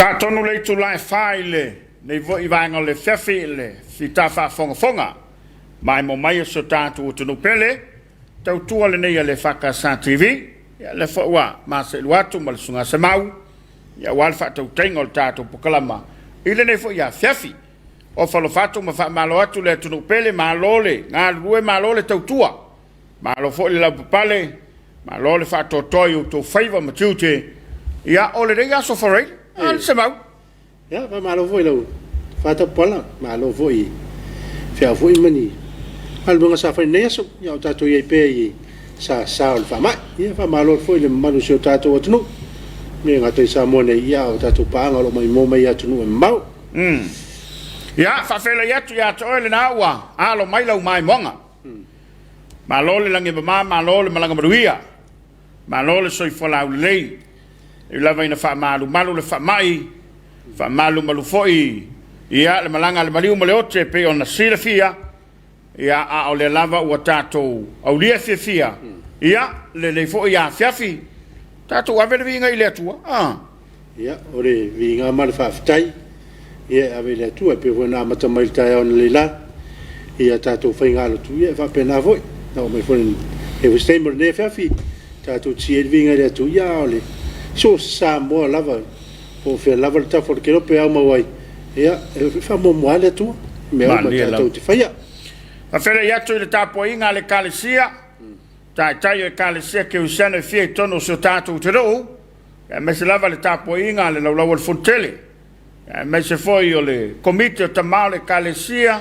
Sa tonu le itula e fa i lenei foi vaega o le afiafi i le fita faafogafoga maimoa mai o si o tatou atunuu pele, tautua lenei a le EFKS TV. Ia lea foi ua maseelua atu ma le Susuga Semau aua le faatautaiga o le tatou polokalama i lenei foi afiafi. Ofa alofa atu ma faamalo atu le atunuu pele, malo le galulue, malo le tautua, malo foi le lavapapale, malo le faatoatoa i outou faiva ma tiute. Ia, o lenei aso Faraile, a le Semau. Ia, faamalo foi i lau faatapala, malo foi i feau foi ma ni galuega sa fai i lenei aso. Ia, o tatou i ai pea i sasa o le faamai. Ia, faamalo atu foi i le mamalu o si o tatou atunuu, e le gata i Samoa nei, ia, a o tatou paaga o lo o maimoa mai i atunuu e mamao. Ia, faafeiloai atu ia te oe lena ua alo mai lau maimoaga. Malo le lagi e mama, malo le malaga manuia, malo le soifua laulelei. E ui lava ina faamalumalu le faamai, faamalumalu foi ia le malaga a le maliu ma le ote e pei ona silafia, ia a o lea lava ua tatou aulia fiafia, ia lenei foi afiafi, tatou ave le viiga i le Atua. Ah. Ia, o le viiga ma le faafetai ia e ave i le Atua e pei foi ona amata mai i le taeao analeila ia tatou faigalotu, ia e faapena foi. Na oo mai foi i le se taimi o lenei afiafi tatou te sii ai le viiga i le Atua, ia a o le so o se Samoa lava po o fea lava le tafa o le kelope e aumau ai, ia e faamuamua lava le Atua i mea uma tatou te faia. Faafeiloai atu i le tapuaiga a le Ekalesia, taitai o Ekalesia Kerisiano e fia i totonu o si o tatou atunuu, aemaise lava le tapuaiga a le Laulau a le Fono Tele, aemaise foi o le Komiti o Tama o le Ekalesia,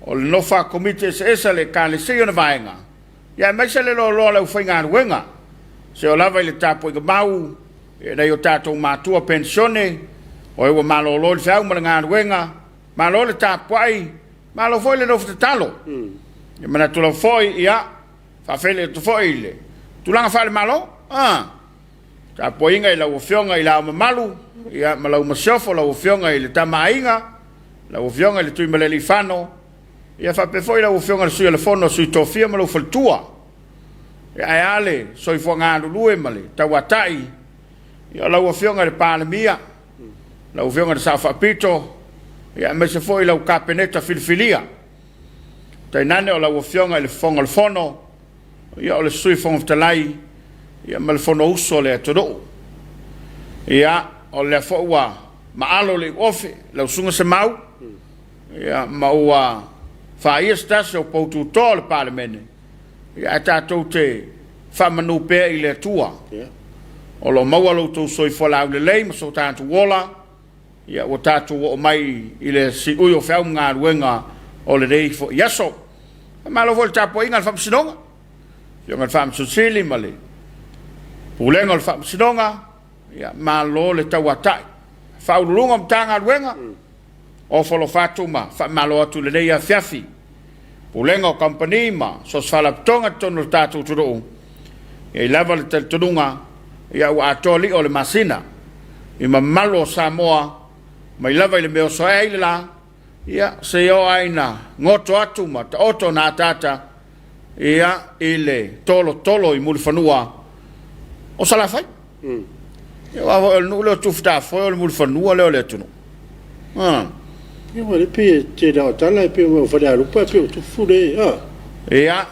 o le Nofa Komiti eseese a le Ekalesia i ona vaega, aemaise le loaloa o le aufaigaluega, seia oo lava i le tapuaiga mau i nai o tatou matua penisione, o e ua malolo i le feau ma le galuega, malo le tapuai, malo foi le nofo tatalo. E manatu lava foi, ia, faafeiloai atu foi i le tulaga faale-Malo, tapuaiga i lau Afioga i Le Ao Mamalu, ia, ma lau Masiofo, lau Afioga i le Tama a Aiga, lau Afioga i le Tuimalealiifano, ia faapea foi lau Afioga i le Sui o le Fono a Sui Tofia ma lou faletua. Ia, ae a le soifua galulue ma le tauatai, ia, o lau Afioga i le Palemia, lau Afioga i le Sao Faapito, ia, aemaise foi lau Kapeneta filifilia. Tainane o lau Afioga i le Fofoga o le Fono, ia, o le Sui Fofoga Fetalai, ia, ma le Fonousu a le atunuu. Ia, o lea foi ua maalo le iuofe, lau Susuga Semau, ia, ma ua faia se tasi o poututoa o le Palemene, ia, ae tatou te faamanu pea i le Atua. O lo o maua lo outou soifua laulelei ma so tatou ola, ia, ua tatou oo mai i le siui o feau ma galuega o lenei foi aso. Faamalo foi i le tapuaiga a le Faamasinoga, Afioga i le Faamasino Sili ma le Pulega o le Faamasinoga, ia, malo le tauatai. Faauluuluga o Matagaluega, ofo alofa atu ma faamalo atu i lenei afiafi. Pulega o Kamupani ma so o se faalapotopotoga i totonu o le tatou atunuu, e i ai lava le talitonuga, ia ua atoa lio o le masina i mamalu o Samoa mai lava i le mea oso ae ai le la, ia, seia oo lava ina goto atu ma taoto ona ataata, ia, i le tolotolo i Mulifanua o Salafai. Ia, aua foi o le nuu lea o Tufutafoe o le Mulifanua lea o le atunuu. Ah. Ia, ua le pei e tele o tala e pei o Falealupo e pei o Tufule, ah. Ia,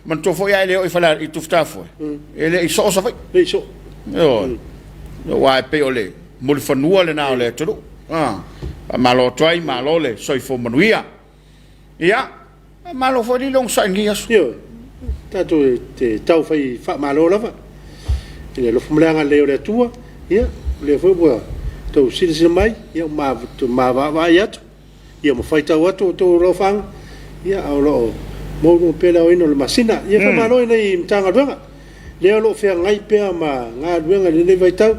manatua foi a e le oo i Falealupo i Tufutafoe, e le i soo Savaii. Le i soo. Ioe. Aua e pei o le Mulifanua lena o le atunuu. Ah. Faamalo atu ai, malo le soifua manuia. Ia, malo foi le onosai i lenei aso. Ioe, tatou te tau fai faamalo lava i le alofa ma le agalelei o le Atua. Ia, o lea foi ua outou silasila mai, ia ua maavaavaai atu, ia ma faitau atu outou alofaaga, ia, a o lo o maualuga pea le aoina o le masina. Ia, faamalo i nai Matagaluega, lea o lo o feagai pea ma galuega i lenei vaitau,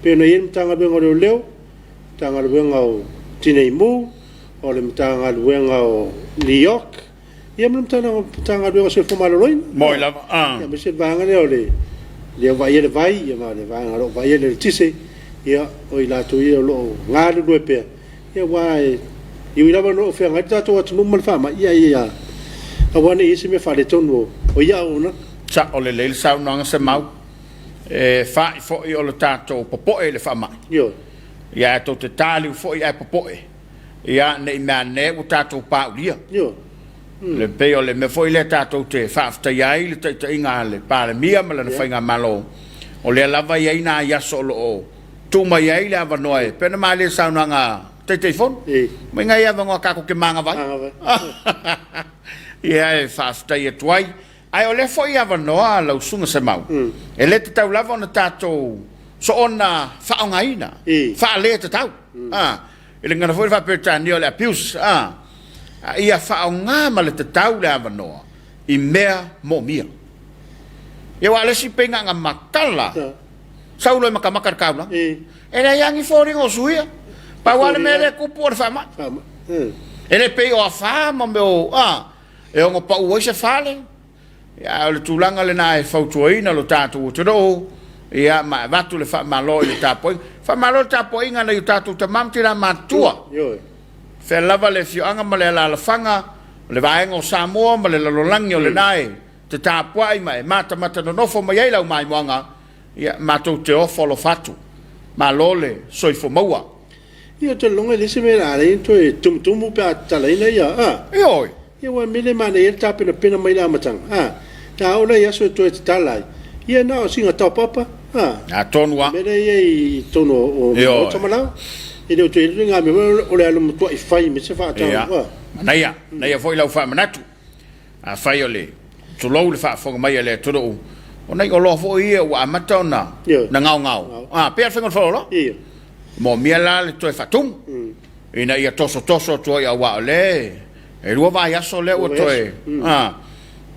pei ona i ai le Matagaluega o Leoleo, Matagaluega o Tinei Mu, o le Matagaluega o NEOC, ia ma le Matagaluega o Soifua Maloloina. Moi lava. Ah. Ia, aemaise le vaega lea o le lea o vaaia le vai, ia ma le vaega o lo o vaaia le eletise, ia, o i latou ia o lo o galulue pea, ia aua e ui lava o lo o feagai le tatou atunuu ma le faamai, ia, ia aua ne i i ai se mea faaletonu o ia auaunaga. Sao lelei le saunoaga Semau. E fa'i foi o le tatou popo'e i le faamai. Ioe. Ia ae tou te taliu foi ae popoe, ia, ne i meaane ua tatou paulia. Le pei o le mea foi lea tatou te faafetaia ai le taitaiga a le Palemia ma lana faigamalo, o lea lava e i ai nai aso o lo o tuu mai ai le avanoa e pei ona malie i le saunoaga a Taitaifono, mai nai avanoa tatou te manava ai. Ia e faafetai atu ai. Ae o lea foi avanoa lau Susuga Semau, e le tatau lava ona tatou soona faaaogaina faale-tatau. I le gagana foi faa-Peretania o le abuse, a ia faaaoga ma le tatau le avanoa i mea moomia. Ia aua o le isi pei na ona matala sau loa e matamata i le taulaga. E leai lava ni foliga o suia. Pau lava le mea lea e tupu o le faamai. E le pei o afa ma mea o, a, e ono pau ai se fale. Ia, a o le tulaga lena e fautuaina lo tatou atunuu, ia, ma avatu le faamalo i le tapuaiga. Faamalo i le tapuaiga a nai o tatou tama ma tina matutua. Fea lava le afioaga ma le alaalafaga o le vaega o Samoa ma le lalolagi o lena e te tapuai ma e matamata nonofo mai ai lau maimoaga, ia, matou te ofo alofa atu. Malo le soifua maua. Ia, ou te lagona e leai se mea o le a ala ai ona toe tumutumu pe a tatalaina ia, a. Ioe. Ia, aua o le mea lea e manaia ai le tapenapena mai i le amataga, a. A oo la i aso e toe tatala ai, ia na o sina top up, a. Atonu lava. Le mea lea e i ai i totonu o maota ma laoa. E le o toe i ai le ituaiga mea foi lea o le alu matuai fai ma se faatau, a. Ia, manaia, manaia foi lau faamanatu. Afai o le, tulou le faafofoga mai a le atunuu, o nai oloa foi ia ua amata ona gaogao, a, pei lava o le faiga o le faleoloa. E moomia la le toe faatumu ina ia tosotoso atu ai aua o lea e lua vaiaso lea ua toe, a,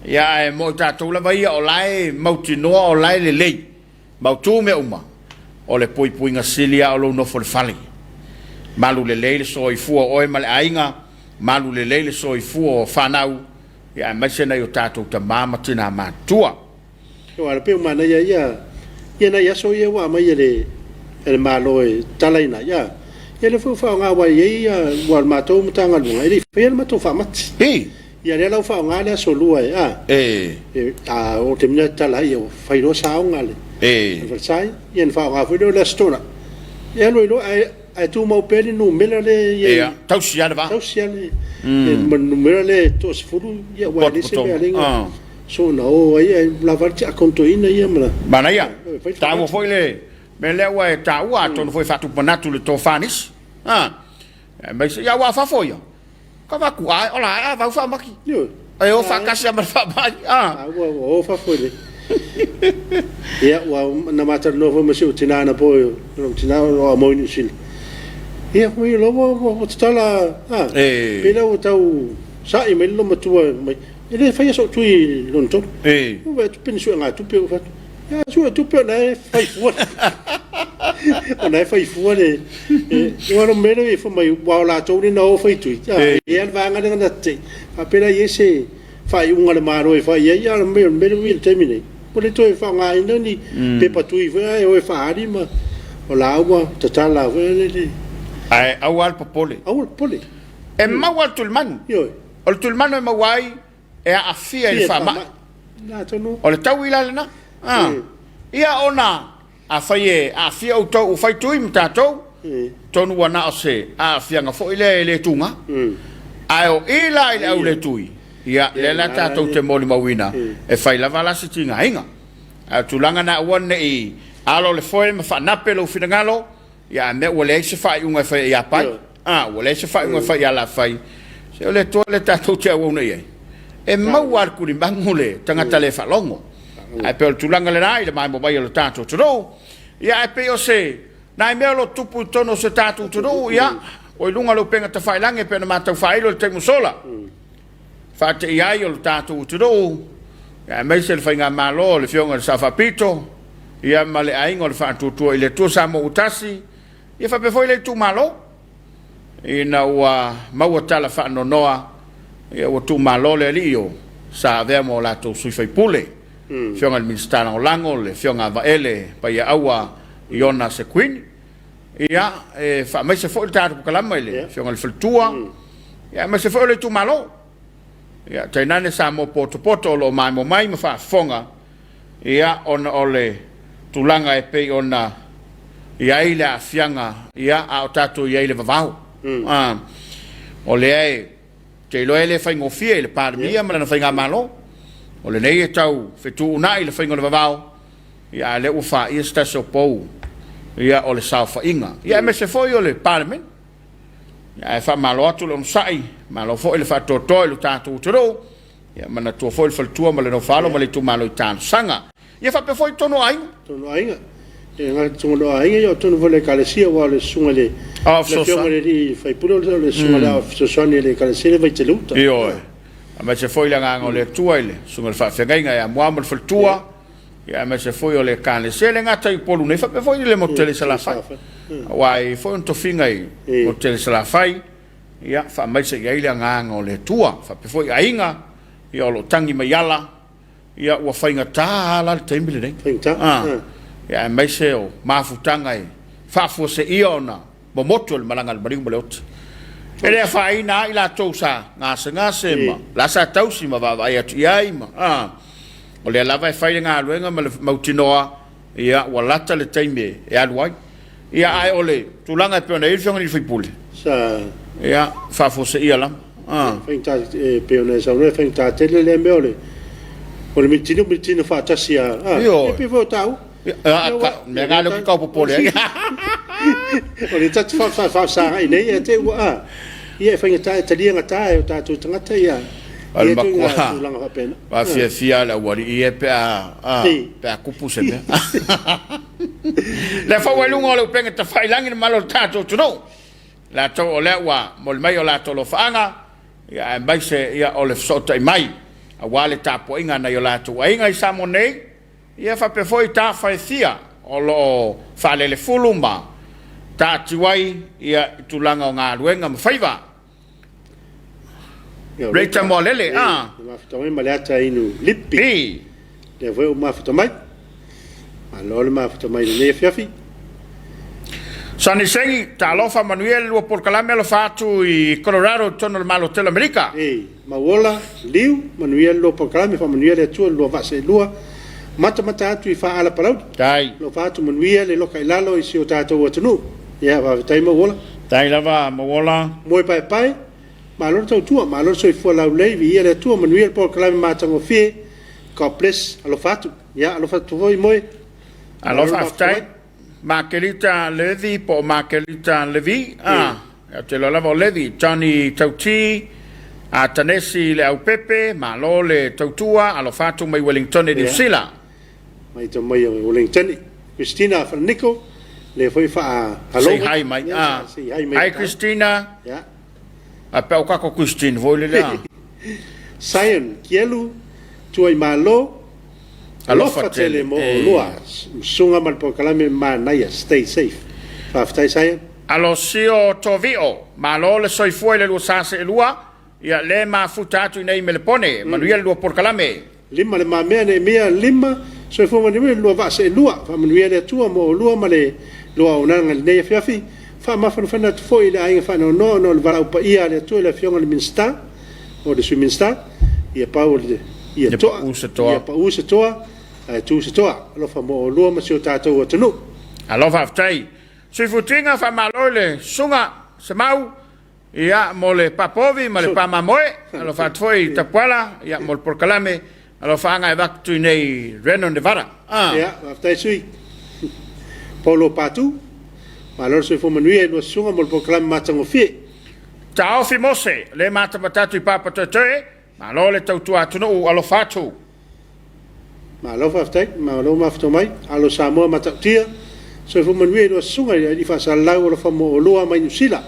ia ae mo i tatou lava ia o la e mautinoa o la e lelei. Mautu mea uma, o le puipuiga sili lava o lou nofo i le fale. Malu lelei le soifua o oe ma le aiga, malu lelei le soifua o fanau, ia aemaise nai o tatou tama ma tina matutua. Aua e pei ua manaia ia ia nai aso ia ua aumai e le e le Malo e tatalaina ai, a ia lea foi ua faaaoga aua e i ai ia aua o le matou Matagaluega e le i faia le matou faamati. I. Ia lea la ua faaaoga le aso lua e a. E. A oo i le taimi lea tatala ai ua fai loa saoga a le E. falesa ia ona faaaoga foi lea o le aso Toonai e alu ai loa ae ae tumau pea le numera lea e i ai. Ia, tausi lava le va. Tausi lava le ma le numera lea e toasefulu ia aua e leai se mea e ala ai ona soona o ai ae lava le tiakono toeaina ia ma Manaia. Taua foi le mea lea ua e taua atonu foi e faatupu manatu i le tofa a nisi. A, aemaise, ia aua o fafo ia, Ka avatu, a ola ae a vau faamati. E o faatasi lava ma le faamai. A ua o fafo i le. Ia, ua na ma talanoa foi ma si ou tina anapo, lou tina o lo o aumau i Niu Sila. Ia, foi loa ua tatala, a, pei la ua tau sa'i mai le loomatua mai, e le faia sou tui lona tolu. Ua vaai atu pe ni suegatupe ua fai atu. Ia, suetupe o la e fai fua. O la e fai fua le... Aua o le mea lea e fai mai, aua o latou lea na o fai tui, e i ai lava le vaega lea na tetee, faapea la e i ai se faaiuga a le Malo e fai i ai, a o le mea lea ua i ai i le taimi nei, ua le toe faaaogaina ni pepa tui foi lea e o e faaali ma o la ua tatala foi lele. Ae aua le popole. Aua le popole. E maua le tulimanu. Ioe. O le tulimanu e maua ai e aafia i le faamai. O le taui la lena. Ia ona afai e aafia outou ua fai tui ma tatou, atonu ua na o se aafiaga foi lea e le tuga. Ae o i la i le au le tui, ia lea la tatou te molimauina e fai lava la se tigaina. Ae o le tulaga lena aua ne i alo le foe ma faanape lou finagalo, Ia a mea ua leai se faaiuga e faia ia Pai, a ua leai se faaiuga e fai ia Lafai, se o le Atua lea tatou te auauna i ai. E maua lava i le tulimanu le tagata le faalogo. Ae pei o le tulaga lena i le maemo mai o le tatou atunuu. Ia ae pei o se nai mea o lo o tupu i totonu o se tatou atunuu, ia, ua i luga o le upega tafailagi e pei ona matau faailo i le taimi ua sola. Faateia ai o le tatou atunuu, aemaise le faigamalo a le Afioga i le Sao Faapito, ia ma le Aiga o le Faatuatua i le Atua Samoa ua Tasi, ia faapea foi le itumalo, ina ua maua tala faanoanoa, ia ua tuumalo le alii o sa avea ma o latou sui faipule, Afioga i le Minisita Lagolago, le Afioga a Vaele Paiaaua Iona Sekuini. Ia, e faamaise foi le tatou polokalama i le Afioga i le Faletua, ia aemaise foi o le itumalo. Ia, tainane Samoa potopoto o lo o maimoa mai ma faafofoga, ia, ona o le tulaga e pei ona i ai le aafiaga, ia, a o tatou i ai i le vavao. A, o lea e, ou te iloa e le faigofie i le Palemia ma lana faigamalo. O lenei e tau fetuunai i le faiga o le vavao, ia, a o lea ua faia se tasi o pou, ia, o le saofaiga, ia, aemaise foi o le Palemene. Ia, ae faamalo atu le onosai, malo foi le faatoatoa i lo tatou atunuu. Ia manatua foi le faletua ma le nofo-alo ma le itumalo i talosaga. Ia faapea foi totonu o aiga. Totonu o aiga. E le gata i totonu o aiga, ia o totonu foi o le Ekalesia, aua o le susuga i le Afioga i le alii faipule, o le susuga i le Ao Fesoasoani a le Ekalesia le Vaiteleuta. Ioe. Aemaise foi le agaga o le Atua i le susuga i le faafeagaiga ia Muao ma le faletua, ia aemaise foi o le Ekalesia. E le gata i Upolu nei, faapea foi i le motu tele i Salafai. Aua e i ai foi ona tofiga i le motu tele i Salafai. Ia, faamaise i ai le agaga o le Atua. Faapea foi aiga, ia o lo o tagi mai ala, ia ua faigata lava la le taimi lenei. Faigata. Ah. Ia aemaise o mafutaga e faafuaseia ona momotu e le malaga a le maliu ma le oti. E le afaina lava i latou sa gasegase ma la sa tausi ma vaavaai atu i ai ma ah. O lea lava e fai le galuega ma le mautinoa Ia, ua lata le taimi e alu ai. Ia, ae o le tulaga e pei ona i ai le Afioga i le sui usufono, Sa. Ia, faafuaseia lava. Ah. Faigata, e pei ona e saunoa, e faigata tele lea mea o le o le militino militino faatasi a. Ah, Ioe. E pei foi o taua. Ia, ah, mea na lea ou te tau popole ai. O le tatou faafesagai nei, ia te ua, ah, ia e faigata e talia gata e o tatou tagata ia. O le matua faafiafia le aualii ia pe a, pe a kupu se mea. Le fau ai luga o le upega tafailagi le mamalu o le tatou atunuu. Latou o lea ua momoli mai o latou alofaaga, ia aemaise ia o le fesootai mai aua le tapuaiga a nai o latou aiga i Samoa nei, ia faapea foi tafa e fia o lo o faalelefulu ma taatiu ai ia i tulaga o galuega ma faiva. Rita Moalele, a. Mafuta mai ma le ata inu lipi. I. Lea foi ua mafuta mai. Malo le mafuta mai i lenei afiafi. Sonny Sengi, talofa manuia le lua polokalame alofa atu i Colorado i totonu o le Malo tele o Amerika. E, mauola, liu, manuia le lua polokalame, faamanuia le Atua i le lua vaa seelua, matamata atu i faaala palauli. Tai. Alofa atu manuia le loka i lalo i si o tatou atunuu. Ia, faafetai Mauola. Tai lava Mauola. Moe paepae, malo le tautua, malo le soifua laulelei, viia le Atua, manuia le polokalame matagofie, God bless, alofa atu. Ia, alofa atu foi Moe. Alo faafetai. Makelita Levi po o Makelita Levi, a, ou te iloa lava o Levi, Johnny Tauti, Atanesi Leaupepe, malo le tautua, alofa atu mai Wellingtone, Niu Sila. Mai mai o Wellingtone. Christina Falaniko, lea foi faa hello. Say hi mai. Ah. Say hi mai. Hi Christina. Yeah. A pe o kako Christine foi le lea. Sion Kielu, Tuai Malo, Alofa tele mo olua, Susuga ma le polokalame manaia, stay safe. Faafetai Sion. Alosio Tovio, malo le soifua i le lua sa seelua, ia le mafuta atu i nei Melepone, manuia le lua polokalame. Lima le mamea Neemia lima soifua manuia le lua vaa seelua faamanuia le Atua mo olua ma le lua auaunaga i lenei afiafi faamafanafana atu foi i le aiga faanoanoa ona o le valaau paia a le Atua i le afioga i le Minisita o le Sui Minisita ia pau o le ia toa ia pau se toa ae tu se toa alofa mo olua ma si o tatou atunuu. Alo faafetai. Sui Futiga faamalo i le Susuga Semau Ia, mo le papovi ma le pamamoe, alofa atu foi i Tapuala, ia, mo le polokalame, alofaaga e avatu i nei Reno, Nevada. Ah. Ia, faafetai sui. Paulo Patu, malo le soifua manuia i lua susuga mo le polokalame matagofie. Taofi Mose, le matamata atu i Papatoetoe, malo le tautua atunuu, alofa atu. Malo faafetai, malo mafuta mai, alo Samoa matautia, soifua manuia i lua susuga i le alii faasalalau alofa mo olua mai Niu Sila.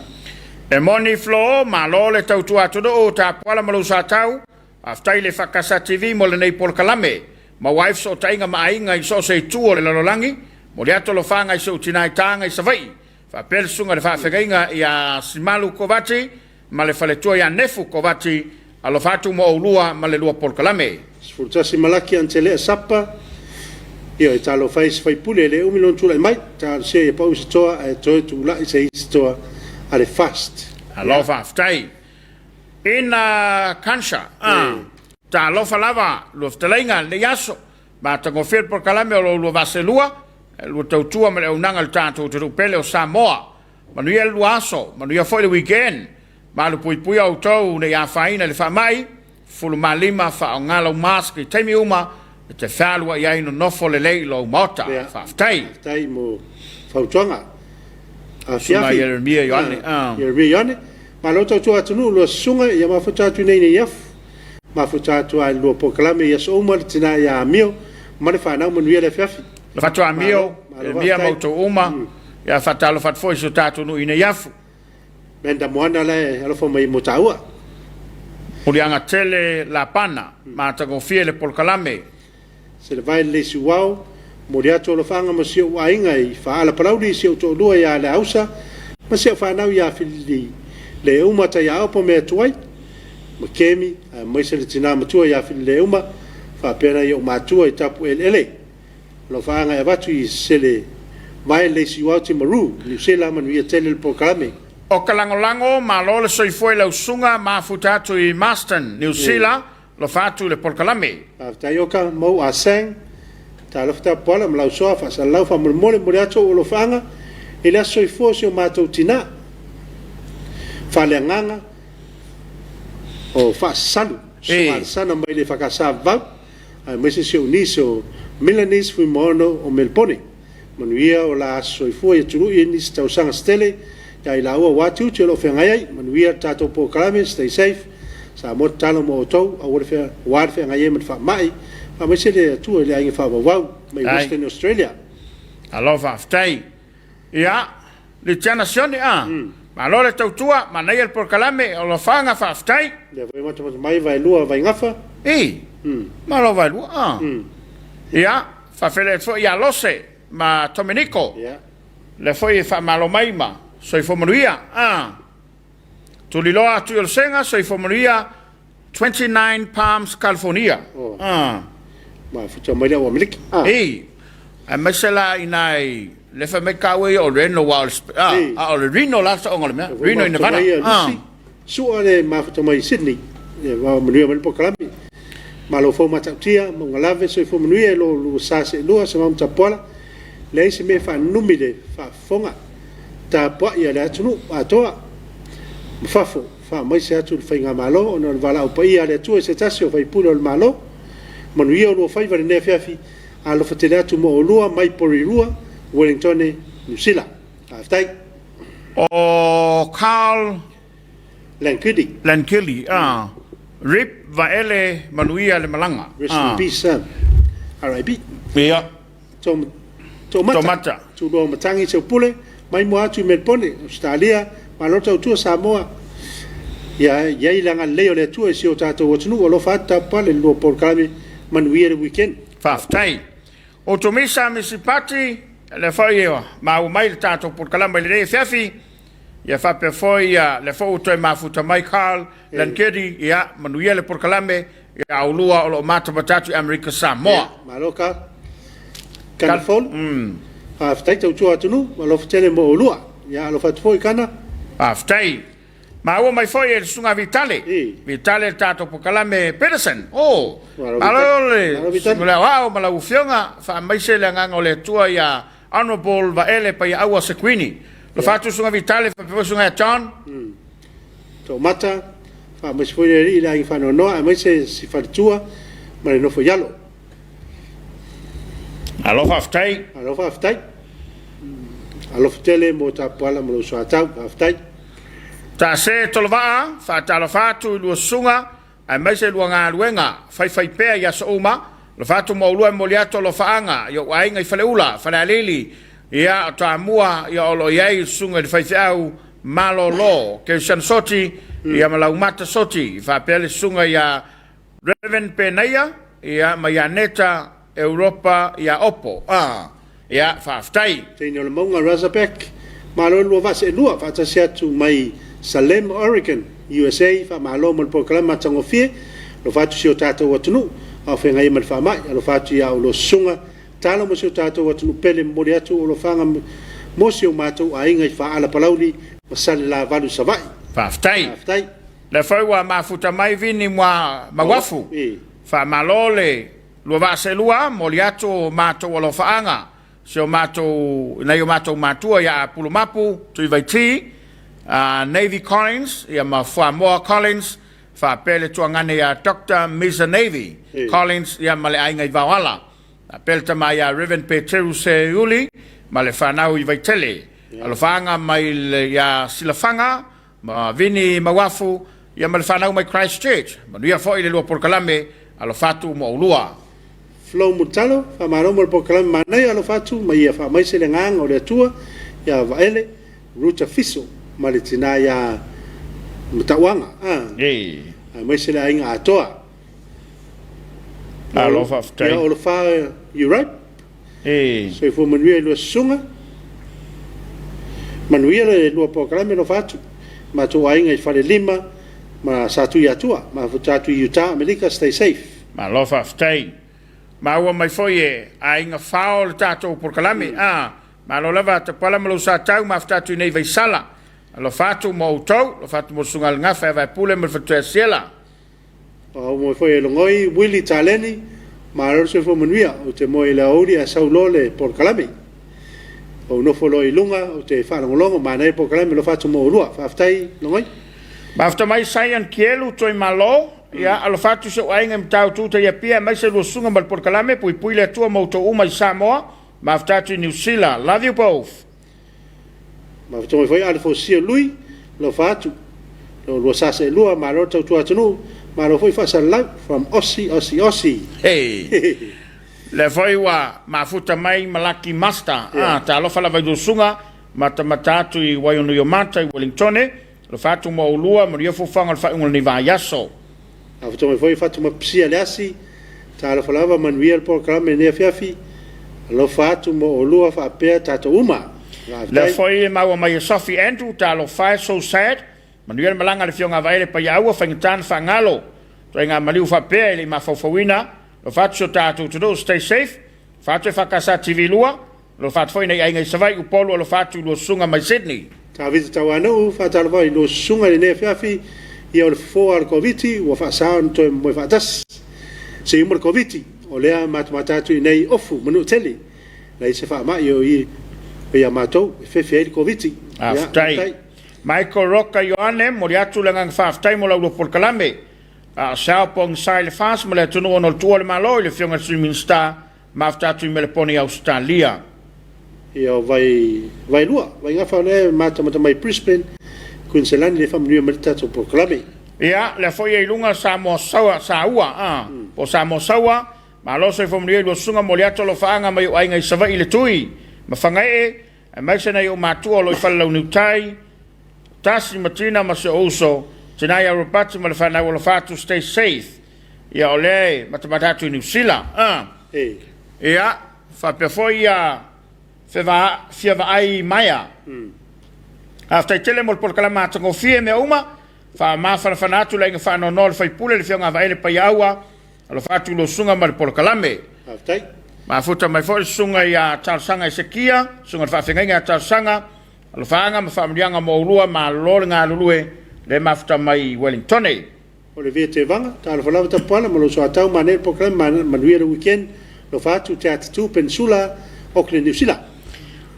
E moni Flo, malo le tautua atunuu, Tapuala ma lou Satau, faafetai i le Fakasa TV mo lenei polokalame. Maua ai fesootaiga ma aiga i so o se itu o le lalolagi, momoli atu alofaga i si ou tina i Taga i Savaii, faapea le susuga i le faafeagaiga ia Simalu Kovati, ma le faletua ia Nefu Kovati, alofa atu mo oulua ma le lua polokalame. 11 Malaki Antelea Sapa, Ioe, talofa e i se faipule e le umi lona tulai mai, talosia ia pau se toa ae toe tulai se isi toa a le fast. Alo faafetai. Ina Kansha, ah, talofa lava lua fetalaiga lenei aso. Matagofie le polokalame o lo oulua vaa selua. Lua tautua ma le auaunaga i le tatou atunuu pele o Samoa. Manuia le lua aso, manuia foi le weekend. Malupuipuia outou ne i afaina i le faamai, 15 faaaoga lau mask i taimi uma e te fealuai ai nonofo lelei i lou maota. Faafetai. Faafetai mo fautuaga. Susuga Ieremia Ioane. Ieremia Ioane. Malo tautua atunuu lua susuga ia mafuta atu nei nei afu. Mafuta atu a lua polokalame i aso uma le tina ia Amio ma le fanau manuia le afiafi. Le fatu Amio, Ieremia ma outou uma. Ia faatalofa atu foi i si o tatou nuu i nei afu. Brenda Moana la e alofa mai mo taua. Muliaga tele Lapana, matagofie le polokalame. Selevai lelei Siuao, momoli atu alofaaga mo si ou aiga i Faala Palauli, si ou toalua ia Leausa ma si au fanau ia Filili Leuma Taiaopo Meatuai ma Kemi aemaise le tina matua ia Filili Leuma faapea nai ou matua i Tapueleele. Alofaaga e avatu i Sele Vae lelei Siuao Timaru, Niu Sila manuia tele le polokalame. O ka lagolago, malo le soifua i lau susuga, mafuta atu i Marston, Niu Sila, Alofa atu i le polokalame. Faafetai Oka, Mau Ah Seng, Talofa Tapuala ma lau soa faasalalau faamolemole momoli atu ou alofaaga i le aso soifua o si o matou tina faaleagaga o Faasasalu Sualesana mai le EFKS Vavau aemaise si ou niece o Milanese Fuimaono o Melebone. Manuia o la aso soifua ia tului ai nisi tausaga se tele ia i laua aua tiute o lo o feagai ai. Manuia le tatou polokalame stay safe Samoa tatalo mo outou aua le aua le feagai ai ma le faamai faamaise le Atua i le aiga faavauvau mai Western Australia. Malo faafetai. Ia, Litiana Sione a. Malo le tautua, manaia le polokalame, alofaga faafetai. Lea foi matamata mai Vaelua Vaigafa. I. Malo Vaelua a. Ia, faafeiloai atu foi ia Lose ma Tomeniko. Ia. Lea foi e faamalo mai ma soifua manuia. A. Tuliloa atu i Olosega, soifua manuia, 29 Palms, California. Oh. Ah. Mafuta mai le au Amerika. Ah. Ei, aemaise la ina i le fai mai kaua ia o Reno wa o le, ah, a o le Reno la sa onga le mea. Reno i Nevada. Ah. Sua le mafuta mai Sydney. E wa manuia mai le polokalame. Malo fou matautia, mauga soifua manuia i lo lua sa seelua, sa mamu tapuala. Leai se mea e faanumi le faafofoga tapuai a le atunuu atoa ma fafo, faamaise atu le Faigamalo ona o le valaau paia a le Atua i se tasi o faipule o le Malo. Manuia olua faiva i lenei afiafi, alofa tele atu mo olua mai Porirua, Wellingtone, Niu Sila. Faafetai. O Carl Lankili. Lankili, ah. Rip Vaele Manuia le malaga. Rest in peace, RIP. Ia. Tomata, Tomata. Tuloa Matangi Seupule, mai mua atu i Melbone, Ausetalia, Malo Tautua Samoa. Ia i ai le agalelei o le Atua i si o tatou atunuu, alofa atu tapupale le lua polokalame, manuia le weekend. Faafetai. O Tumisa Misipati, lea foi e maua mai le tatou polokalame i lenei afiafi, ia faapea foi ia lea foi ua toe mafuta mai Carl Lankedi, ia manuia le polokalame, ia aulua o lo o matamata atu i Amerika Samoa. Malo ka Kana Folu. Faafetai tautua atunuu, alofa tele mo oulua. Ia alofa atu foi Kana. Faafetai. Maua mai foi e le Susuga Vitale. Vitale le tatou polokalame Peterson. Oh, malo le Susuga le Aoao ma lau Afioga, faamaise le agaga o le Atua ia Honourable Vaele Paiaaua Sekuini. Alofa atu Susuga Vitale, faapea foi Susuga ia John. Toomata, faamaise foi le Alii i le aiga faanoanoa aemaise si faletua ma le nofo i alo. Malo faafetai. Malo faafetai. Alofa tele mo Tapuala ma lou soatau. Faafetai. Tase Tolovaa, faatalofa atu i lua susuga aemaise lua galuega faifaipea i aso uma. Alofa atu ma oulua e momoli atu alofaaga i ou aiga i Faleula, Falealili, ia o Toamua, ia o lo o i ai le susuga i le faifeau malolo Kerisiano Soti, ia ma Laumata Soti, faapea le susuga ia Rev. Penaia, ia, ma ia Neta Europa ia Opo. A, ia, faafetai. Teine o le Mauga Razorback, Malo i le lua vaa seelua, faatasi atu mai Salem, Oregon, USA, faamalo mo le polokalame matagofie, alofa atu si o tatou atunuu, a o feagai ai ma le faamai, alofa atu ia oulua susuga, talo mo si o tatou atunuu pele, momoli atu alofaga mo si o matou aiga i Faala Palauli ma Salelavalu i Savaii. Faafetai. Faafetai. Lea foi ua mafuta mai Vini mua Mauafu. Faamalo le lua vaa seelua, momoli atu o matou alofaaga. si o matou, nai o matou matua ia Apulomapu, Tuivaiti, Navy Collins, ia ma Fuamoa Collins, faapea le tuagane ia Doctor Misa Navy Collins, ia ma le aiga i Vaoala. Faapea le tama ia Reverend Peteru Seiuli ma le fanau i Vaitele. Alofaaga mai ia Silafaga ma Vini Mauafu, ia ma le fanau mai Christchurch. Manuia foi le lua polokalame, alofa atu mo oulua. Flo Mulitalo, Faamalo mo le polokalame manaia, alofa atu ma ia faamaise le agaga o le Atua ia Vaele Ruta Fiso ma le tina ia Matauaga, aemaise le aiga atoa. Malo faafetai. Ia Olofa Europe. Soifua manuia i lua susuga. Manuia le lua polokalame alofa atu. Matou aiga i Falelima ma Satuiatua. Mafuta atu i Utah, Amerika. Stay safe. Malo faafetai. Maua mai foi e Aiga Fao le tatou polokalame. A, malo lava Tapuala ma lou Satau, mafuta atu i nei Vaisala. Alofa atu mo outou, alofa atu mo le Susuga i le Gafa ia Vaepule ma le Faletua ia Siela. Au moe foi e logoi Willie Taleni, malo le soifua manuia, ou te moe i le aoauli ae sau loa le polokalame. Ou nofo loa i luga, ou te faalogologo, manaia le polokalame, alofa atu mo oulua. Faafetai Logoi. Mafuta mai Saian Kielu Toimalo, ia alofa atu si ou aiga i Matautu tai Apia aemaise lua susuga ma le polokalame, puipui le Atua ma outou uma i Samoa, mafuta atu i Niu Sila. Love you both. Mafuta mai foi Alefosia Lui, alofa atu. Lo lua sa seelua, malo le tautua atunuu, malo foi faasalalau, from Aussie, Aussie, Aussie. Hey. Lea foi ua mafuta mai Malaki Master. Ah, talofa lava i lua susuga, matamata atu i Waionuiomata i Wellingtone. Alofa atu mo oulua, manuia fuafuaga o le faaiuga o lenei vaiaso. Mafuta mai foi Fatuma Pisia Leasi, talofa lava, manuia le polokalame i lenei afiafi. Alofa atu mo oulua faapea tatou uma. Lea foi e maua mai e Sophie Andrew, talofa e, so sad. Manuia le malaga a le Afioga a Vaele Paiaaua, faigata ona faagalo. Ituaiga maliu faapea e le i mafaufauina. Alofa atu si o tatou atunuu, stay safe. Alofa atu e FKS TV 2. Alofa atu foi nai aiga i Savaii, Upolu, alofa atu i lua susuga mai Sydney. Tavita Tauanuu, Faatalofa i lua susuga i lenei afiafi, ia o le fofo a le Koviti ua faasa ona toe momoe faatasi. Se i uma le Koviti, o lea matamata atu i nei ofu Manuatele, leai se faamai o ia matou e fefe ai le Koviti. Ia, Faafetai. Michael Roka Ioane, momoli atu le agaga faafetai mo lau lua polokalame. A o se ao pogisa i le FAS ma le atunuu ona o le tuua o le Malo i le Afioga i le Sui Minisita Mafuta atu i Melepone i Ausetalia. Ia o vai vaelua, vaigafa lea e matamata mai Brisbane, Kuiniselani lea e faamanuia mai le tatou polokalame. Ia, lea foi e i luga Samoa Saua, Saua, a, po o Samoa Saua, malo soifua manuia i lua susuga, momoli atu alofaaga mai ou aiga i Savaii i le Tui ma Fagaee, aemaise nai ou matua o lo o i Falelauniu Tai, Tasi ma Tina ma si ou uso, Tina ia Robati ma le fanau alofa atu, stay safe. Ia o lea e matamata atu i Niu Sila. A. Ia, faapea foi ia feva, fia vaai maea. Faafetai tele mo le polokalama matagofie mea uma. Faamafanafana atu le aiga faanoanoa o le faipule le Afioga a Vaele Paiaaua. Alofa atu i lua susuga ma le polokalame. Faafetai. Mafuta mai foi le susuga ia Talosaga Esekia, susuga i le faafeagaiga ia Talosaga. Alofaaga ma faamanuiaga mo oulua, malo le galulue, le mafuta mai i Wellingtone. O le Via Tevaga, talofa lava Tapuala ma lou soatau manaia le polokalame manuia le weekend alofa atu Te Atatu Peninsula Auckland Niu Sila.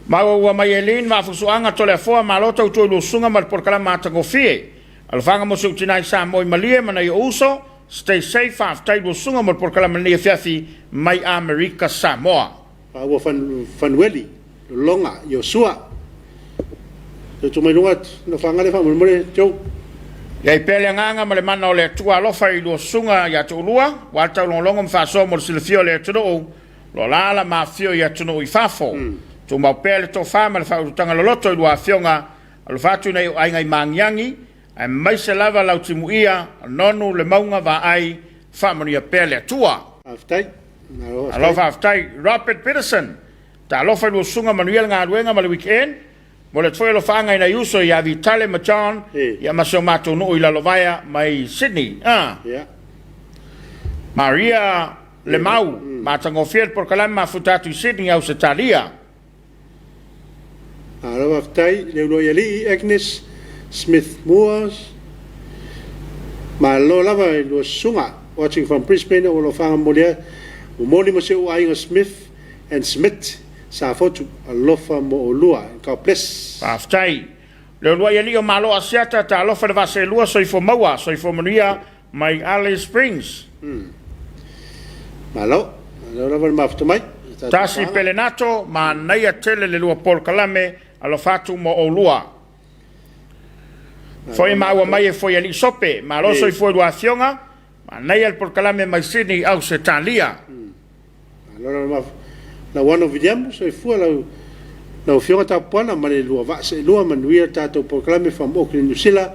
Maua ua mai Eileen Maafusuaga Toleafoa malo tautua i lua susuga ma le polokalame matagofie. Alofaga mo si ou tina i Samoa i Malie ma nai ou uso. Stay safe faafetai lua susuga mo le polokalame lenei afiafi mai Amerika Samoa. Maua Fanueli Lologa Iosua. Tutu mai luga nofoaga lea faamolemole Joe. I ai pea le agaga ma le mana o le Atua alofa i lua susuga ia te oulua, ua le taulogologo ma faasoa mo le silafia o le atunuu, o lo o alaala ma afifio i atunuu i fafo. Tumau pea le tofa ma le faaulutaga loloto i lua afioga, alofa atu i nai ou aiga i Magiagi, aemaise lava lau timuia, Nonu, Lemauga, Vaai, faamanuia pea le Atua. Faafetai. Malo faafetai. Robert Peterson, Talofa i lua susuga manuia le galuega ma le weekend. Momoli atu foi alofaaga i nai uso ia Vitale ma John ia ma si o matou nuu i Lalovaea mai Sydney. Maria Lemau, matagofie le polokalame mafuta atu i Sydney, Ausetalia. Malo faafetai i le uluai alii Agnes Smith Moores. Malo lava i lua susuga. Watching from Brisbane o alofaga momoli momoli mo si ou aiga Smith and Smith. Safotu. Alofa mo oulua. God bless. Faafetai. Le uluai alii o Malo Asiata, talofa i le vaaseelua, soifua maua, soifua manuia mai Alice Springs. Malo. Malo lava le mafuta mai. I tatou Tasi paaga. Pelenato, manaia tele le lua polokalame, alofa atu mo oulua. Malo Foi maua matou. mai e foi alii sope, malo E. soifua i lua afioga, manaia le polokalame mai Sydney, Ausetalia. Malo lava le mafuta. Lauano Viliamu, soifua lau lau afioga Tapuana ma le lua vaa seelua, manuia le tatou polokalame from Auckland, New Zealand.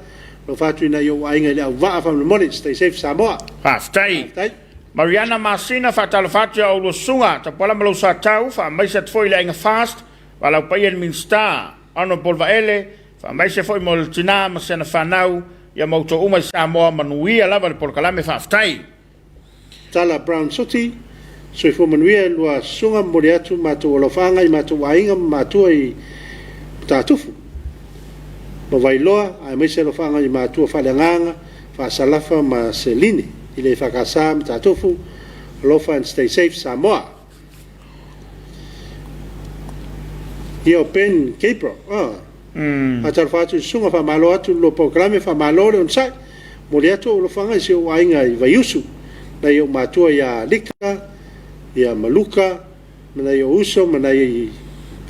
Alofa atu i nai ou aiga i le auvaa faamolemole. Stay safe Samoa. Faafetai. Faafetai. Mariana Masina, faatalofa atu ia oulua susuga, Tapuala ma lou Satau, faamaise atu foi i le aiga Fast, valaau paia i le Minisita, Honourable Vaele, faamaise foi mo le tina ma si ana fanau, ia ma outou uma i Samoa, manuia lava le polokalame, faafetai. Tala Brown Suti, Soifua manuia i lua susuga, momoli atu matou alofaaga i matou aiga ma matua i Matatufu ma Vailoa, aemaise alofaaga i matua faaleagaga, Faasalafa ma Seline i le EFKS Matatufu. Alofa and stay safe Samoa. Ia o Ben Gabriel, ah. Faatalofa atu i susuga, faamalo atu i le lua polokalame, faamalo le onosai. Momoli atu ou alofaga i si ou aiga i Vaiusu, nai ou matua ia Lika, ia Maluka, ma nai ou uso ma nai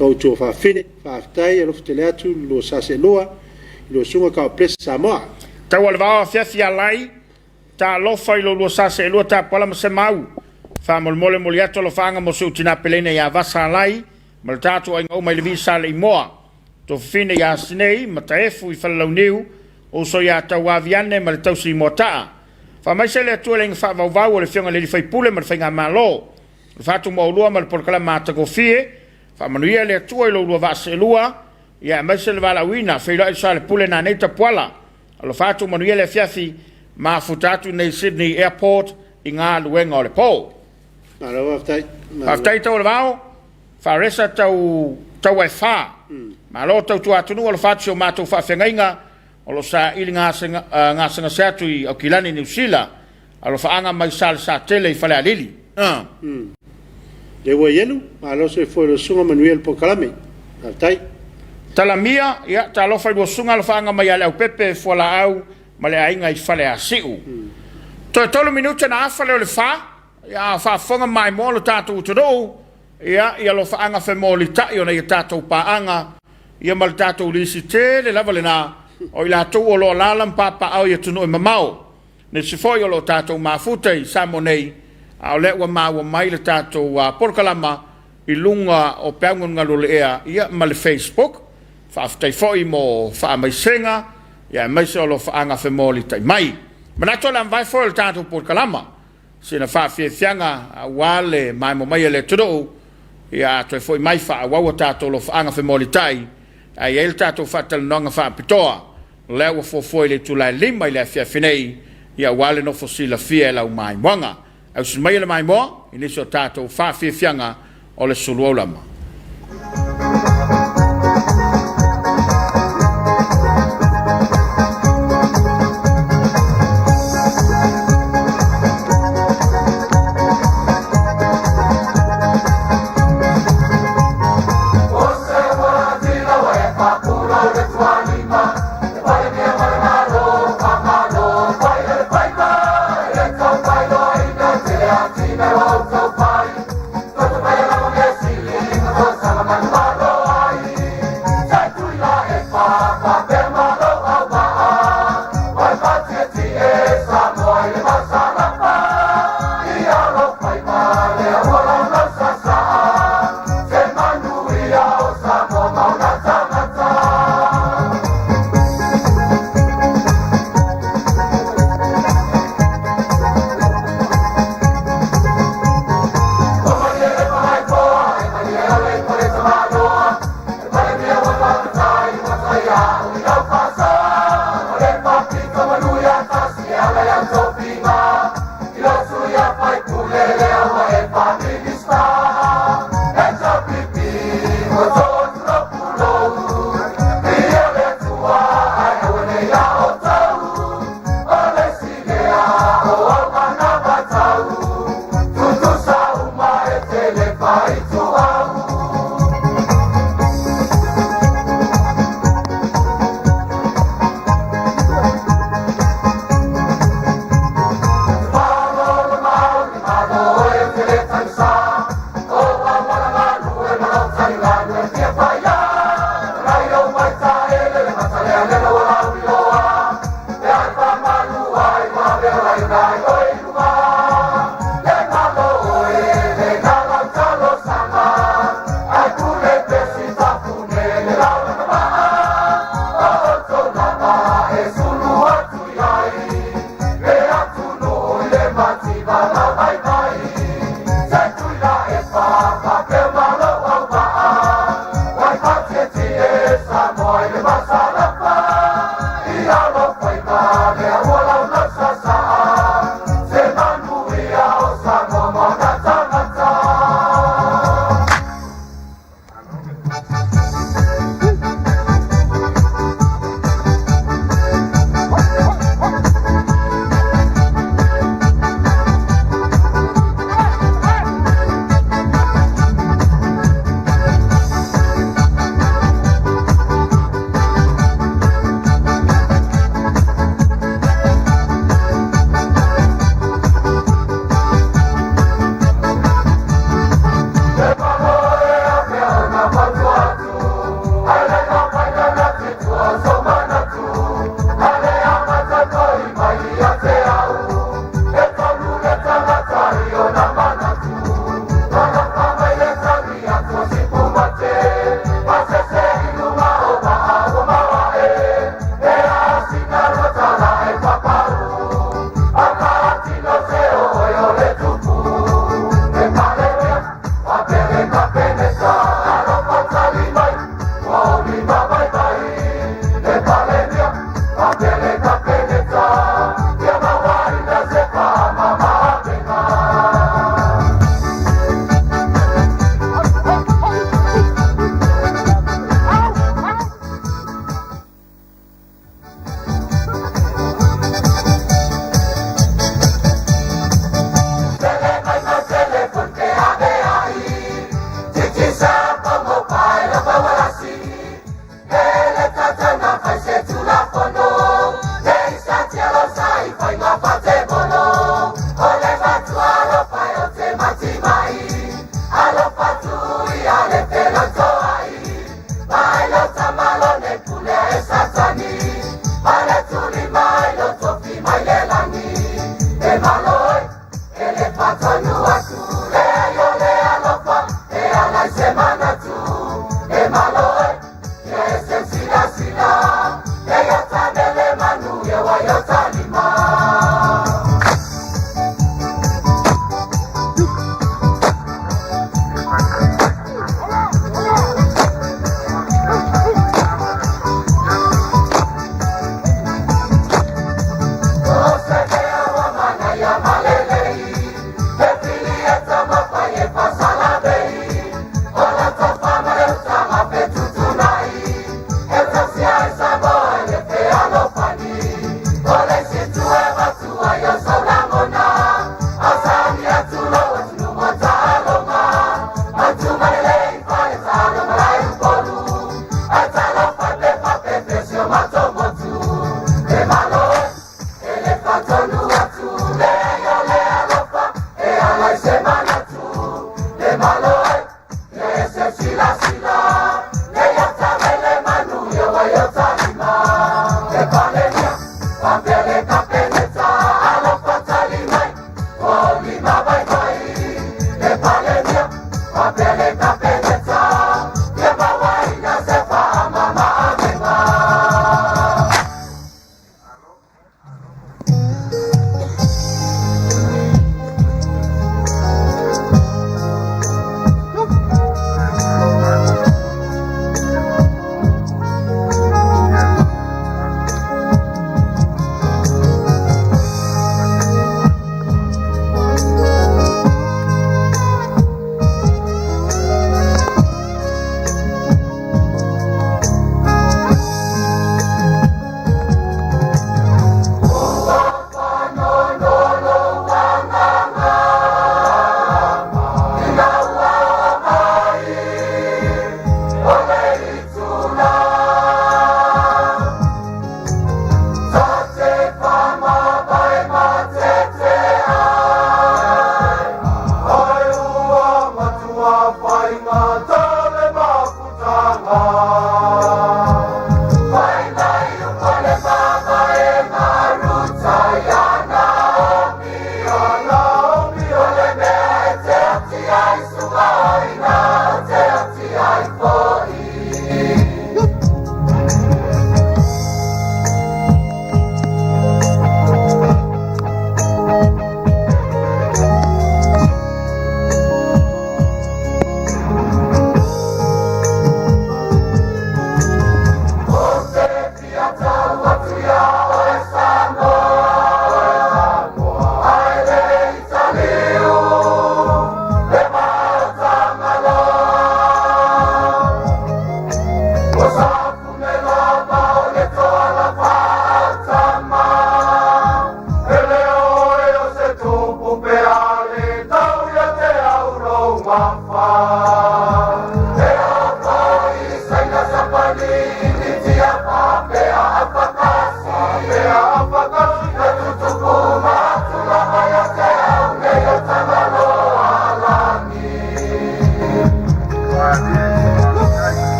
ou tuafafine. Faafetai, alofa tele atu i le lua sa seelua, i lua susuga, God bless Samoa. Tau o le vao afiafi alai, talofa i lo lua sa seelua Tapuala ma Semau. Faamolemole momoli atu alofaaga mo si ou tina peleina ia Vasa Alai ma le tatou aiga uma i le Visa le Imoa. Tofafine ia Sinei, Mataefu i Falelauniu, uso ia Tauaviane ma le tausi i Moataa. Faamaise le Atua i le aiga faavauvau o le Afioga i le Alii Faipule ma le Faigamalo. O le faatu maulua ma le polokalame matagofie, faamanuia le Atua i lo ulua vaa seelua, ia aemaise le valaauina, feiloai le soalepule nanei Tapuala. Alofa atu manuia le afiafi, mafuta atu nei Sydney Airport i galuega o le po. Malo faafetai. Faafetai tau o le vao, Faresa tau taua e fa. Malo tautua atunuu, alofa atu si o matou faafeagaiga o lo o saili gasegase atu i Aukilani, Niu Sila. Alofaaga mai Salesatele i Falealili. Le ua ielu, malo soifua i lau susuga, manuia le polokalame. Faafetai. Talamia, ia, talofa i lua susuga, alofaaga mai ia Leaupepe, Fualaau ma le aiga i Faleasiu. Toe 3 minute na afa lea o le fa, ia, a faafofoga maimoa lo tatou atunuu, ia, i alofaaga femolitai ona ia tatou paaga, ia ma le tatou lisi tele lava lena, o i latou o lo o alaala ma papaaao i atunuu e mamao. Nisi foi o lo o tatou mafuta i Samoa nei, a o lea ua maua mai le tatou polokalama i luga o peau galugalu o le ea, ia, ma le Facebook. Faafetai foi mo faamaisega, ia, aemaise o alofaaga femolitai mai. Manatu o le a mavae foi o le tatou polokalama, sina faafiafiaga aua le maemo mai a le atunuu, ia, a toe foi mai faaauau a tatou alofaaga femolitai, ae i ai le tatou faatalanoaga faapitoa lea ua fuafua i le itula e 5 i le afiafi nei, ia, aua le nofo silafia e lau maimoaga. Ausi mai e le maimoa i nisi o tatou faafiafiaga o le sulu aulama.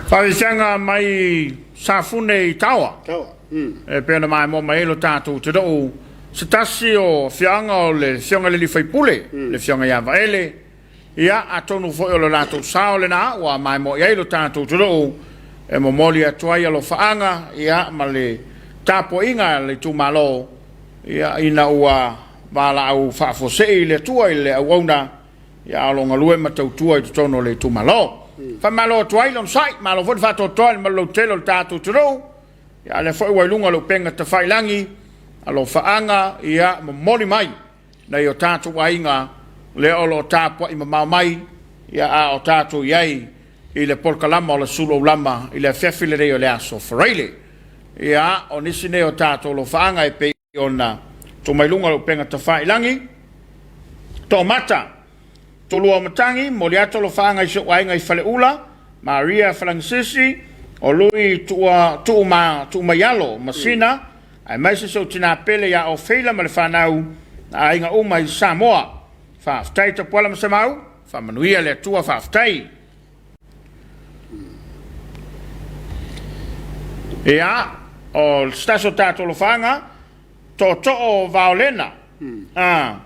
Faavisaga mai Safune i Taoa. Taoa. Mm. E pei ona maimoa mai ai lo tatou atunuu, se tasi o afioaga o le afioga i le alii faipule, le afioga ia Vaele, ia atonu foi o le latou sao lena ua maimoa i ai lo tatou atunuu. E momoli atu ai alofaaga ia ma le tapuaiga a le itumalo ia ina ua valaau faafuasei le Atua i le auauna ia a o lo o galue ma tautua i totonu o le itumalo. Faamalo atu ai le onosai, malo foi le faatoatoa i le malolautele o le tatou atunuu. Ia a lea foi ua i luga o le upega tafailagi, alofaaga ia momoli mai nai o tatou aiga lea o lo o tapuai mamao mai, ia a o tatou i ai i le polokalama o le Sulu Aulama i le afiafi lenei o le aso Faraile. Ia, o nisi nei o tatou alofaaga e pei ona tuu mai luga o le upega tafailagi, Toomata, Tulua o Matagi, momoli atu alofaaga i si ou aiga i Faleula, Maria Falagisisi, o Lui Tuua, Tuuma, Tuumaialo, Masina, aemaise si ou tina pele ia Ofeila ma le fanau, na aiga uma i Samoa. Faafetai Tapuala ma Semau, faamanuia le Atua, faafetai. Ia, o se tasi o tatou alofaaga, Tootoo Vaolena. Ah.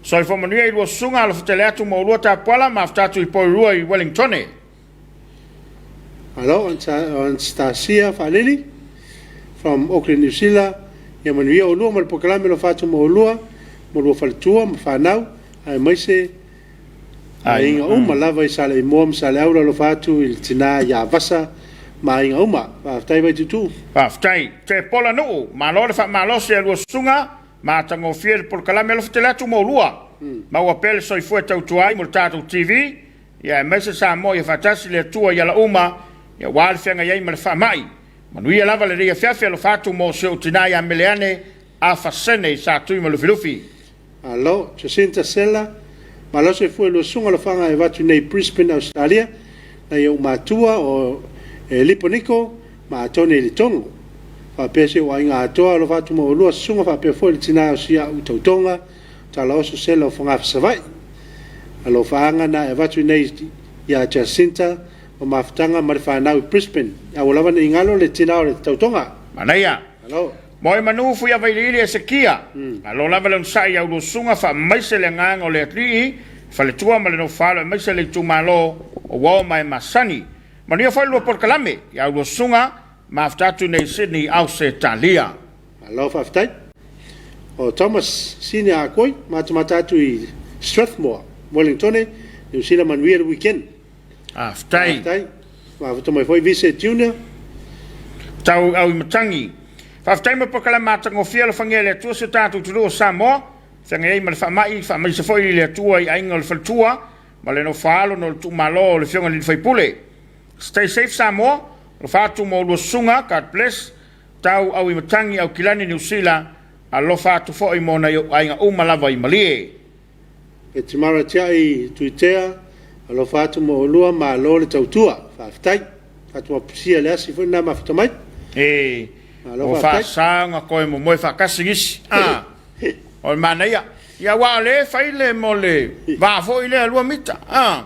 Soifua manuia i lua susuga, alofa tele atu mo lua Tapuala, mafuta atu i Porirua i Wellingtone. Alo, Anastasia Faalili from Auckland, New Zealand. Ia manuia oulua ma le polokalame alofa atu mo oulua, mo lua faletua ma fanau, aemaise aiga uma lava i Saleimoa ma Saleaula alofa atu i le tina ia Vasa ma aiga uma. Faafetai Vaituutuu. Faafetai. Tepola Nuu, malo le faamalosi a lua susuga, matagofie le polokalame alofa tele atu mo oulua. Maua pea le soifua e tautua ai mo le tatou TV, ia aemaise Samoa ia faatasi le Atua i ala uma, ia aua le feagai ai ma le faamai. Manuia lava lenei afiafi alofa atu mo si ou tina ia Meleane Afasene i Satui ma Lufilufi. Malo. Jacinta Sela, Malo soifua i lua susuga alofaga e avatu nei i Brisbane, Ausetalia, nai ou matua o Elipo Niko ma Atone i Letogo. Faapea si ou aiga atoa alofa atu ma oulua susuga faapea foi le tina o si au tautoga Talaoso Sela o Fogafa Savaii. Alofaaga na e avatu nei ia Jacinta ma mafutaga ma le fanau i Brisbane. Aua lava ne i galo le tina o le tautoga. Manaia. Malo. Moe manu Fuiavailiili Esekia. Malo lava le onosai i a ulua susuga, faamaise le agaga o le Alii, faletua ma le nofo-alo aemaise le itumalo o uo ma e masani. Manuia foi le lua polokalame i a ulua susuga, mafuta atu nei Sydney, Ausetalia. Malo faafetai. O Thomas Sini Ah Koi, matamata atu i Strathmore, Wellingtone, Niu Sila manuia le weekend. Faafetai. Faafetai. Mafuta mai foi Vise Junior. Tau au i matagi. Faafetai mo polokalame matagofie alofagia e le Atua si o tatou atunuu o Samoa, feagai ai ma le faamai, faamaise foi i le Atua i aiga o le faletua ma le nofo-a-alo no le tuumalo o le Afioga i le Alii Faipule. Stay safe Samoa, alofa atu mo lua susuga, God bless. Tau au i matagi Aukilani Niu Sila, alofa atu foi mo nai ou aiga uma lava i Malie. E Timara Tiai Tuitea, alofa atu mo oulua, malo le tautua. Faafetai. Fatuapusia le asi foi lena mafuta mai. E, Malo ua faafetai. faasa ona toe momoe faatasi nisi. A, o le manaia. Ia, aua o lea e fai le mo le va foi lea 2 mita. A.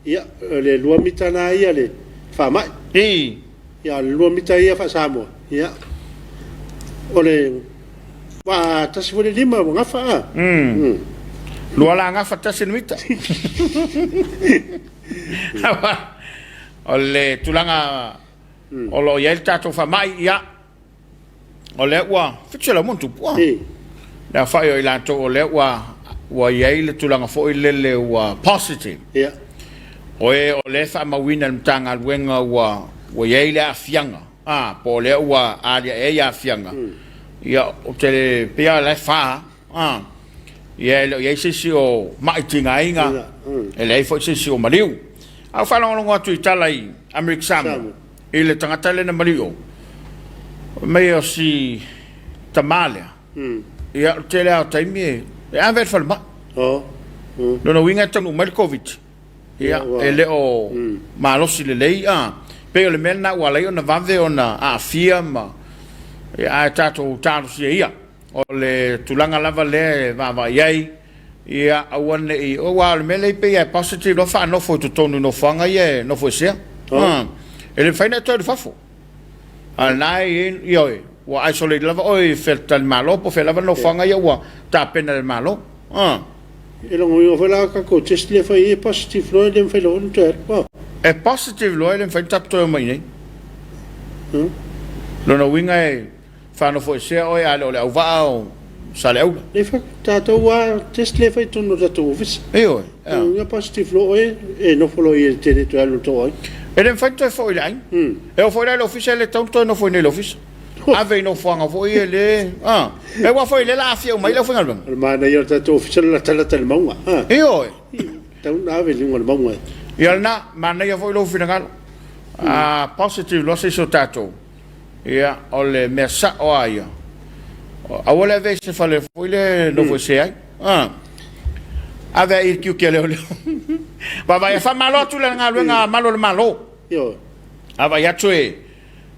Ia, o le 2 mita na ia le faamai. I. Ia, o le 2 mita ia faa-Samoa. Ia, o le vaa tasi foi le lima ua gafa a. Mm. Lua la gafa tasi le mita. O le tulaga o lo o i ai le tatou faamai, ia, o lea ua 700 ma ona tupu. Le aofai o i latou o lea ua ua i ai le tulaga foi lele ua positive. Ia. O e o lea e faamauina e le Matagaluega ua ua i ai le aafiaga, a, po o lea ua aliae ai aafiaga. Ia, ou te le, pei lava o la e fa, a, ia e le o i ai se isi o mai tigaina, e leai foi se isi o maliu. A ua faalogologo atu i tala i Amerika Samoa, i le tagata lea na maliu, fai mai o si tama lea, ia o le tele lava o taimi e ave i le falemai. Lona uiga e taunuu mai le Koviti, ia e le o malosi lelei, a, pei o le mea lena ua ala ai ona vave ona aafia ma, ia, ae tatou talosia ia. O le tulaga lava lea e vaavaai i ai, ia aua ne i, aua o le mea lea e pei lava e positive loa faanofo i totonu i nofoaga ia e nofoesea. E le mafai ona e toe alu i fafo. A o lena e i ai, ioe, ua isolate lava oe i faletalimalo po o fea lava nofoaga ia ua tapena e le Malo. E logoina foi la tatou test lea e fai ai e positive loa e le mafai loa ona toe alu. E positive loa e le mafai ona tatou toe omai i inei. Lona uiga e faanofoesea oe a le o le auvaa o Saleaula. Le fai tatou a test le fai totonu o le tatou ofisa. Ioe. Ia positive loa oe e nofo loa i e te le toe alu i le tou aiga. E le mafai ona toe foi i le aiga. E oo foi la i le ofisa e le tatau ona toe nofo i inei i le ofisa. Ave i nofoaga foi ia le a. Aua foi o lea o le a aafia uma ai le aufaigaluega. O le manaia o le tatou ofisa le latalata i le mauga. Ioe. Tatau ona ave i luga o le mauga. Ia lena, manaia foi lou finagalo. A positive loa se isi o tatou, ia o le mea sao lava ia, aua le avea i se fale foi lea e nofoesea ai. Ave ai i le tiute a leoleo. Vaavaai, e faamalo atu le galuega a malu o le Malo. Vaavaai atu e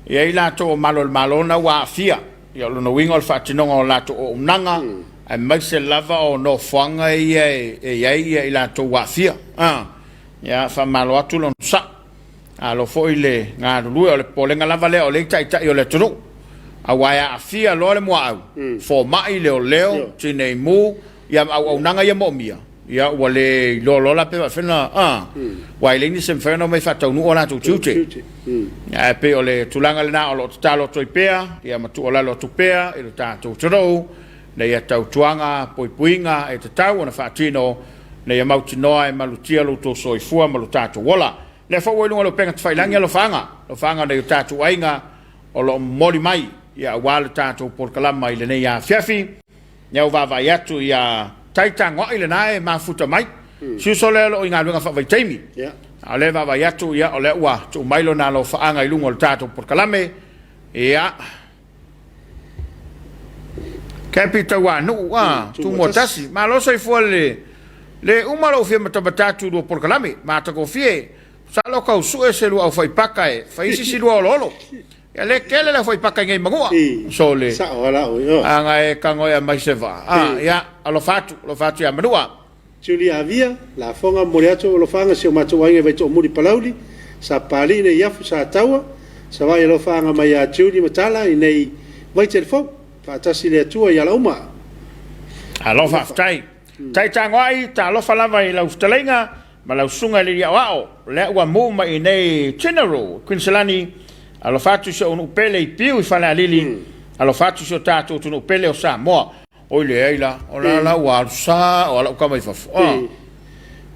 i ai latou o malu o le Malo na ua aafia. Ia o lona uiga o le faatinoga o latou auaunaga, aemaise lava o nofoaga ia e i ai i latou ua aafia. Ia faamalo atu le onosai. Malo foi le galulue, o le popolega lava lea o lea e taitai o le atunuu, aua e aafia loa le muaau, fomai, leoleo, tineimu, ia ma auaunaga ia moomia, ia ua le iloa loa la pe faafefea ona, aua e leai nisi e mafai ona omai faataunuu o latou tiute. Ae pei o le tulaga lena o lo o tatalo atu ai pea, ia ma tuualalo atu pea i lo tatou atunuu, ina ia tautuaga puipuiga e tatau ona faatino, ina ia mautinoa e malutia lo outou soifua ma lo tatou ola. Lea foi ua i luga o le upega tafailagi alofaaga, alofaaga o nai o tatou aiga o lo o momoli mai ia aua le tatou polokalama i lenei afiafi. Lea ua vaavaai atu ia Tai Tagoai lena e mafuta mai. Si uso lea o lo o i galuega faavaitaimi. A o lea e vaavaai atu ia o lea ua tuu mai lona alofaaga i luga o le tatou polokalame. Ia Cappy Tauanuu, a, Tumuatasi. Malo soifua le le uma lou fia matamata atu i lua polokalame. Matagofie. Masalo kau sue se lua aufaipaka e fai isi si lua oloolo. Ia le tele le aufaipaka i nei manua. Sole. Aga e tago e aumai se vaa. A, ia, alofa atu, alofa atu ia Manua. Julie Avia, Lafoga, momoli atu ou alofaaga si o matou aiga i Vaitoomuli Palauli, Sapapalii nei Afu Sataua, Savaii alofaaga mai ia Julie Matala i nei Vaitelefou, faatasi le Atua i ala uma. Malo faafetai. Tai tagoai, talofa lava i lau fetalaiga ma lau susuga i le Alii Aoao, lea ua mu mai i nei General Quinselani, alofa atu i si ou nuu pele i Piu i Falealili, alofa atu i si o tatou atunuu pele o Samoa. Oi leai la, o la la ua alu sao a lau tama i fafo. Ah.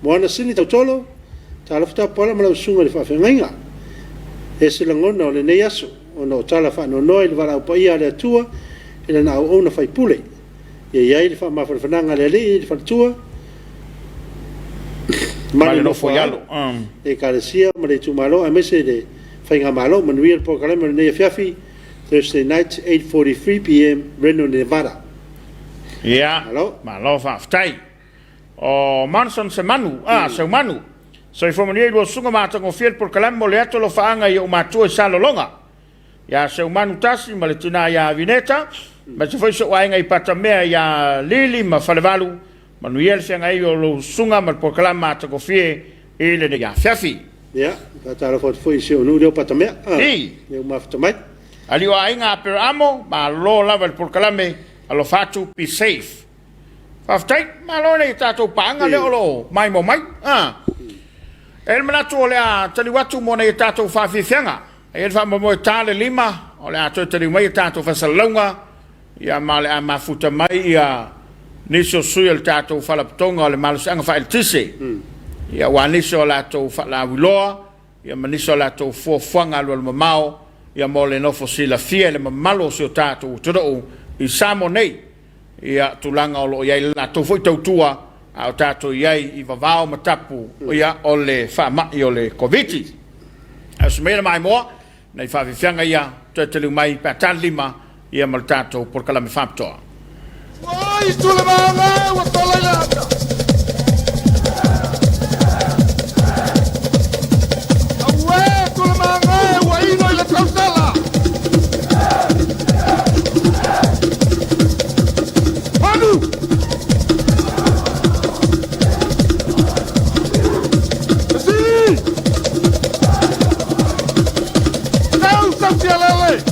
Moana Sini Tautolo, Talofa Tapuala ma lau susuga i le faafeagaiga. E se lagona o lenei aso, ona o tala faanoanoa i le valaau paia a le Atua i lana auauna faipule. Ia i ai le faamafanafanaga a le Alii i le faletua ma le nofo i alo, le Ekalesia ma le itumalo aemaise le Faigamalo. Manuia le polokalame o lenei afiafi. Thursday night 8:43 pm Reno Nevada. Ia, malo, malo faafetai. O Manson Semanu, ah, Seumanu. Soifua manuia i lua susuga matagofie le polokalame mo le atu alofaaga i ou matua i Salelologa. Ia Seumanu Tasi ma le tina ia Vineta, aemaise foi si ou aiga i Patamea ia Lili ma Falevalu. Manuia le feagai o lou susuga ma le polokalame matagofie i lenei afiafi. Ia, faatalofa atu foi i si ou nuu lea o Patamea, lea ua mafuta mai. Alii o aiga Aperaamo, malo lava i le polokalame, alofa atu, be safe. Faafetai, malo i le tatou paaga lea o lo o maimoa mai. E i ai le manatu o le a taliu atu mo nai a tatou faafiafiaga. E i ai le faamoemoe ta le 5, o le a toe taliu mai a tatou faasalalauga, ia ma o le a mafuta mai ia nisi o sui o le tatou Faalapotopotoga o le Malosiaga Faaeletise, ia aua nisi o latou faalauiloa, ia ma nisi o latou fuafuaga alualumamao, ia mo le nofo silafia i le mamalu o si o tatou atunuu i Samoa nei, ia tulaga o lo o i ai le latou foi tautua a o tatou i ai i vavao ma tapu, ia o le faamai o le Koviti. Ae oso maia le maimoa Nai faafiafiaga ia toe taliu mai pe a tali lima ia ma le tatou polokalame faapitoa. Ua i Tulemauga ua tola i le ata. Auē Tulemauga ua ino i le tausala. Manu! Fesili! Tau Sautialele!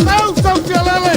Tau Sautialele!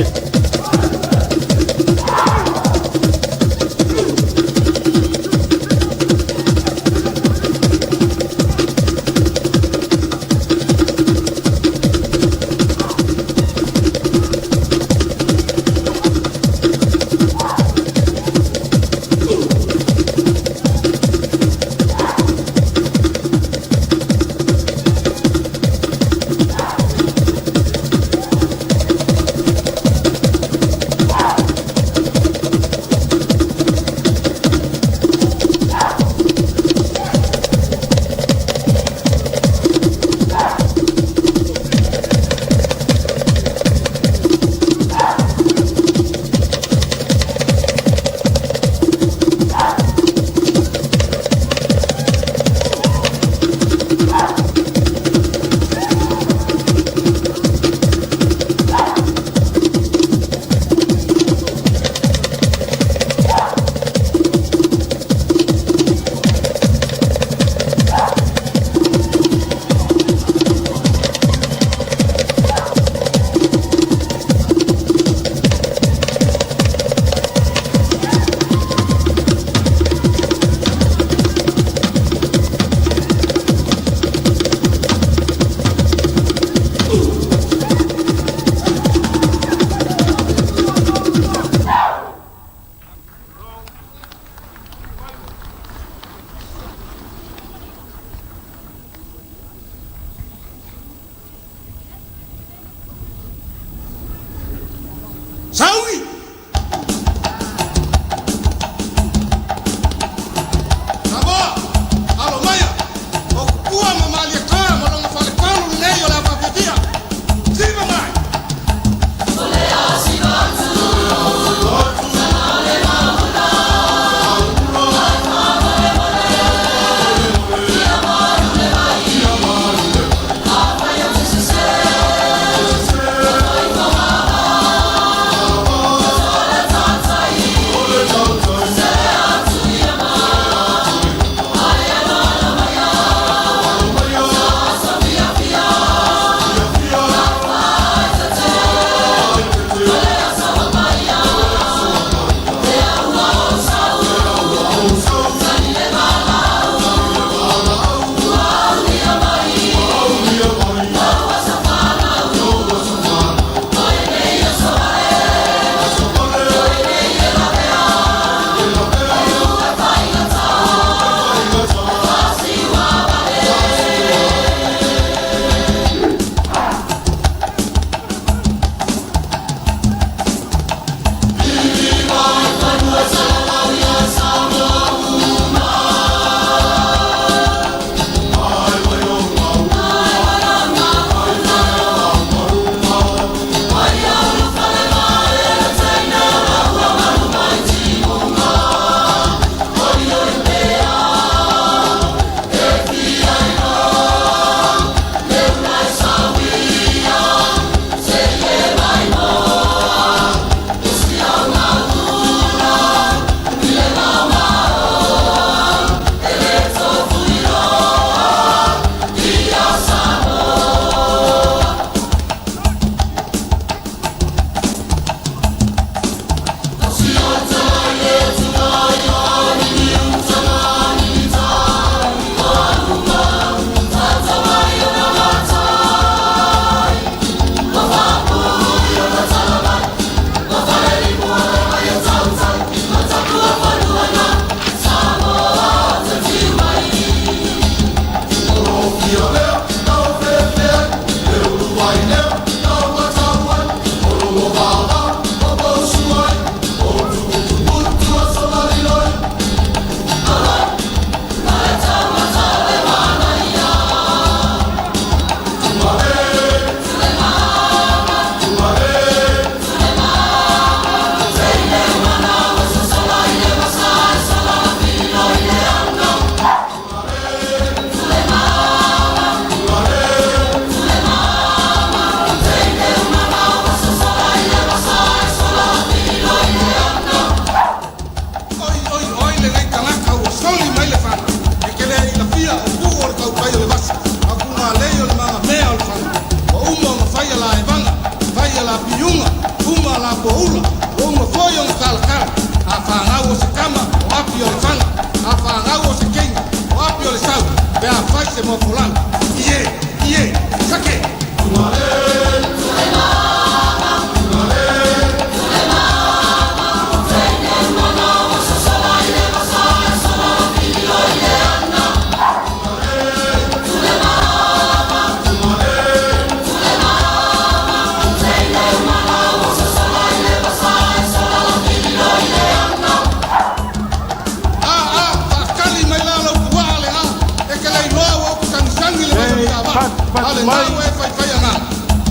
Fatupatu Ale mai. Na ua e faifai agaga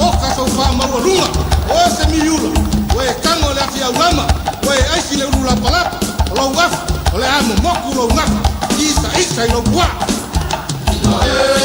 o ka sou faamaualuga o e se miula ua e tago le afi aulama ua e aisi le ulu lapalapa o lou afu o le a momoku lou gafa isaisa i lou puaa. Malie.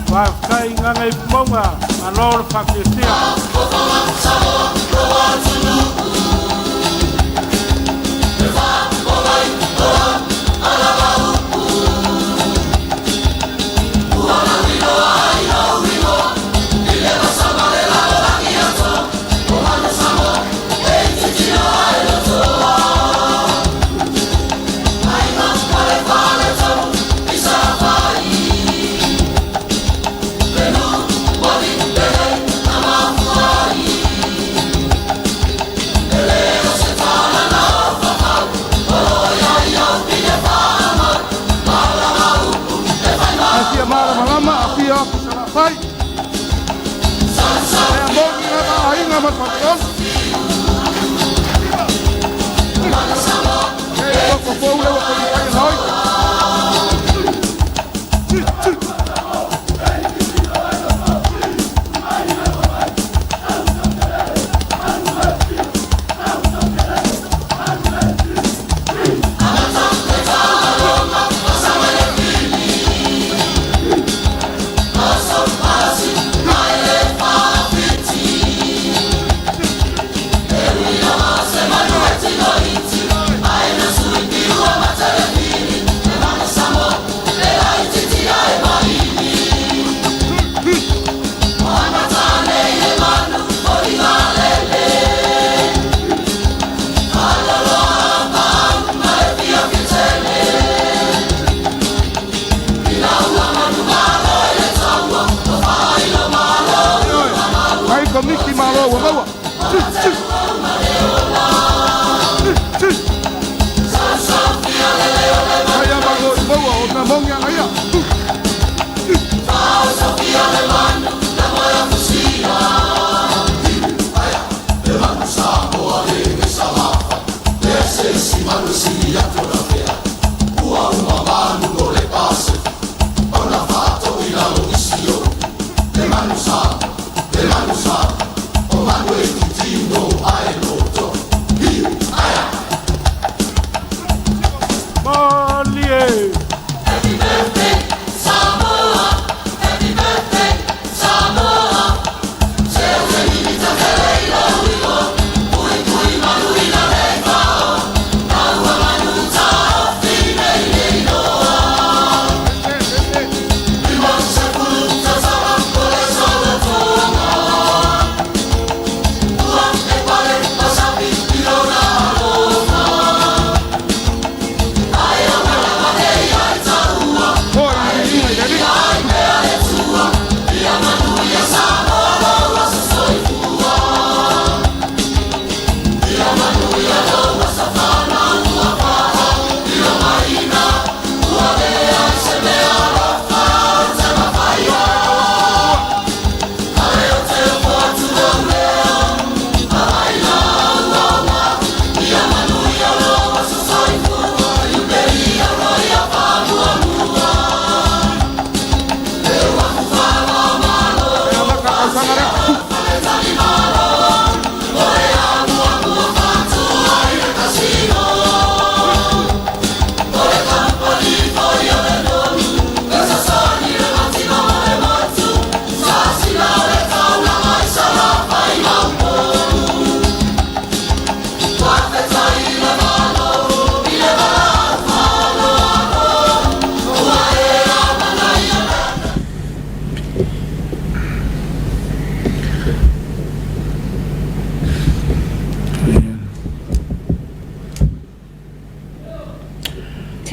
Faafetai Gagaifomauga, malo le faafiafia. Afia malamalama afia ofi salafai lea mogi lava aiga ma faleono e toko fou le ua komifai ana oi. Mai komiti malo ua maua. Ai a malo i maua o na mongi ana ia. Malie.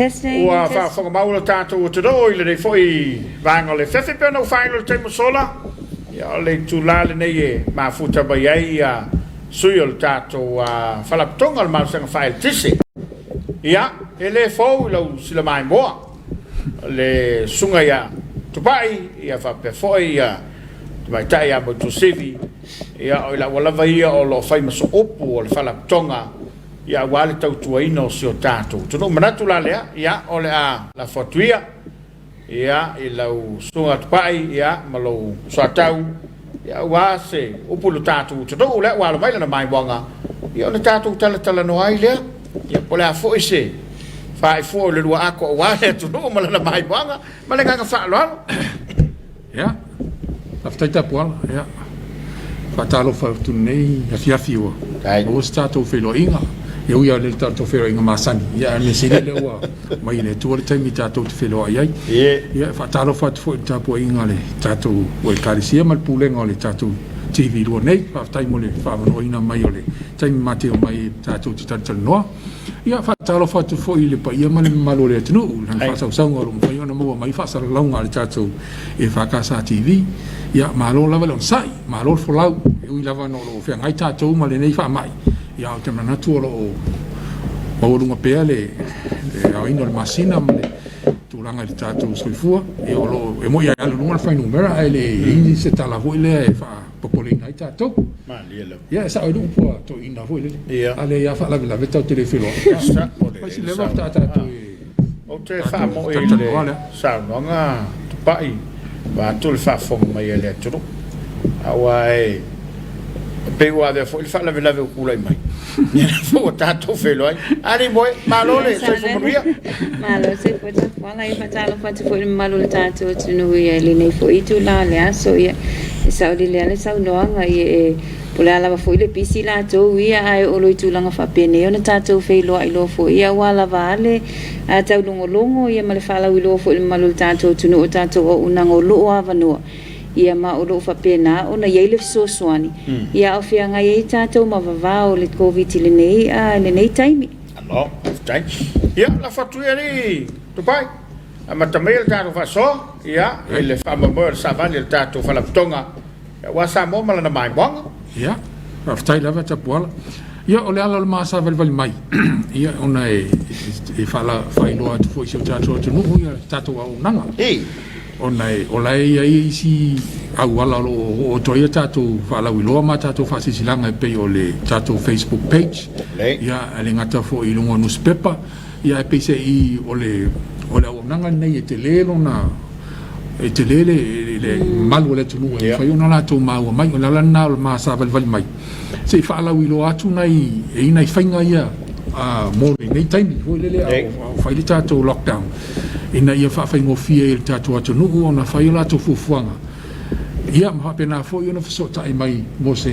Testing, Ua test. faafofoga mau lo tatou atunuu i lenei foi vaega o le afiafi pei ona ou faailo i le taimi ua sola. Ia, o le itula lenei e mafuta mai ai ia sui o le tatou Faalapotopotoga o le Malosiaga Faa-Eletise. Ia, e le fou i lau silamaimoa le susuga ia Tupai, ia faapea foi ia Tamaitai ia Moetusivi, ia o i laua lava ia o lo o fai ma sooupu o le Faalapotopotoga ia aua le tautuaina o si o tatou atunuu. Manatu la lea, ia o le a lafo atu ia, ia i lau susuga Tupai, ia ma lou soatau, ia aua se upu i lo tatou atunuu lea ua alo mai lana maimoaga, ia ona tatou talatalanoa ai lea, ia po o le a foi se faaifua o le lua ato aua le atunuu ma lana maimoaga. Ma le agaga faaaloalo. Ia, faafetai Tapuala. Ia, faatalofa atu lenei afiafi ua maua se tatou feiloaiga. E ui lava i le tatou feiloaiga masani, ia ae mea sili lea ua mai e le Atua le taimi tatou te feiloai ai. Ia, e faatalofa atu foi i le tapuaiga a le tatou Ekalesia ma le pulega o le tatou TV 2 nei. Faafetai mo le faaavanoaina mai o le taimi mateo mai tatou te talatalanoa. Ia, faatalofa atu foi i le paia ma le mamalu o le atunuu i lana faasausauga o lo o mafai ona maua mai faasalalauga a le tatou EFKS TV. Ia, malo lava le onosai, malo le folau. E ui lava ona o lo o feagai tatou ma lenei faamai, ia ae ou te manatu o lo o maualuga pea le aoina o le masina ma le tulaga i le tatou soifua. Ia, o lo o, e moni e alu i luga le fuainumera ae leai se tala foi lea e faa popoleina ai tatou. Malie lava. Ia, e sao ai le upu a toeaiina foi lele. Ia. A leai lava faalavelave tatou te le feiloai. E sao le Fai si leva faatoa tatou e Ou te faamoe i le saunoaga Tupai vaeatu le faafofoga mai a le atunuu. Aua e pei ua avea foi le faalavelave ua tulai mai. Ia lea foi ua tatou feiloai. Alii moe, malo le soifua manuia. Malo soifua tapuala. Ia faatalofa atu foi i le mamalu o le tatou atunuu i lenei foi itula o le aso. Ia, e saolele lava le saunoaga, ia e po o le a lava foi le pisi latou ia, ae oo loa i tulaga faapenei ona tatou feiloai loa foi, ia aua lava a le taulogologo ia ma le faalauiloa foi i le mamalu o le tatou atunuu o tatou auaunaga o lo o avanoa. Ia ma o lo o faapena ona i ai le fesoasoani, ia a o feagai ai tatou ma vavao o le Koviti i lenei taimi. Malo, faafetai. Ia, lafo atu ia alii Tupai, amata maia le tatou faasoa, ia, i le faamoemoe o le savali a le tatou Faalapotopotoga aua Samoa ma lana maimoaga. Ia, faafetai lava Tapuala. Ia, o le ala o le ma savalivali mai, ia, ona e faailoa atu foi i si o tatou atunuu ia tatou auaunaga. Ona o la e i ai isi auala o lo o oo atu ai a tatou faalauiloa ma a tatou faasilasilaga e pei o le tatou Facebook page, ia, e le gata foi i luga o nusipepa, ia ae peiseai o le o le auaunaga lenei e tele lona e tele le le mamalu o le atunuu e mafai ona latou maua mai. O le ala lena o le ma savalivali mai se i faalauiloa atu nai e i nai faiga ia mo lenei taimi foi lele a o fai le tatou lockdown ina ia faafaigofie ai e le tatou atunuu ona fai o latou fuafuaga ia ma faapena foi ona fesootai mai mo se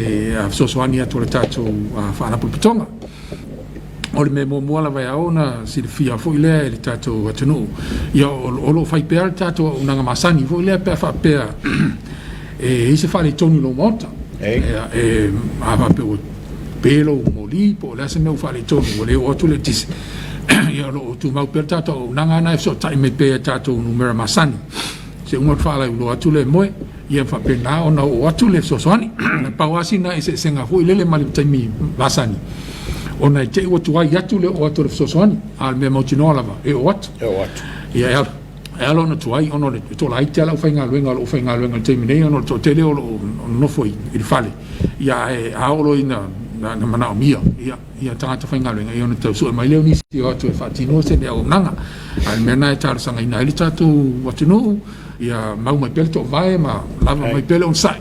fesoasoani atu a le tatou Faalapotopotoga. O le mea muamua lava e ao ona silafia foi lea e le tatou atunuu, ia o lo o fai pea le tatou auaunaga masani foi lea pe a faapea e i ai se faaletonu i lou maota. E, a faapea ua pe lou moli po o le a se mea ua faaletonu ua le oo atu le eletise, ia o lo o tumau pea le tatou auaunaga lena e fesootai mai pea i tatou numera masani. Se uma ona faalauiloa atu lea e moe, ia faapena ona oo atu le fesoasoani. Na pau lava sina eseesega foi lele ma le taimi masani, ona e te i ua tuai atu le oo atu o le fesoasoani, a o le mea mautinoa lava, e oo atu. E oo atu. Ia, e ala, e ala ona tuai ona o le toalaiti lava le aufaigaluega o lo o faigaluega i le taimi nei ona o le toatele o lo o nonofo i le fale, ia ae a oo loa ina na manaomia, ia, ia tagata faigaluega, ia ona tau sue mai lea o nisi e o atu e faatino se auaunaga. A o le mea lena e talosagaina ai le tatou atunuu, ia mau mai pea le toovae ma lava mai pea le onosai,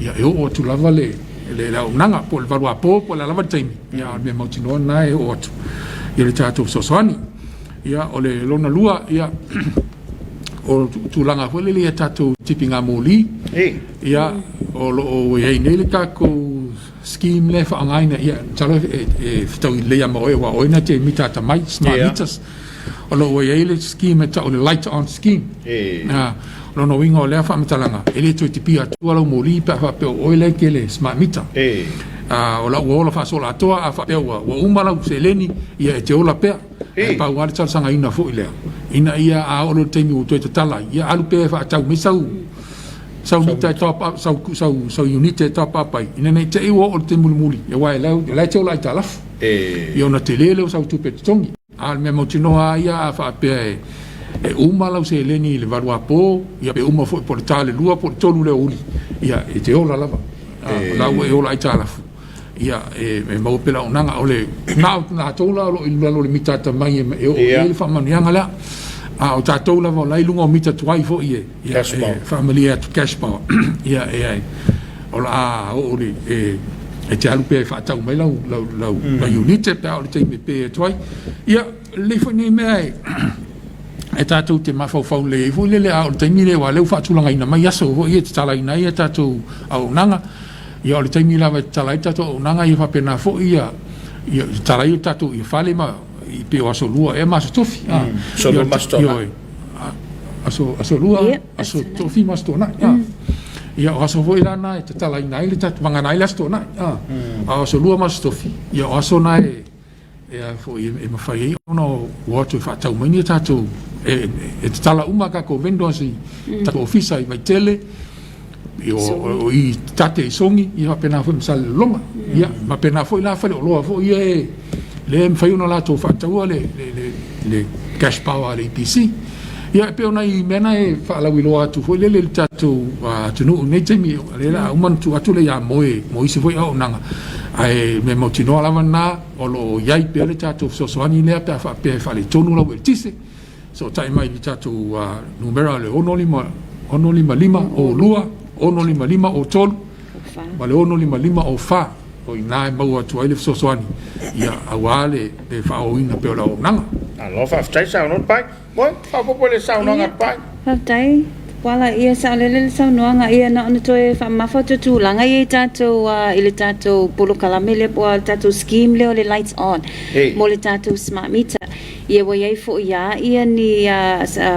ia e oo atu lava le le auaunaga po o le valuapo po o le a lava le taimi, ia a o le mea mautinoa lena e oo atu ia le tatou fesoasoani. Ia o le lona lua, ia o tulaga foi lele ia tatou tipiga moli, ia o lo o i ai nei le tatou scheme lea e faaaogaina, ia masalo e fetaui lelei lava ma oe aua o oe na te mita atamai, smart meters. O lo o ua i ai le scheme e tau o le light on scheme. O lona uiga o lea faamatalaga, e le toe tipia atua lau moli pe a faapea o oe lea e te le smart meter. O la ua ola faasoloatoa, a faapea ua uma lau seleni, ia e te ola pea. Ae pau lava le talosagaina foi lea, ina ia a oo loa i le taimi ua toe tatala ai, ia alu pea e faatau mai sau sau mita e top up, sau, sau, sau iunite e top up ai, ina ne i te i ua oo i le taimi mulimuli, aua o la e te ola aitalafu. Ia ona tele lea o sau tupe e totogi. A o le mea mautinoa lava ia, a faapea e uma lau seleni i le valuapo, ia pe uma foi po o le ta le 2 po o le 3 le aoauli, ia e te ola lava. O la ua e ola aitalafu, ia e maua pea le auaunaga. O le na o latou la o lo o i lalo o le mita atamai e oo i ai le faamanuiaga lea. A o tatou lava o la e i luga o mita tuai foi e faamalie atu cash power, ia e o le a oo i le e te alu pea e faatau mai lau lau lau iunite pe a oo i le taimi e pe atu ai. Ia, lelei foi nei mea e e tatou te mafaufau lelei ai foi lele a oo i le taimi lea aua o lea ua faatulagaina mai aso foi ia e tatalaina ai a tatou auaunaga. Ia o le taimi lava e tatala ai le tatou auaunaga ia faapena foi ia ia tatala ai o tatou ia fale ma i pei o aso lua ea ma aso tofi. Aso lua ma aso toanai. Aso aso lua, aso tofi ma aso toanai. Ia o aso foi la na e tatalaina ai le tatou vagana ai le aso toanai. A o aso lua ma aso tofi, ia o aso na e e foi e mafai ai ona o atu e faatau mai ni tatou e tatala uma tatou vendors i tatou ofisa i Vaitele, o i Tate i Sogi, ia faapena foi ma Salelologa. Ia faapena foi la faleoloa foi ia e lea e mafai ona latou faataua le cash power a le EPC. Ia e pei o nai mea na e faalauiloa atu foi lele i le tatou atunuu i lenei taimi, o lea o le a uma ona tuu atu le iamoe mo isi foi auaunaga, ae mea mautinoa lava lena o lo o i ai pea le tatou fesoasoani lea pe a faapea e faaletonu lau eletise. Fesootai mai i le tatou numera o le 6 6 5 0 2 6 5 5 0 3 ma le 6 5 5 0 4. O i ina e maua atu ai le fesoasoani ia aua le faaooina pea o le auaunaga. Malo faafetai saunoa Pai. Moe, faaopoopo i le saunoaga a Pai. Faafetai Tupuola, ia saolele le saunoaga, ia na ona toe faamamafa atu o tulaga ia i tatou i le tatou polokalame lea po o le tatou scheme lea o le lights on mo le tatou smart meter. Ia ua i ai foi lava ia ni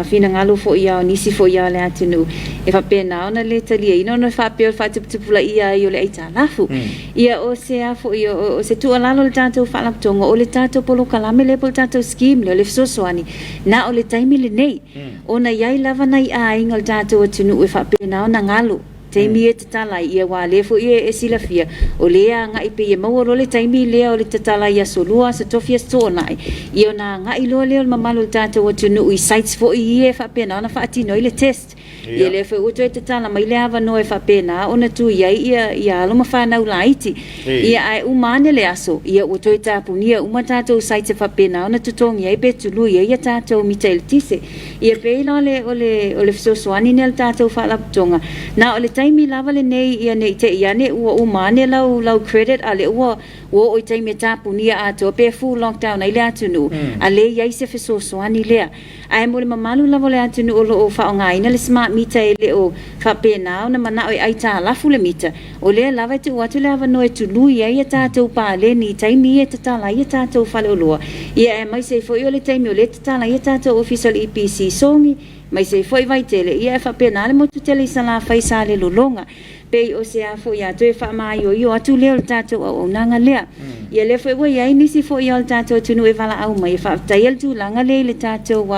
finagalo foi ia o nisi foi ia o le atunuu e faapena ona le taliaina ona faapea o le faatuputupulaia ai o le aitalafu. Ia o se a foi o se tuualalo i le tatou Faalapotopotoga o le tatou polokalame lea po o le tatou scheme lea o le fesoasoani na o le taimi lenei ona i ai lava nai aiga o le tatou atunuu e faapena ona galo taimi e tatala ai, ia aua o lea foi e silafia, o lea e agai pei e maua loa le taimi lea o le tatala i aso lua, aso tofi, aso toonai, ia ona agai loa lea o le mamalu o le tatou atunuu i sites foi ia e faapena ona faatino ai le test. Ia lea foi ua toe tatala mai le avanoa e faapena ona tui ai ia, ia alo ma fanau laiti. Ia ae uma ane le aso, ia ua toe tapunia uma tatou sites e faapena ona totogi ai pe tului ai a tatou mita eletise. Ia pei la o le, o le, o le fesoasoani lenei a le tatou Faalapotopotoga, na o le taimi lava lenei ia ne i te i ane ua uma ane lau, lau credit a o lea ua, ua oo i taimi e tapunia atoa pe full lockdown ai le atunuu, a le i ai se fesoasoani lea. Ae mo le mamalu lava o le atunuu o lo o faaaogaina le smart meter e le o faapena ona manao e aitalafu le mita, o lea lava e tuu atu le avanoa e tului ai a tatou paleni i taimi ia e tatala ai a tatou faleoloa, ia aemaise ai foi o le taimi o lea e tatala ai a tatou ofisa o le EPC i Sogi, aemaise ai foi Vaitele, ia ae faapena le motu tele i Salafai, Salelologa. Pei o se a foi a toe faamaioio atu lea o le tatou auaunaga lea. Ia lea foi ua i ai nisi foi o le tatou atunuu e valaau mai e faafetaia le tulaga lea i le tatou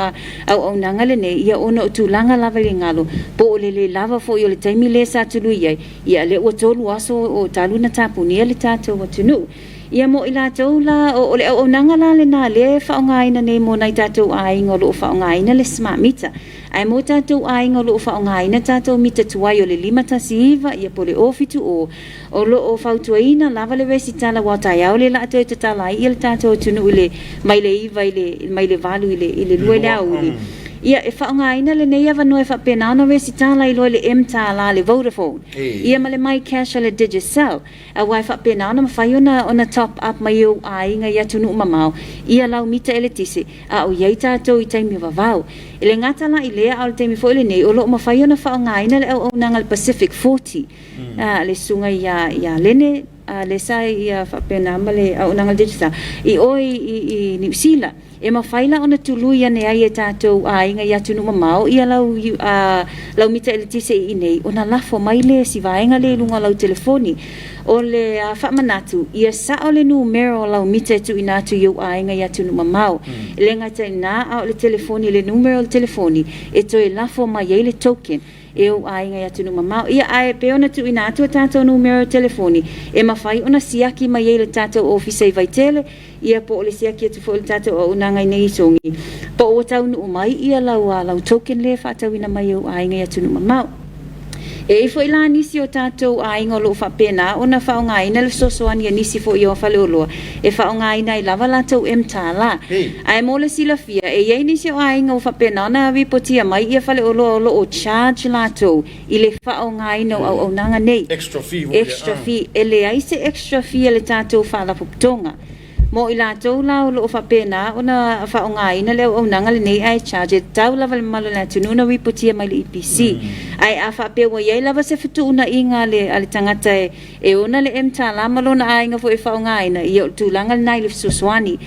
auaunaga lenei, ia ona o tulaga lava i le galo, po o le le lava foi o le taimi lea sa tului ai, ia lea ua 3 aso o talu ona tapunia le tatou atunuu. Ia mo i latou la, o le auaunaga la lena lea e faaaogaina nei mo nai tatou aiga o lo o faaaogaina le smart meter. Ae mo tatou aiga o lo o faaaogaina tatou mita tuai o le 519 ia po o le 070, o lo o fautuaina lava le resitala aua o taeao lea o le a toe tatala ai ia le tatou atunuu i le mai le 9 i le mai le 8 i le i le 2 i le aoauli. Ia e faaaogaina lenei avanoa e faapena ona resitala ai loa i le M-Tala a le Vodafone ia ma le MyCash a le Digicel. Aua e faapena ona mafai ona ona top up mai e ou aiga i atunuu mamao ia lau mita eletise a o i ai tatou i taimi vavao. E le gata la i lea a o le taimi foi lenei o lo o mafai ona faaaogaina le auaunaga a le Pacific 40 a le susuga ia ia Lene. lea sa ia faapena ma le auaunaga a le Digicel i o i Niu Sila. E mafai la ona tului ane ai e tatou aiga i atunuu mamao ia lau lau mita eletise i inei ona lafo mai lea si vaega lea i luga o lau telefoni. O le faamanatu, ia sao le numera o lau mita e tuuina atu i ou aiga i atunuu mamao. E le gata i lena, a o le telefoni, le numera o le telefoni e toe lafo mai ai le token e ou aiga i atunuu mamao. Ia, ae pei ona tuuina atu a tatou numera o telefoni e mafai ona siaki mai ai le tatou ofisa i Vaitele, ia po o le siaki atu foi o le tatou auaunaga i nei i Sogi, po ua taunuu mai ia lau, lau token lea e faatauina mai e ou aiga i atunuu mamao. E i ai foi la nisi o tatou aiga o lo o faapena ona faaaogaina le fesoasoani a nisi foi o faleoloa e faaaogaina ai lava latou M-Tala. Ae mo le silafia, e i ai nisi o aiga ua faapena ona ripotia mai ia faleoloa o lo o charge latou i le faaaogaina o auaunaga nei. Extra fee foi. Extra fee. E leai se extra fee a le tatou Faalapotopotoga. Mo i latou la o lo o faapena ona faaaogaina le auaunaga lenei ae charge, e tatau lava i le mamalu o le atunuu ona ripotia mai i le EPC. Ae a faapea ua i ai lava se fetuunaiga a le, a le tagata e, e ona le M-Tala ma lona aiga foi e faaaogaina, ia o le tulaga lena i le fesoasoani.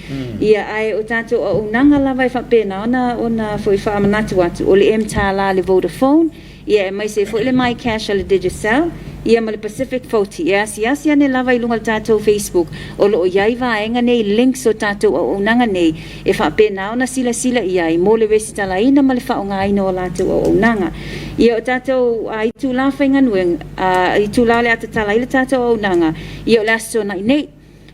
Ia, ae o tatou auaunaga lava e faapena ona, ona foi faamanatu atu, o le M-Tala a le Vodafone, Ia, aemaise ai foi le MyCash a le Digicel, ia ma le Pacific Foti. E asiasi ane lava i luga o le tatou Facebook, o lo o i ai vaega nei, links o tatou auaunaga nei, e faapena ona silasila i ai mo le resitalaina ma le faaaogaina o a latou auaunaga. Ia, o tatou itula faigaluega, itula o le a tatala ai le tatou auaunaga, ia o le Aso Toonai nei.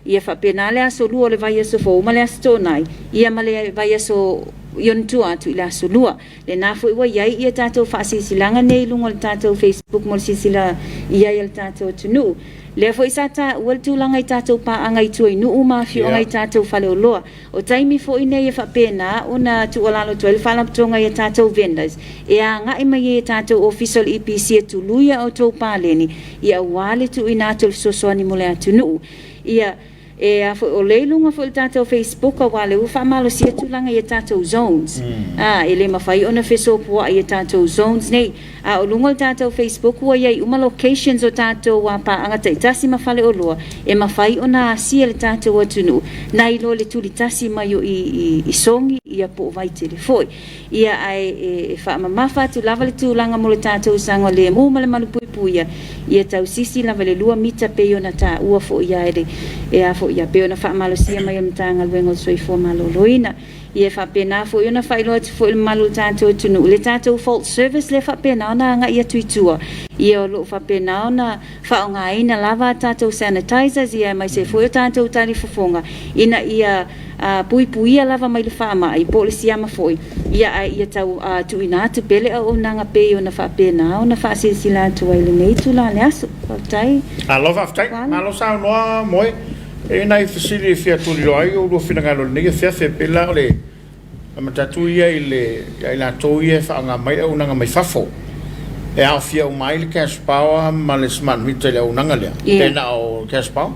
Ia faapena le aso Lua o le vaiaso fou ma le Aso Toonai, ia ma le vaiaso i ona tua atu i le Aso Lua. Lena foi ua i ai ia tatou faasilasilaga nei i luga o le tatou Facebook mo le silasila i ai a le tatou atunuu. Lea foi sa taua le tulaga i tatou paaga i tua i nuu ma afioaga i tatou faleoloa. O taimi foi nei e faapena ona tuualalo atu ai le Faalapotopotoga i a tatou vendors e agai mai ai i a tatou Ofisa o le EPC e tului a outou paleni ia aua le tuuina atu o le fesoasoani mo le atunuu. Ia, e a foi, o lea i luga foi o le tatou Facebook aua o lea ua faamalosia tulaga i a tatou zones. A, e le mafai ona fesopoai i a tatou zones nei. A o luga o le tatou Facebook ua i ai uma locations o tatou paaga taitasi ma faleoloa e mafai ona asia e le tatou atunuu nai lo le tulitasi mai o i i Sogi ia po o Vaitele foi. Ia ae e faamamafa atu lava le tulaga mo le tatou saogalemu ma le malupuipuia ia tausisi lava i le 2 mita pei ona taua foi ia e le e a foi ia pei ona faamalosia mai e le Matagaluega o le Soifua Maloloina. Ia e faapena foi ona faailoa atu foi i le mamalu o le tatou atunuu le tatou fault service lea e faapena ona agai atu i tua. Ia o lo o faapena ona faaaogaina lava a tatou sanitizers ia aemaise ai foi o tatou talifofoga ina ia puipuia lava mai le faamai po o le siama foi, ia ae ia tau tuuina atu pea le auaunaga pei ona faapena ona faasilasila atu ai i lenei itula o le aso. Faafetai. Malo faafetai. Malo saunoa Moe. E i ai nai fesili e fia tuliloa ai oulua finagalo i lenei afiafi, e pei la o le matatu ia i le ia i latou ia e faaaoga mai auaunaga mai fafo, e aofia uma ai le cash power ma le smart meter i le auaunaga lea, pe na o cash power?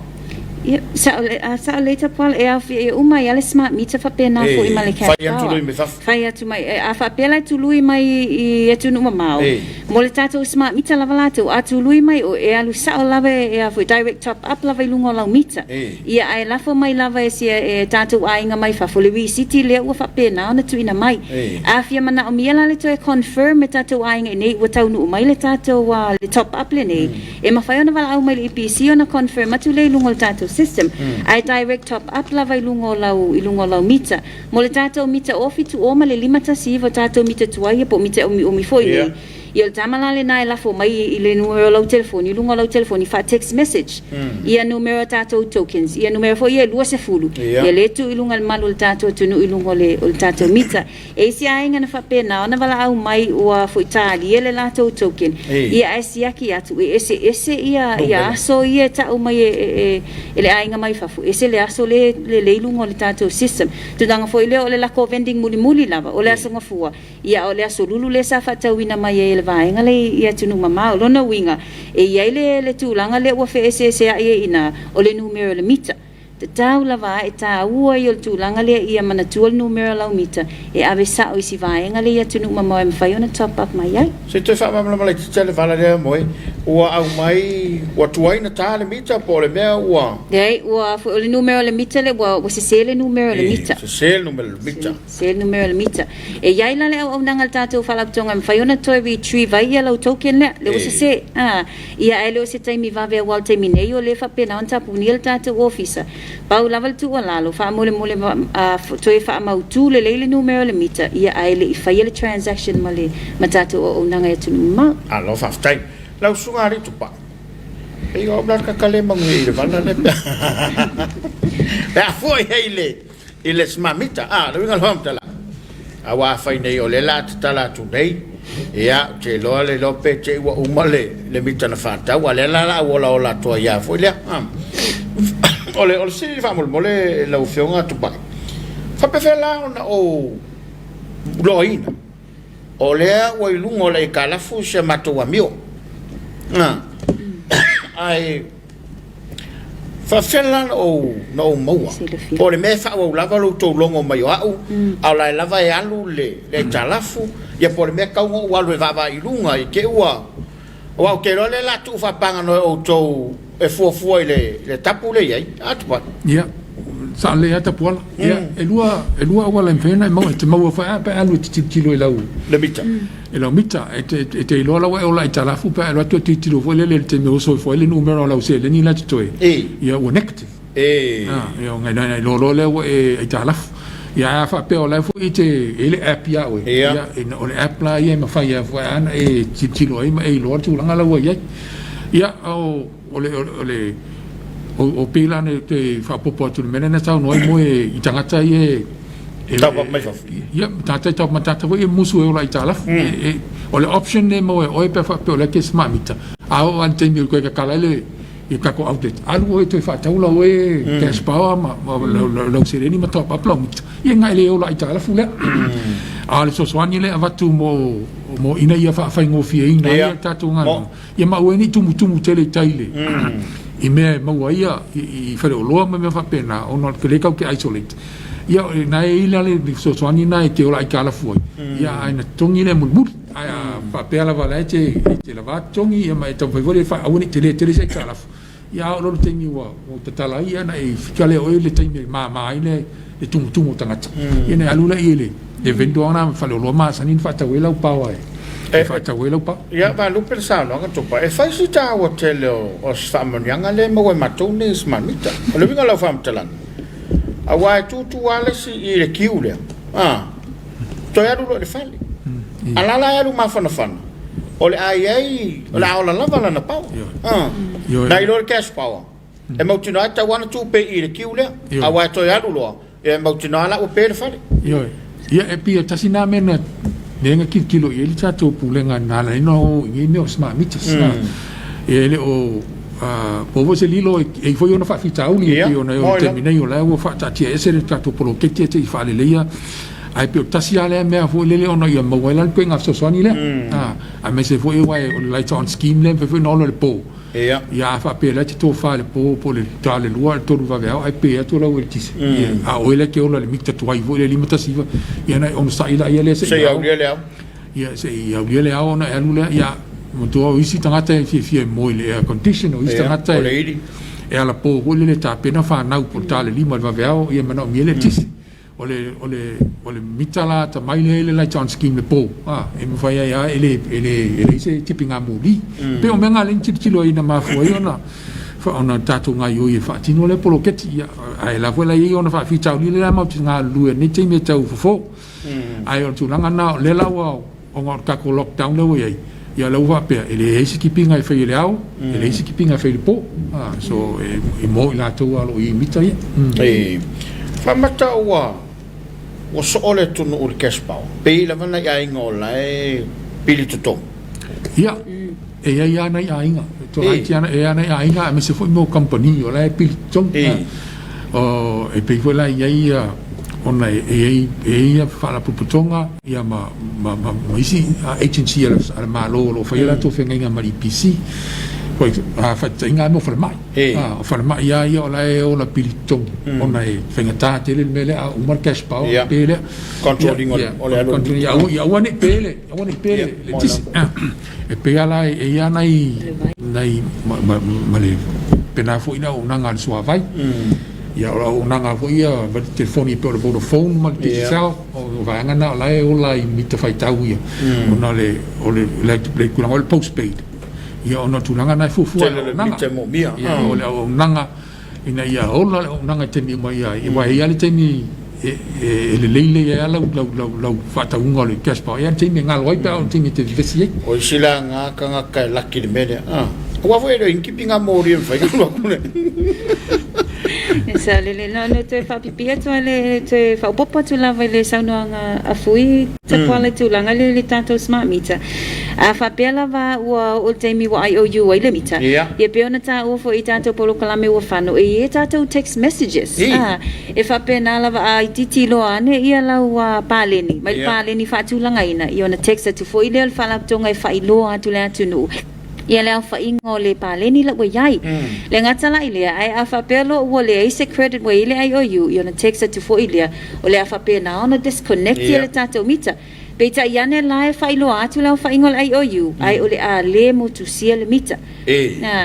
Ia, sao sao lelei Tapuala, e aofia uma ai lava le smart meter faapena foi ma le cash power. Fai atu tului mai fafo. Fai atu mai, a faapea la e tului mai i atunuu mamao, mo le tatou smart meter lava latou, a tului mai oe, e alu sao lava e a foi, direct top up lava i luga o lau mita. Ia, ae lafo mai lava e si e tatou aiga mai fafo le risiti lea ua faapena ona tuuina mai. A fia manaomia la le toe confirm e tatou aiga i inei ua taunuu mai le tatou le top up lenei, E mafai ona valaau mai le EPC ona confirm atu lea i luga o le tatou system. Ae direct top up lava i luga o lau, i luga o lau mita. Mo le tatou mita 070 ma le 519 o tatou mita tuai ia po o mita umiumi foi nei, ia o le tama la lena e lafo mai i le numera o lau telefoni, i luga o lau telefoni faa-text message ia numera o tatou tokens, ia numera foi ia e 20, ia lea e tuu i luga i le malu o le tatou atunuu i luga o le, o le tatou mita. E isi aiga na faapena ona valaau mai ua foi talie le latou token, ia ae siaki atu e eseese ia ia aso ia e tau mai e, e, e le aiga mai fafo, ese le aso le lelei i luga o le tatou system. Tulaga foi lea o le lako vending mulimuli lava, o le aso Gafua, ia a o le aso Lulu lea sa faatauina mai ai e le vaega lea i atunuu mamao. O lona uiga, e i ai le, le tulaga lea ua feeseeseai ai i ina, o le numera o le mita. Tatau lava a e taua ia o le tulaga lea ia manatua le numera lau mita e ave sao i si vaega lea i atunuu mamao e mafai ona top up mai ai. Se i toe faamalamalama laitiiti lava le vala lea moe. Ua aumai, ua tuai na ta le mita po o le mea ua. Leai, ua foi o le numera o le mita lea ua ua sese le numera o le mita. E, sese le numera o le mita. Sese le numera o le mita. E i ai la le auaunaga a le tatou Faalapotopotoga e mafai ona toe retrieve ai ia lau token lea, lea ua sese. A, ia ae le o se taimi vave aua o le taimi nei o lea e faapena ona tapunia le tatou ofisa. Pau lava le tuualalo, faamolemole a, toe faamautu lelei le numera o le mita, ia ae le i faia le transaction ma le ma tatou auaunaga i atunuu mamao. Malo faafetai. Lau Susuga Alii Tupai, pei o au la le kaka le manuia i le vala lea pe a pe a fua i ai i le i le smart meter, a, le uiga o le faamatalaga, aua afai nei o lea o le a tatala atu nei, ia, ou te iloa le iloa pe te i ua uma le, le mita na faatau, a o lea la o le a ou olaola atu ai lava foi lea. A. O le, o le fesili faamolemole lau Afioga Tupai, faapefea la ona ou iloaina o lea ua i luga o le aitalafu si a matou amio? A. Ae Faafefea la na ou, na ou maua? Po o le mea e faaauau lava lo outou logo mai o au, a o la e lava e alu le, le aitalafu, ia po o le mea e tatau ona ou alu e vaavaai i luga i te i ua... Aua ou te iloa lea o le a tuu faapaganoa e outou e fuafua i le, le tapu lea e i ai. A Tupai? Ia, sa lelei lava Tapuala. Ia, e lua auala e mafai ona e maua, e te maua foi lava pe a alu e te tilotilo i lau... Le mita. I lau mita. E te, e te iloa la ua e ola aitalafu pe a e alu atu e tilotilo foi lele i le taimi e oso ifo ai le numera o lau seleni la e totoe, ia ua negative. Ia, ona e iloa loa lea ua e aitalafu. Ia, ae a faapea o la e foi e te i ai le app ia oe, ia, o le app la ia e mafai ai foi lava ona e tilotilo ai ma e iloa le tulaga la ua i ai. Ia, o, o le, o le, o, o pei la ona toe faaopoopo atu i le mea lea na saunoa ai moe i tagata ia e, Tau mai fafo. Ia, tagata tau ma tagata foi e musu e ola aitalafu. O le option lea e maua e oe pe a faapea o lea e te smart meter, a oo lava i le taimi e toe tatala ai le i tatou outlet, alu oe e toe faatau lau oe cash power ma lau seleni ma top up lau mita, ia na e le ola aitalafu lea. A o le fesoasoani lea e avatu mo ina ia faafaigofieina ai le tatou galuega, Ia ma aua ai ne i tumutumu tele i tai i le i mea e maua ai ia i faleoloa ma mea faapena ona o le tatou te isolate. Ia o lena e i ai la le fesoasoani lena e te ola aitalafu ai, ia ae na totogi lea mulimuli. Ae a faapea lava o la e te lava totogi ia ma e taumafai foi lea aua ne i tele tele se aitalafu, Ia a oo loa le taimi ua tatala ai, ia ona e fika lea o oe le taimi e mama ai le tumutumu o tagata. Ia ona e alu lea i le vendor lena faleoloa masani ona faatau ai lau paoa e faatau ai lau paoa. Ia, vaelupe le saunoaga Tupa, e fai si taua tele o se faamanuiaga lea e maua e matou nei i Smart Meter. O le uiga o lau faamatalaga, aua e tutu lava le isi i le queue lea, a, toe alu loa i le fale. A la la e alu mafanafana, o le a i ai, o le a ola lava lana power. Nai lo le cash power, e mautinoa e tatau lava ona tuu pea i i le queue lea, aua e toe alu loa, e mautinoa la ua pe le fale. Ioe. Ia, e pei e tasi lena mea na lea na tilotilo i ai le tatou Pulega na ala ai ona o i nei mea o smart meters. E le o po o foi se lilo e i ai foi ona faafitauli e pei ona e o i le taimi nei o la ua faataatia ese le tatou poloketi e te i faaleleia. Ae pei o le tasi lava lea mea foi lele ona ia maua ai la le ituaiga fesoasoani lea. Aemaise foi aua o le lights on scheme lea e mafai foi ona ola i le po. Ia a faapea o la e te tofa i le po po o le ta o le 2 i le 3 vaveao ae pe atu lau eletise. Ia a o oe la e te ola i le mita tuai foi lea 519, ia ona e onosai laia lea seia aulia le ao. Ia seia aulia le ao ona e alu lea. Ia manatua o isi tagata e fiafia e moe i le air condition, o isi tagata e alapo foi lele e tapena fanau po o le ta o le 5 i le vaveao ia e manaomia le eletise. O le, o le, o le mita la atamai lea i le lights on scheme le po, a, e mafai ai lava, e le, e le, e leai se tipiga moli. E pei o mea na lea na tilotilo ai na mafua ai ona, ona tatou gaoioi e faatino lea poloketi. Ia, ae la foi la i ai ona faafitauli lea matou te galulue ai i lenei taimi e tau fofo. Ae o le tulaga lena, o lea la ua, ona o le tatou lockdown lea ua i ai, ia o lea ua faapea, e leai se tipiga e fai e le ao, e leai se tipiga e fai i le po. So, e mo i latou lava o lo o i ai i mita ia. E faamata ua ua soo le atunuu i le cash power, pe i ai lava nai aiga o la e pili totogi? Ia, e i ai lava nai aiga, e toalaiti lava, e i ai lava nai aiga aemaise foi mo kamupani o la e pili totogi. E pei foi la e i ai ona e i ai e i ai faalapotopotoga ia ma ma ma isi agency a le Malo o lo o faia latou feagaiga ma le EPC. Faataitaiga lava mo falemai. O falemai lava ia o la e ola pili totonu ona e faigata tele le mea lea, a uma le cash power ona pe lea. Control ina o le alu o le mita. Ia aua ne i pe le, aua ne i pe le eletise. E pei lava la e i ai nai, nai ma le faapena foi le auaunaga a le suavai. Ia o le auaunaga foi ia telefoni e pei o le Vodafone ma le Digicel, o vaega na o la e ola i mita faitau ia ona o le o le tulaga o le postpaid. Ia ona o le tulaga na e fuafua e le auaunaga. Ia o le auaunaga ina ia ola le auaunaga i taimi uma ia aua e i ai lava le taimi e lelei lelei ai lava lau faatauga o le cash power, e i ai lava le taimi e galo ai pe a oo i le taimi e te vevesi ai. O isi la na tagata e laki i le mea lea, aua foi e le o i ai ni tipiga moli e mafai ona alu atu le. E saolele, na ona toe faapipi atu lava, le toe faaopoopo atu lava i le saunoaga a Fui Tapuala i tulaga lea i le tatou smart meter. A faapea lava ua oo i le taimi ua IOU ai le mita, ia pei ona taua foi i tatou polokalame ua fano, e i ai tatou text messages. E faapena lava a itiiti loa ane ia lau paleni, mai le paleni faatulagaina, ia ona text atu foi lea o le faalapotopotoga e faailoa atu i le atunuu ia le aofaiga o le paleni la ua i ai. Le gata la i lea, ae a faapea loa ua leai se credit ua i ai le IOU, ia ona text atu foi lea, o le a faapena ona disconnect ia le tatou mita. Peitai ane la e faailoa atu le aofaiga o le IOU, ae o le a le motusia le mita.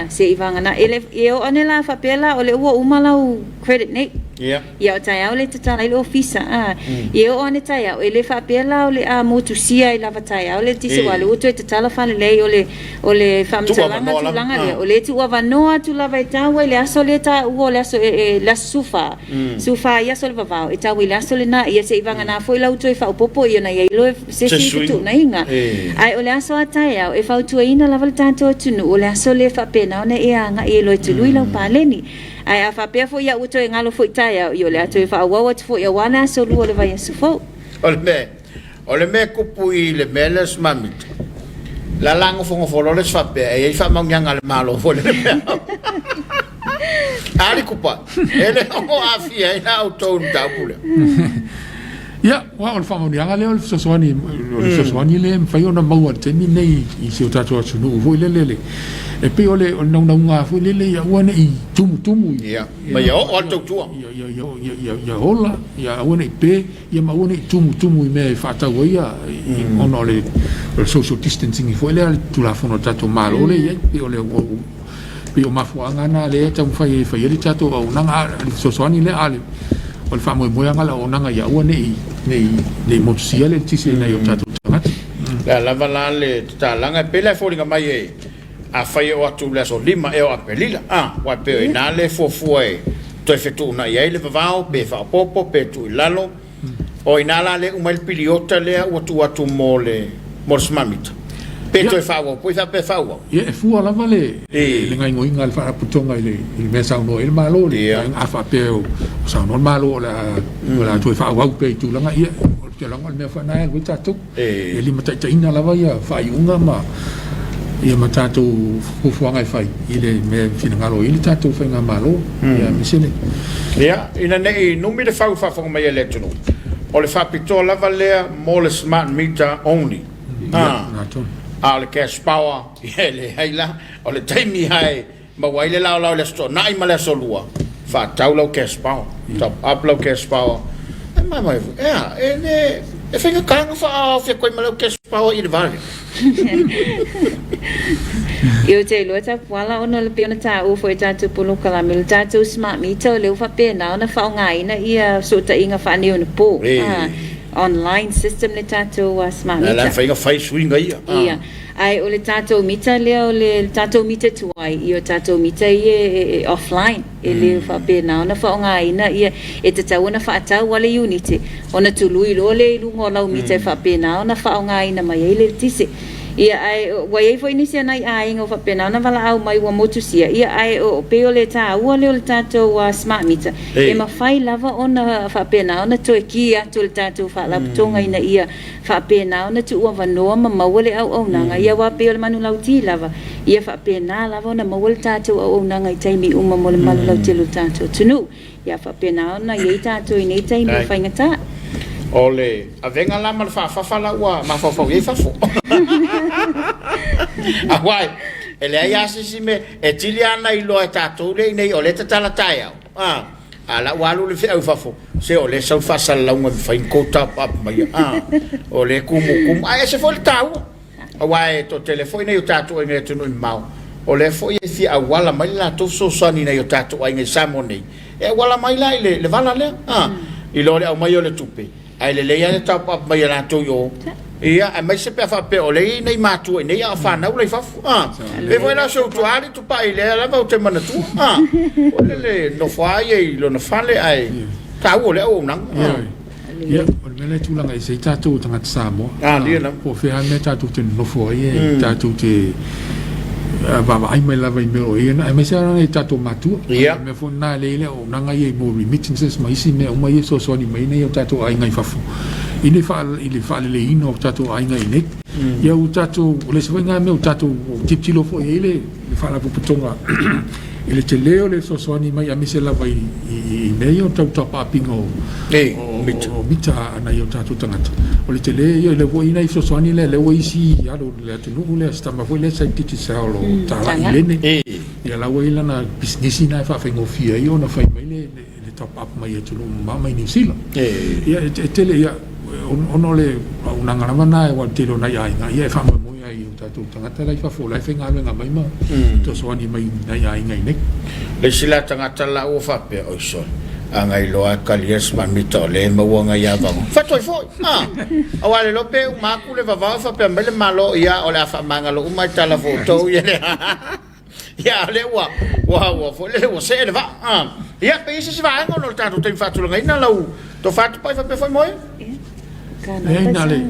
Seivagana, e oo ane la faapea la o lea ua uma lau credit nei. Ia o taeao lea e tatala ai le ofisa, a. Ia e oo ane taeao, e le faapea la o le a motusia ai lava taeao le eletise aua o lea ua toe tatala faalelei o le o le faamatalaga tulaga lea, o lea e tuuavanoa atu lava e tau ai le aso lea e taua o le aso le aso 14, 14 i aso o le vavao, e tau ai le aso lena, ia seivagana foi la ua toe faaopoopo ia ona i ai loa se isi fetuunaiga. Ae o le aso a taeao, e fautuaina lava le tatou atunuu, o le aso lea e faapena ona e agai ai loa e tului lau paleni. Ae a faapea foi au ua toe galo foi taeao, ia o le a toe faaauau atu foi aua le aso lua o le vaiaso fou. O le mea, o le mea e tupu i le mea lea o le smart meter, la la nofonofo loa le isi faapea e i ai faamauniaga a le Malo foi lele pe a. Ali Kupa, e le o aafia ai la outou i le mataupu lea. Ia, aua o le faamanuiaga lea o le fesoasoani, o le fesoasoani lea e mafai ona maua i le taimi lenei i si o tatou atunuu foi lele le, e pei o le o le naunauga foi lele ia aua ne i tumutumu i, Ia, ma ia oo lava le tautua. ia, ia, ia, ia, ia, ia ola, ia aua ne i pe, ia ma aua ne i tumutumu i mea e faatau ai ia, ona o le, o le social distancing foi lea, le Tulafono a le tatou Malo lea e i ai. Pei o le, o, pei o mafuaaga na lea e taumafai ai e fai ai le tatou auaunaga, a o le fesoasoani lea, a o le faamoemoeaga o le auaunaga ia aua ne i motusia le eletise i nai o tatou tagata. O le a lava la le tatalaga, e pei la e foliga mai e afai e oo atu i le aso 5 ea o Aperila, a, aua e pei o i ina le fuafua e toe fetuunai ai le vavao, pe faaopoopo pe tuu i lalo. O i ina la lea e uma ai le piliota lea ua tuu atu mo le mo le smart meter. Pe toe faaauau foi faapea e faaauau. Ia, e fua lava le le gaoioiga a le Faalapotopotoga i le i le mea e saunoa ai le Malo i le vaega. A faapea o saunoa le Malo o le a o le a toe faaauau pea i tulaga ia, ou te iloa o le mea foi lena e alu ai tatou. E limataitaiina lava ia faaiuga ma ia ma tatou fuafuaga e fai i le mea e finagalo ai le tatou faigamalo, ia aemaise le. Ia, ina ne i numi le fau i faafofoga mai a le atunuu, o le faapitoa lava lea mo le smart meter only. Ia, na tonu. A o le cash power, ia e leai la, o le taimi lava e Maua ai le laolao i le Aso Toonai ma le Aso Lua, faatau lau cash power, top up lau cash power. E mai mai foi, e a, e le, e faigata ona faaofi atu ai ma lau cash power i le va lea. Ia ou te iloa Tapuala ona o le pei ona taua foi e tatou polokalame o le tatou smart meter o lea ua faapena ona faaaogaina ia fesootaiga faaneionapo, online system le tatou smart meter. O le a la mafai ona fai suiga ia. Ia. Ae o le tatou mita lea o le tatou mita tuai, ia o tatou mita ia e offline, e le faapena ona faaaogaina, ia e tatau ona faatau lava le iunite ona tului loa lea i luga o lau mita e faapena ona faaaogaina mai ai le eletise. Ia ae ua i ai foi nisi o nai aiga ua faapena ona valaau mai ua motusia, ia ae pei o le taua lea o le tatou smart meter, e mafai lava ona faapena ona toe ki atu e le tatou faalapotopotoga ina ia faapena ona tuuavanoa ma maua le auaunaga, ia aua pei o le manulauti lava, ia faapena lava ona maua le tatou auaunaga i taimi uma mo le malulautele o le tatou atunuu. Ia faapena ona i ai tatou i nei taimi o faigata. O le avega la ma le faafafa la ua mafaufau i ai fafo. Aua E leai lava se isi mea e tili lava ona iloa e tatou lea i inei o lea e tatala taeao, a, a o la ua alu le feau i fafo, se o lea e sau le faasalalauga e mafai ona tou top up maia, a, o lea e tumutumu. Ae ese foi le taua, aua e toatele foi nai o tatou aiga i atunuu e mamao, o lea foi e fia auala mai le latou fesoasoani i nai o tatou aiga i Samoa nei, e auala mai la i le vala lea, a, i lo le aumai o le tupe. Ae lelei lava le top up mai a latou i o. Ia, aemaise pe a faapea o lea e i ai nai matua i inei a o fanau la i fafo. A, pei foi la o si ou tuaali Tupai lea lava ou te manatua. A, o le le nofo lava ia i lona fale ae taua o le auaunaga. A. Ia, o le mea lea e tulaga ese ai tatou o tagata Samoa. A, lia lava. Po o fea lava le mea tatou te nonofo ai, e tatou te vaavaai mai lava i mea o i ai, aemaise lava nai tatou matua. Ia. O le mea foi lena e lelei le auaunaga ia i mea o remittances ma isi mea uma ia e fesoasoani mai ai nai o tatou aiga i fafo i le i le faaleleiina o tatou aiga i inei. Ia ua tatou, o le isi foi lena mea ua tatou tilotilo foi i ai le Faalapotopotoga i le tele o le fesoasoani mai aemaise lava i mea ia o tau taupaapina o mita a nai o tatou tagata. O le tele ia, lea foi nai fesoasoani lea, lea ua isi alo o le atunuu lea, si tama foi lea sa i Digicel o Talai Lene, ia la ua i ai lana pisinisi lena e faafaigofie ai ona fai mai le top up mai atunuu mamao mai Niu Sila. Ia e tele ia, ona o le auaunaga lava lena aua o le tele o nai aiga ia e faamoemoe lava i o tatou tagata la i fafo o la e faigaluega mai ma fesoasoani mai i nai aiga i inei. Le isi la tagata la ua faapea, oi sole, a na iloa e talia le smart meter o lea e maua nai avanoa. Fatu ai foi, a! Aua le iloa pe uma atu le vavao e faapea mai le Malo, ia o le a faamagalo uma ai tala foi outou ia le Ia, o lea ua, ua, ua foi lele ua see le vaa. Ah. Ia, pe i ai se isi vaega ona o le tatou taimi faatulagaina lau tofa Tupai faapea foi Moe? Car numbers.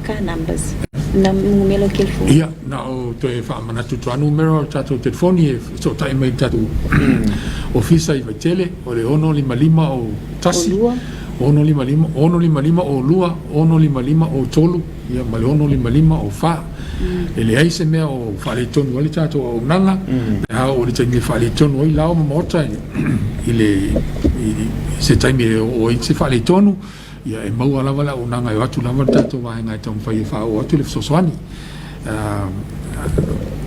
Car numbers. Numero o telefoni. Ia, na o toe faamanatu atu lava numero o le tatou telefoni e fesootai mai i le tatou ofisa i Vaitele, o le 655 o 1, 655, 655 o 2, 655 o 3, ia ma le 655 o 4. E leai se mea o faaletonu ai le tatou auaunaga, pe a oo i le taimi e faaletonu ai lao ma maota i le i se taimi e oo ai se faaletonu, ia e maua lava le auaunaga e o atu lava le tatou vaega e taumafai e faaoo atu le fesoasoani.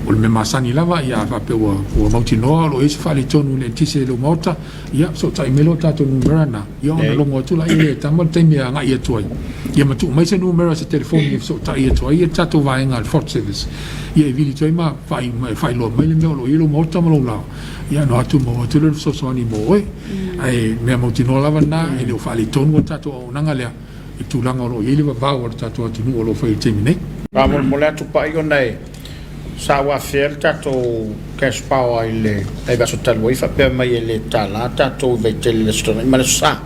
O le mea masani lava, ia a faapea ua mautinoa o lo o i ai se faaletonu i le eletise i lou maota, Ia, fesootai mai loa le tatou numera lena, ia ona logo atu laia lea e tama le taimi e agai atu ai. Ia ma tuu mai se numera o se telefoni e fesootai atu ai le tatou vaega a le Fault Service, ia e vili atu ai ma faailoa mai le mea o lo o i ai lou maota ma lou lao, ia ona o atu maua atu lea o le fesoasoani mo oe. Ae mea mautinoa lava lena, e le o faaletonu le tatou auaunaga lea i le tulaga o lo o i ai le vavao o le tatou atunuu o lo o fai i le taimi nei. Faamolemole atu Pai ona e sa ua afea le tatou cash power i le vaiaso talu ai faapea mai e le tala tatou i Vaitele i le Aso Toonai ma le Aso Sa.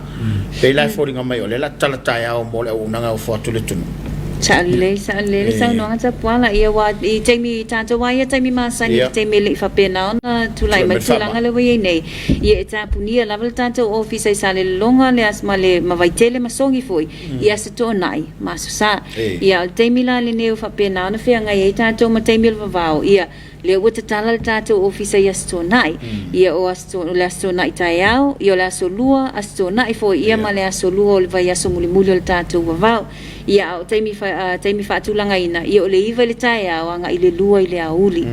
Pei la e foliga mai o lea la tatala taeao mo le auaunaga e ofo atu i le atunuu. Sao lelei, sao lelei le saunoaga Tapuala. Ia aua i taimi tatou a ia taimi masani i le taimi e le i faapena ona tulai mai le tulaga lea ua i ai nei. Ia e tapunia lava le tatou ofisa i Salelologa le ma le ma Vaitele ma Sogi foi i Aso Toonai ma Aso Sa. Ia o le taimi la lenei ua faapena ona feagai ai tatou ma taimi o le vavao, ia lea ua tatala le tatou ofisa i Aso Toonai. Ia o Aso o le Aso Toonai taeao, ia o le Aso Lua, Aso Toonai foi ia ma le Aso Lua o le vaiaso mulimuli o le tatou vavao. Ia, a o taimi, taimi faatulagaina, ia o le 9 i le taeao agai i le 2 i le aoauli.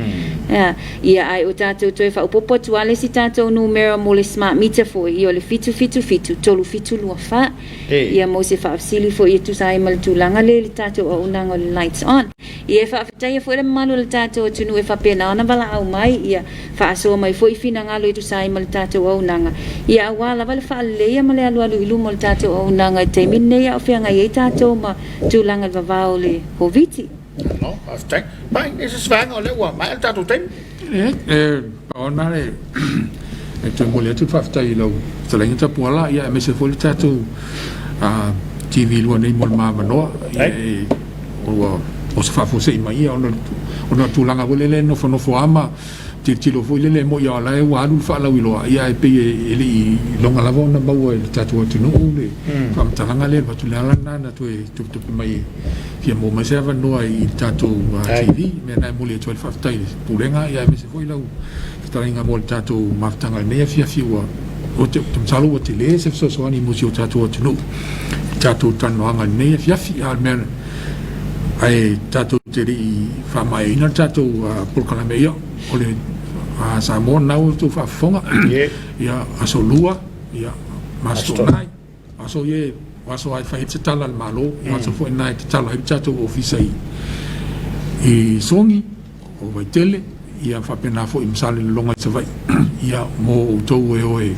Ia, ia ae o tatou toe faaopoopo atu lava le isi tatou numera mo le smart meter foi, ia o le 777 3724. Ia mo se faafesili foi e tusa ai ma le tulaga lea i le tatou auaunaga o le lights on. Ia e faafetaia foi le mamalu o le tatou atunuu e faapena ona valaau mai, ia faasoa mai foi finagalo e tusa ai ma le tatou auaunaga, ia aua lava le faaleleia ma le alualu i luma o le tatou auaunaga i le taimi lenei a o feagai ai tatou ma tulaga i le vavao o le Koviti. Malo, faafetai. Mai, e se isi vaega o lea ua maea le tatou taimi. E, e, pau lena le, e toe momoli atu le faafetai i lau fetalaiga Tapuala, ia aemaise foi le tatou TV Lua nei mo le ma avanoa. Ia, e, ua, o se faafuasei mai ia ona, ona o tulaga foi lele e nofonofo lava ma tilotilo foi lele e moi lava o la e ua alu le faalauiloa, ia ae pei e le i iloga lava ona maua e le tatou atunuu le faamatalaga lea e avatu. O le ala lena na toe topetope mai e fia maua mai se avanoa i le tatou TV. O le mea lena e momoli atu ai le faafetai i le Pulega ia aemaise foi lau fetalaiga mo le tatou mafutaga i lenei afiafi ua ou te masalo ua tele se fesoasoani mo si o tatou atunuu i le tatou talanoaga i lenei afiafi. A o le mea ae tatou te te le i faamaeaina le tatou polokalame, ia, o le Samoa lena ua outou faafofoga, ia, aso Lua, ia, ma Aso Toonai, o aso ia, o aso lava e fai ai se tala a le Malo, o aso foi na e tatalo ai le tatou ofisa i Sogi, o Vaitele, ia faapena foi ma Salelologa i Savaii, ia mo outou e o e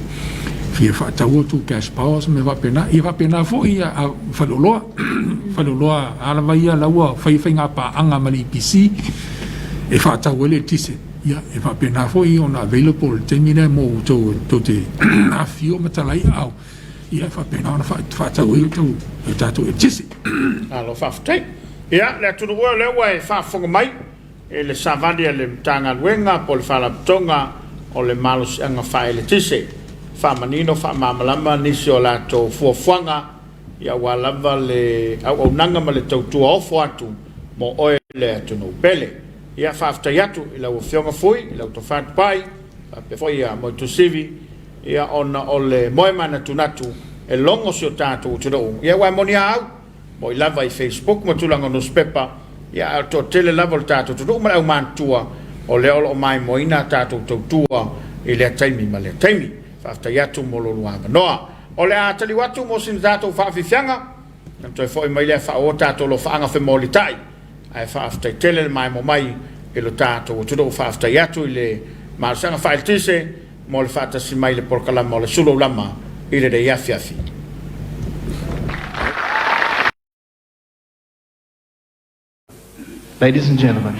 fia faatau outou cash power ma mea faapena. Ia faapena foi ia faleoloa, faleoloa a lava ia la ua fai faiga paaga ma le EPC e faatau ai le eletise. Ia e faapena foi ona available i le taimi lea mo outou tou te afifio ma talai aao, ia e faapena ona faatau ai outou le tatou eletise. Malo faafetai. Ia, le atunuu e o lea ua e faafofoga mai i le savali a le Matagaluega po o le Faalapotopotoga o le Malosiaga Faaeletise, faamanino, faamalamalama nisi o latou fuafuaga ia aua lava le auaunaga ma le tautua ofo atu mo oe le atunuu pele. Ia faafetai atu i lau Afioga Fui, i lau Tofa Tupai, faapea foi ia Moetusivi, ia ona o le moe manatunatu e logo si o tatou atunuu. Ia aua e moni a au, moi lava i Facebook ma tulaga o nusipepa, ia ae o le toatele lava o le tatou atunuu ma le aumatutua o lea o lo o maimoaina a tatou tautua i lea taimi ma lea taimi. Faafetai atu mo lo oulua avanoa. O le a taliu atu mo sina tatou faafiafiaga, ona toe foi mai lea faaauau tatou alofaaga femolitai. Ae faafetai tele le maimoa mai i lo tatou atunuu. Faafetai atu i le malosiaga faaeletise mo le faatasi mai i le polokalama o le Sulu Aulama i lenei afiafi. Ladies and gentlemen.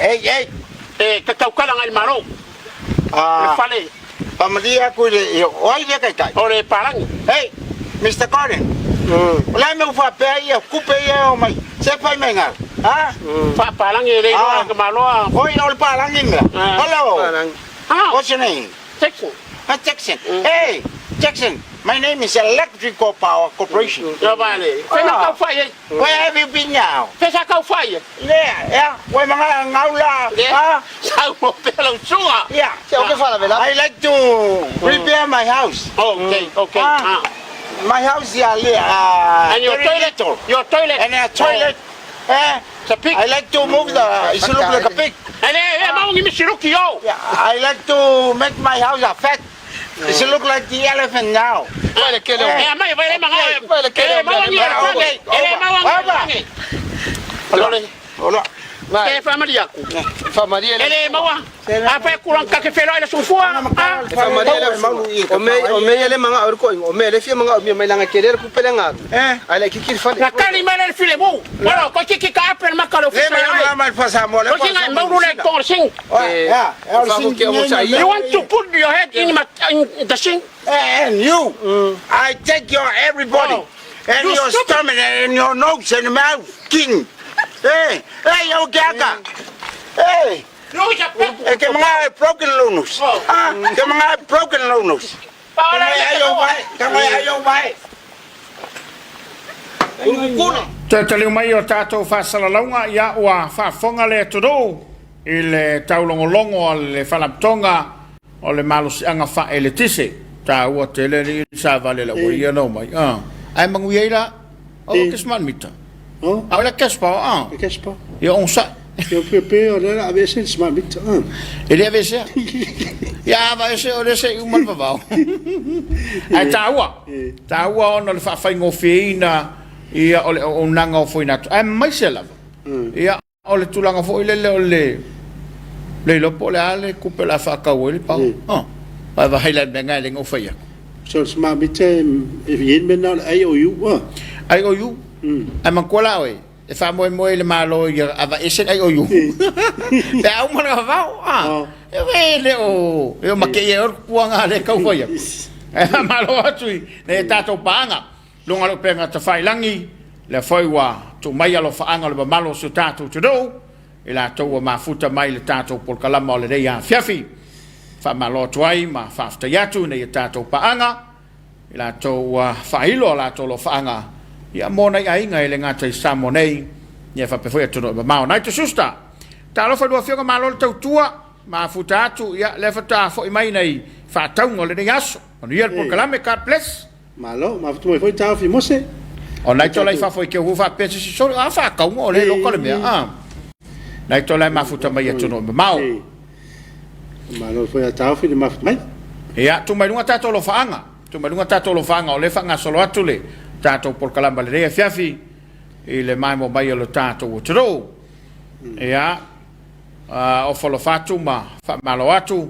Ei, ei, e te tautala ngai le Malo. Le fale. Faamalie atu i le, o ai lea taitai? O le Palangi. Hey, Mister Gordon. O le a mea ua faapea ai ia kupe ia e omai, se fai mai gau, ha? Faapalagi e le iloa e Tamaloa. Oi, o le palagi mea. Hello. What's your name? Jackson. Ah, Jackson. Hey, Jackson, my name is Electrical Power Corporation. Ia vale. Fai ma kau fai ai. Where have you been now? Fai sa kau fai ai. Yeah, yeah. Wai mga ngau la. Ha? Sau mo pe lau sunga. Yeah. I like to repair my house. Okay, okay. Ah. My house yeah, And your very toilet, little. your toilet. And a toilet. Eh, It's a pig. I like to move the. It look like a pig. E le e mau ngi misiruki yo. Yeah, I like to make my house a fat. It look like the elephant now. E mai vai le manga. E mau ngi Okay, e le mau ngi. Over. Ola. E fa maria ku. E le mau a fa kulang ka ke felo ile sufua. O me ele manga o ko o me ele fia manga o me mai langa kele ku pele nga. Ai le kikir fale. Na kali mai le file mu. Wala ko kiki ka apel makalo Le file. mai mai fa sa mo le. Ko singa mau le ko sing. Yeah, You want to put your head in my in the sink? And you, I take your everybody, Oh. and You your stupid. stomach and your nose and mouth, king. Hey, hey, yo, gaga. Hey, No, it's a pig. eh, ke mga broken lunus. Oh. Ah, ke mga broken lunus. Paola, Kamay ayaw mai, kamay ayaw mai. Toe taliu mai o tatou faasalalauga, ia ua faafofoga le atunuu i le taulogologo a le Faalapotopotoga o le Malosiaga Faaeletise. Taua tele alii le savali a le auaia na omai. Ae manuia ai la, aua ke smart meter. A o le cash power, a. Le cash power. Ia onosai. Ia pe pe o le aveese le smart meter. E le aveesea. Ia a aveese o le se i uma le vavao. Ae taua, taua ona o le faafaigofieina ia o le auaunaga o foina atu. Ae maise lava. Ia o le tulaga foi lele o le le iloa po o le a le kupe o le a faatau ai le power. Oh. Vae vaai la i le mea lena e le na ou fai atu. So le smart meter e i ai le mea lena o le IOU. IOU? Ae manatua la oe, e faamoemoe i le Malo ia aveese le IOU. Pe a uma le vavao, a. E le o, e o makei e o le puanga le kau fai atu. Ae faamalo atu i nei tatou paaga. Luga o le upega tafailangi, lea foi ua tuu mai alofaaga o le mamalu o si o tatou atunuu, i latou ua mafuta mai i le tatou polokalama o lenei afiafi. Faamalo atu ai ma faafetai atu ina ia tatou paaga, i latou ua faailo a latou alofaaga ia mo nai aiga e le gata i Samoa nei, ia faapea foi atunuu e mamao. Naito Schuster, talofa i lua afioga malo le tautua, mafuta atu, ia lea faatoa foi mai nai faatauga o lenei aso. Manuia le polokalame, God bless. Malo, mafuta mai foi taofi Mose. O nai tola i fafo i ke hu faapea se si soli, a faatauga o le loka le mea, a. Nai tola e mafuta mai atunuu e mamao. Malo foi a taofi le mafuta mai. Ia, tuu mai luga tatou alofaaga. Tuu mai luga tatou alofaaga o lea e faagasolo atu le tatou polokalama lenei afiafi i le maemo mai o le tatou atunuu. Ia, ofo alofa atu ma faamalo atu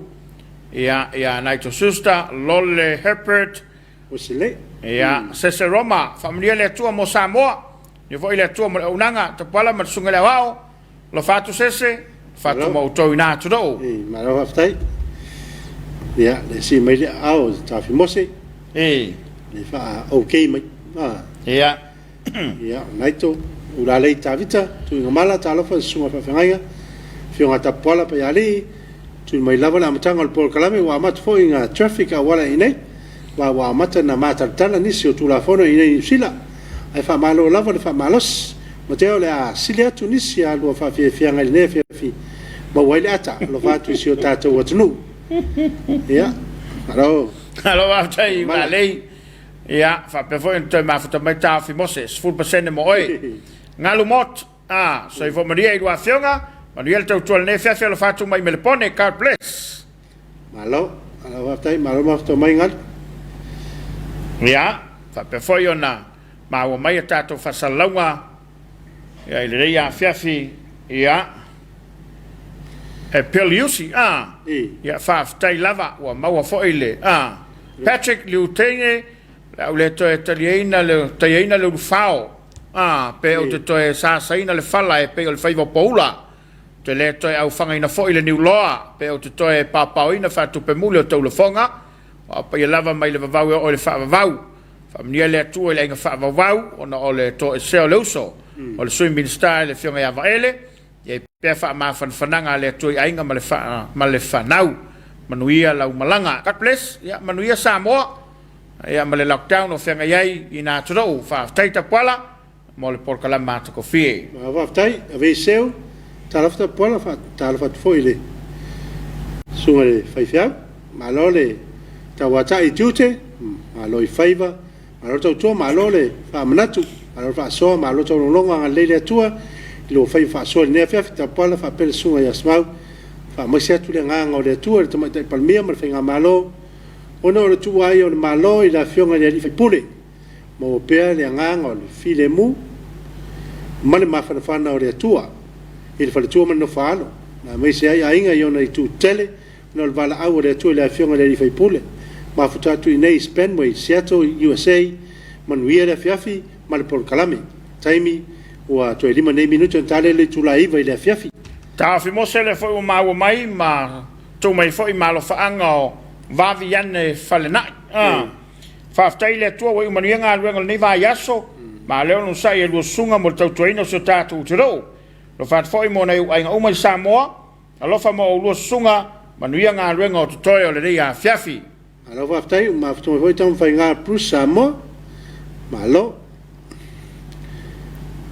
ia ia Nigel Schuster, Lole Herbert, Osile. Ia, Sese Roma, faamanuia le Atua mo Samoa, ia foi le Atua mo le auaunaga, Tapuala ma le Susuga i le Aoao, alofa atu Sese, alofa atu ma outou i na atunuu. E, malo faafetai. Ia, le si mai le aao o Tafi Mose. E. Le faa okay mai. Ah. Ia. Ia, o Naito, Ulalei Tavita, Tuigamala, Talofa, Susuga Faafeagaiga, Afioga Tapuala Paialii, Tui mai lava le amataga o le polokalame ua amata foi ngā traffic auala i inei, ma ua amata na mātalatala nisi o Tulafono i inei i Niu Sila. Ae faamalo lava le faamalosi. Matea o le a sili atu nisi a lua faafiafiaga i lenei afiafi maua ai le ata alofa atu i si o tatou atunuu. Ia, malo. Malo faafetai Ulalei. Ia, faapea foi ona toe mafuta mai Taofi Mose, 10% mo oe. Galu Mott. A, soifua manuia i lua afioga, manuia le tautua i lenei afiafi alofa atu mai Melepone, God bless. Malo, malo faafetai, malo mafuta mai Galu. Ia, faapea foi ona maua mai a tatou faasalalauga ia i lenei afiafi, ia, e Bill Iusi, a, ia faafetai lava ua maua foi le, a, Patrick Liutene, O le a ou le toe taliaina le, taiaina le ulufao, ā, pe ou te toe sasaina le fala e pei o le faiva o Paula. Ou te le toe aufagaina foi le niuloa, pe ou te toe paopaoina faatupemuli o taulafoga, o a paia lava mai le vavau e oo i le faavavau. Faamanuia le Atua i le aiga faavauvau ona o le toesea o le uso o le Sui Minisita i le Afioga ia Vaele. Ia i pea faamafanafanaga a le Atua i aiga ma le ma le fanau. Manuia lau malaga. God bless. Ia manuia Samoa. Ia ma le lockdown o feagai ai i na atunuu. Faafetai Tapuala mo le polokalama matagofie. Faafetai, ave i seu, talofa Tapuala, faatalofa atu foi i le susuga i le faifeau. Malo le tauatai i tiute, malo i faiva, malo le tautua, malo le faamanatu, malo le faasoa, malo taulogologo, agalelei le Atua i lou faiva faasoa i lenei afiafi. Tapuala faapea le susuga ia Simau, faamaise atu le agaga o le Atua i le Tamaitai Palemia ma le Faigamalo ona o le tuuaia o le Malo i le Afioga i le Alii Faipule. Maua pea le agaga o le filemu ma le mafanafana o le Atua i le faletua ma le nofo-a-alo, aemaise ai aiga i ona itu tetele ona o le valaau a le Atua i le Afioga i le Alii Faipule. Mafuta atu i inei i Spenway, Seattle, USA. Manuia le afiafi ma le polokalame. Taimi, Ua toe 5 nei minute ona ta lea i le itula e 9 i le afiafi. Taofi Mose lea foi ua maua mai ma tuu mai foi ma alofaaga o Vaviane Falena'i. A. Faafetai i le Atua ua iu manuia galuega o lenei vaiaso, ma lea onosai e lua susuga mo le tautuaina o si o tatou atunuu. Alofa atu foi mo nai ou aiga uma i Samoa, alofa mo oulua susuga, manuia galuega o totoe o lenei afiafi. Malo faafetai, ua mafuta mai foi taumafaiga Bruce Samoa. Malo.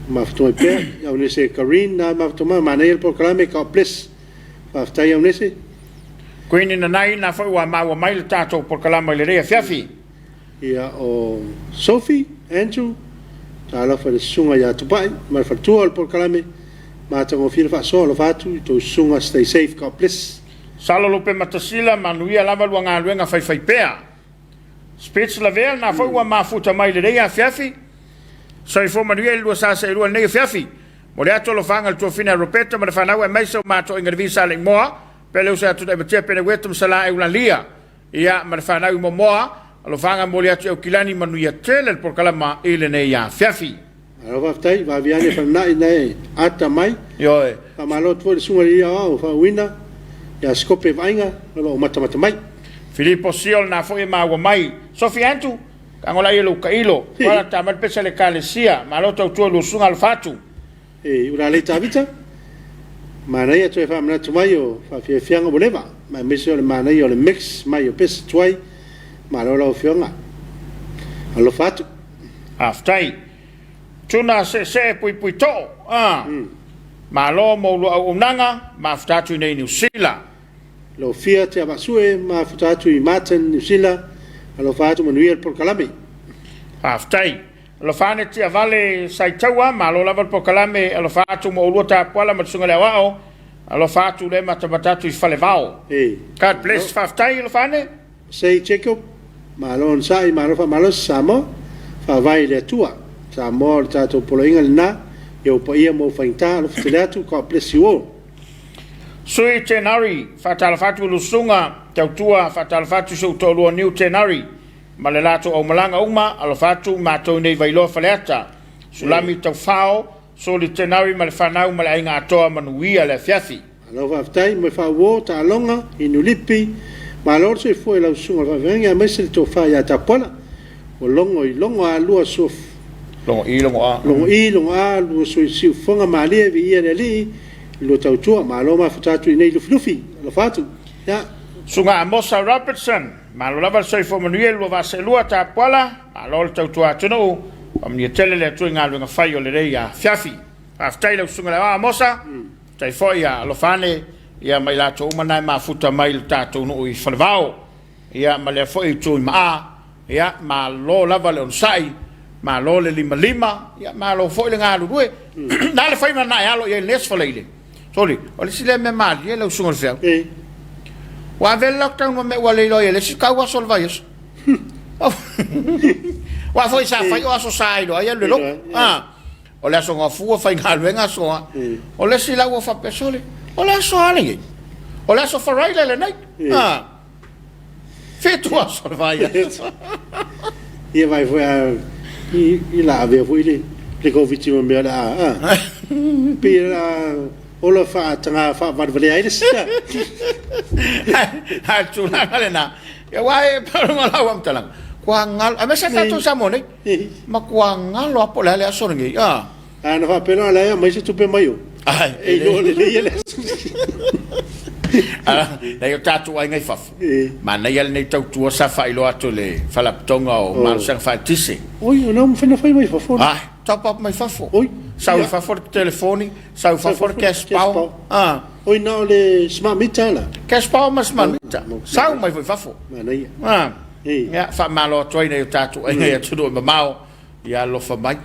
Mafuta mai pea Aunese Kareen na mafuta mai manaia le polokalame God bless. Faafetai Aunese. Queen Nanai na foi ua maua mai le tatou polokalama i lenei afiafi. Ia o Sophie Andrew, talofa i le susuga ia Tupai ma le faletua o le polokalame matagofie le faasoa alofa atu i tou susuga stay safe God bless. Salo Lupematasila, manuia lava lua galuega faifaipea. Speech Lavea, lena foi ua mafuta mai i lenei afiafi. Soifua manuia i le 242 i lenei afiafi. Momoli atu alofaga i le tuafina ia Roberta ma le fanau aemaise o matoaiga i le Visa Alii-Moa, Pele Uso ia Tudaimatiea, Pele Ueta ma Salā Eulalia, ia ma le fanau i Momoa. Alofaga momoli atu i Aukilani, manuia tele le polokalama i lenei afiafi. Malo faafetai, vave ane Falemai na e ata mai. Ioe. Faamalo atu foi i le susuga i le Alii Aoao Faauuina ia Sikope Vaaiga o lo o matamata mai. Filipo Sio lena foi e maua mai. Sofi Antu, tago laia lou tailo. Kuala ta mai le pese a le Ekalesia. Malo tautua i lua susuga alofa atu. E Ulalei Tavita, manaia toe faamanatu mai o faafiafiaga ua leva, ma aemaise o le manaia o le mix mai o pese tuai. Malo lau afioga. Alofa atu. Faafetai. Tuna seesee puipui too. Ah. Malo mo lua auaunaga, mafuta atu i nei Niu Sila. Lofia Tiavaasue, mafuta atu i Martin, Niu Sila. Alofa atu manuia le polokalame. Faafetai. Alofa ane Tiavale Saitaua, malo lava le polokalame, alofa atu mo oulua Tapuala ma le Susuga i le Aoao, alofa atu le matamata atu i Falevao. God bless, faafetai alofa ane. Say Jacob, Malo onosai, malo faamalosi Samoa, faavae i le Atua. Samoa o le tatou poloaiga lena, i ou paia ma ou faigata, alofa tele atu, God bless you all. Sui Tenari, Faatalofa atu i lu susuga tautua, faatalofa atu i si ou toalua Niu Tenari ma le latou aumalaga uma, alofa atu matou nei Vailoa Faleata, Sulami Taufao, Soli Tenari ma le fanau ma le aiga atoa, manuia le afiafi. Malo faafetai mo le faauo, taaloga, inu lipi, malo le soifua i lau susuga i le faafeagaiga aemaise le tofa ia Tapuala ua logo i logo a lua sua Logo i logo a. Logo i logo a lua sui siufofoga malie viia le Alii i lua tautua malo mafuta atu i nei Lufilufi alofa atu ia. Susuga Amosa Robertson, malo lava le soifua manuia i le lua vaa seelua, Tapuala, malo le tautua atunuu, faamanuia tele le Atua i galuega fai o lenei afiafi. Faafetai i lau susuga i le Aoao Amosa. Faafetai foi ia alofa ane ia ma i latou uma na e mafuta mai i le tatou nuu i Falevao ia ma lea foi itu i Maa ia malo lava le onosai, malo le limalima ia malo foi le galulue. Na le faiva na e alo i ai i lenei aso Faraile. Soli, o le isi lea mea malie lau susuga i le feau. Ua ave le lockdown ma mea ua le iloa i ai le isi tau aso o le vaiaso. Aua foi sa fai o aso sa iloa ai alu le lotu. O le aso Gafua faigaluega aso a. O le isi la ua faapea, sole, o le aso a lenei? O le aso Faraile lenei. A. 7 aso o le vaiaso. Ia vai foi a i la avea foi le le Koviti ma mea o le a a. Pei o le a ola faataga faavalevalea ai le sita. A tulaga lena. Ia aua e pau lau faamatalaga. Kua galo, aemaise lava tatou i Samoa nei, matua galo lava po o le a le aso lenei, a. A na faapea la o le a aumai se tupe mai o, e iloa lelei e le aso. Nai o tatou aiga i fafo, manaia lenei tautua sa faailoa atu e le Faalapotopotoga o Malosiaga Faaeletise. Oi, o lea ua mafai ona fai mai fafo. Ai, top up mai fafo. Oi. Sau i fafo le telefoni, sau i fafo le cash power. Ah. Oi, na o le smart meter la. Cash power ma smart meter. Sau mai foi i fafo. Manaia. Ah. Ia, faamalo atu ai nai o tatou aiga i atunuu e mamao. Ia alofa mai.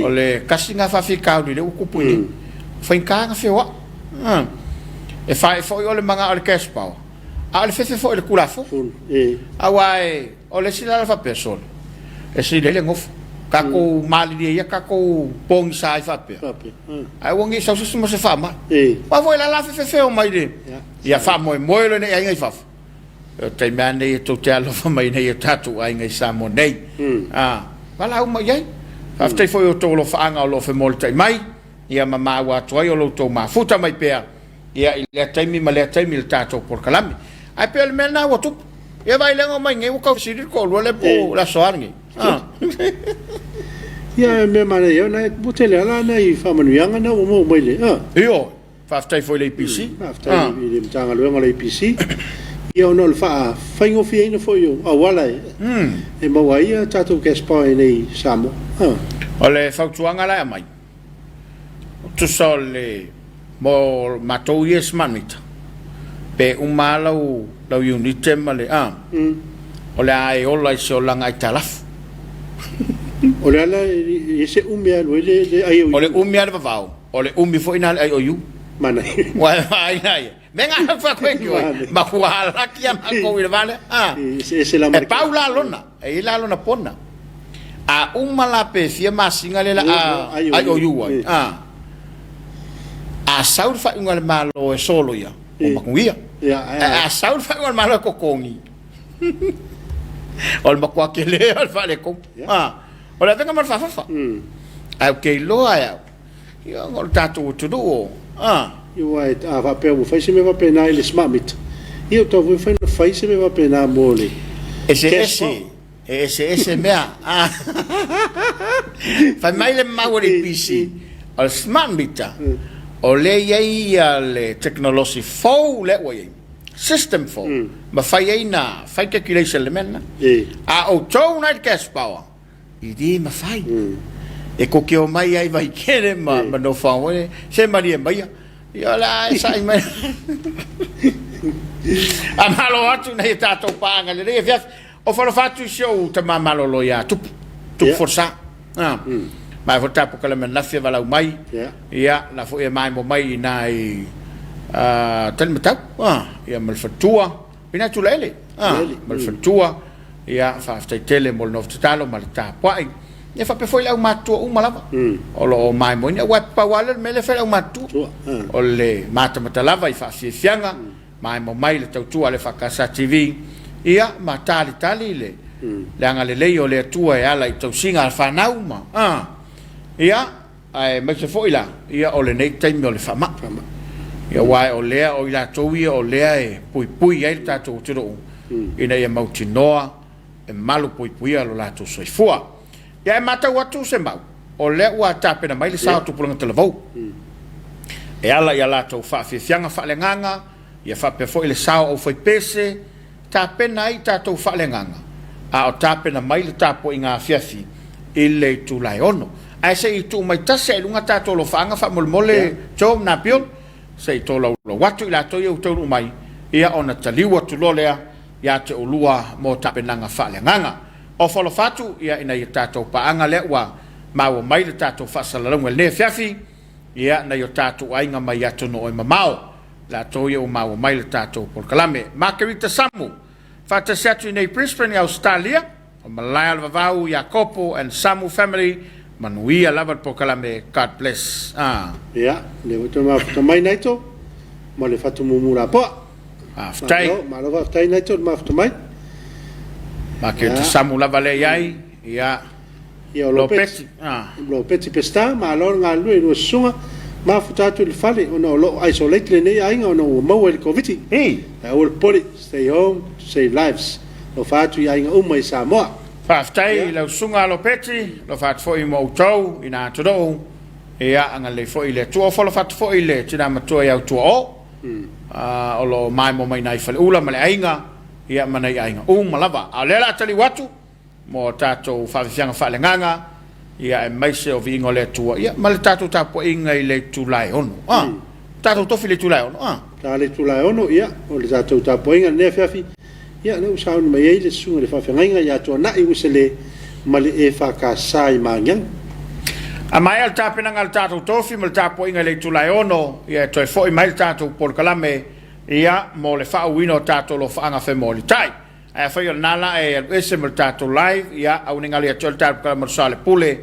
O le tasi lena faafitauli lea ua tupu i inei. Faigata ona feoai. E faaee foi o le manao i le cash power, a o le fefe foi i le Tulafono. Aua o le isi la faapea, sole, e sili ai le nofo. Tatou malilie ia tatou pogisa ai faapea, ae aua ne i sau se isi ma se faamai. Aua foi o le a la fefefeo mai le, ia faamoemoe loa i aiga i fafo. O taimi lava nei e tou te alofa mai nei i o tatou aiga i Samoa nei. A, valaau mai i ai. Faafetai foi i outou alofaaga o lo o femolitai mai, ia ma maua atu ai o lo outou mafuta mai pea, ia i lea taimi ma lea taimi i le tatou polokalame. Ae pei o le mea lena ua tupu. Ia vaai lea na omai nei ua tau fesili le toalua lea po o le aso a lenei. A. Ia, o le mea manaia, ona ua tele lava la nai faamanuiaga na ua maua mai le, a. Ioe. Faafetai foi i le APC. Faafetai i le Matagaluega o le APC, ia ona o le faafaigofieina foi o auala e maua ai a tatou cash power i inei i Samoa. O le fautuaga la e aumai, tusa o le mo matou ia e smart meter, pe uma lava lau lau iunite ma le a, o le a e ola i se olaga aitalafu. O le ala e i ai se umi e alu ai le IOU. O le umi lava le vavao. O le umi foi na le IOU. Manaia. Ua e vaai la ia. Me nga hau fa koe ki oi. Ma kua halaki a makou i le vale. Ah. Ese la E pau la lona. E i la lona pona. A uma la pe fia masina le la a IOU ai. Ah. A sau le faaiuga a le Malo e solo ia, ua manuia. Ae a sau le faaiuga a le Malo e totogi, o le matua tele o le faaletonu. Ah. O le avega ma le faafafa. Ae ou te iloa e au, ia ona o le tatou atunuu o, a. Ia aua a faapea ua fai se mea faapena i le smart meter, ia ua tatau foi mafai ona fai se mea faapena mo le cash power. Eseese, e eseese mea. Fai mai le mau a le EPC, o le smart meter, o lea e i ai le tekonolosi fou lea ua i ai. System fou, mafai ai na fai calculation i le mea lena. A outou na i le cash power, e le mafai. E tou te omai lava i Vaitele ma Nofoaga, se malie maia, ia o le a e sa'i mai. A malo atu nai a tatou paaga i lenei afiafi. O falofa atu i si ou tama malolo ia Tupu, Tupu Folasa. Mai foi tapu kala me nafi e valau mai. Ia, la foi e maemo mai i nai talimatau. Ia ma le faletua, i nai Tulaele. Ma le faletua. Ia, faafetai tele mo le nofo tatalo ma le tapuai. Ia faapea foi le aumatutua uma lava o lo o maimoina. Aua e pau lava lea o le mea lea e fai le aumatutua. O le matamata lava i faafiafiaga. Maemo mai le tautua a le EFKS TV, ia, ma talitali le le agalelei o le Atua e ala i tausiga a fanau ma, a, ia, aemaise foi la, ia, o lenei taimi o le faamai. Ia, aua o lea, o i latou ia o lea e puipui ai le tatou atunuu, ina ia mautinoa e malupuipuia lo latou soifua. Ia, e matau atu se mau, o lea ua tapena mai le sa o Tupulaga Talavou e ala i a latou faafiafiaga faaleagaga, ia faapea foi le sa o aufaipese, tapena ai tatou faaleagaga, a o tapena mai le tapuaiga afiafi i le itula e 6. Ae se i tuu mai tasi lava i luga tatou alofaaga faamolemole Joe na Bill, se i tolaulau atu i latou ia ua taunuu mai, ia ona taliu atu loa lea ia te oulua mo tapenaga faaleagaga. Ofa alofa atu ia ina ia tatou paaga lea ua maua mai le tatou faasalalauga i lenei afiafi, ia nai o tatou aiga mai atunuu e mamao, latou ia ua maua mai le tatou polokalame. Makerita Samu, faatasi atu i nei Brisbane i Ausetalia, o malae o le vavau Iakopo and Samu family, manuia lava le polokalame, God bless. Ah. Ia, lea ua toe mafuta mai Naito ma le fatu mumu lapoa. Faafetai. Malo, malo faafetai Naito le mafuta mai. Makerita Samu lava lea i ai, ia. Ia o Lopeti. Lopeti Peseta, malo le galulue i lua susuga, mafuta atu i le fale ona o lo o isolate lenei aiga ona ua maua i le Koviti. Ae aua le popole, stay home to save lives. Alofa atu i aiga uma i Samoa. Faafetai i lau Susuga Alopeti, alofa atu foi mo outou ina atunuu, ia agalelei foi le Atua. Ofo alofa atu foi i le tina matua ia Utuao, o lo o maemo mai nai Faleula ma le aiga, ia ma nai aiga uma lava. A o lea o le a taliu atu mo tatou faafiafiaga faaleagaga, ia aemaise o viiga o le Atua, ia ma le tatou tapuaiga i le itula e 6. A, tatou tofi i le itula e 6, a. Ta le itula e 6, ia, o le tatou tapuaiga i lenei afiafi, Ia, lea ua sauni mai ai le susuga i le faafeagaiga ia Tuanai Uisele ma le EFKS i Magiagi. A maea le tapenaga a le tatou tofi ma le tapuaiga i le itula e 6, ia e toe foi mai le tatou polokalame ia mo le faaauauina o tatou alofaaga femolitai. Ae afai o lena la e alu ese ma le tatou live, ia aua ne i galo ia te oe le tatou polokalame o le Soalepule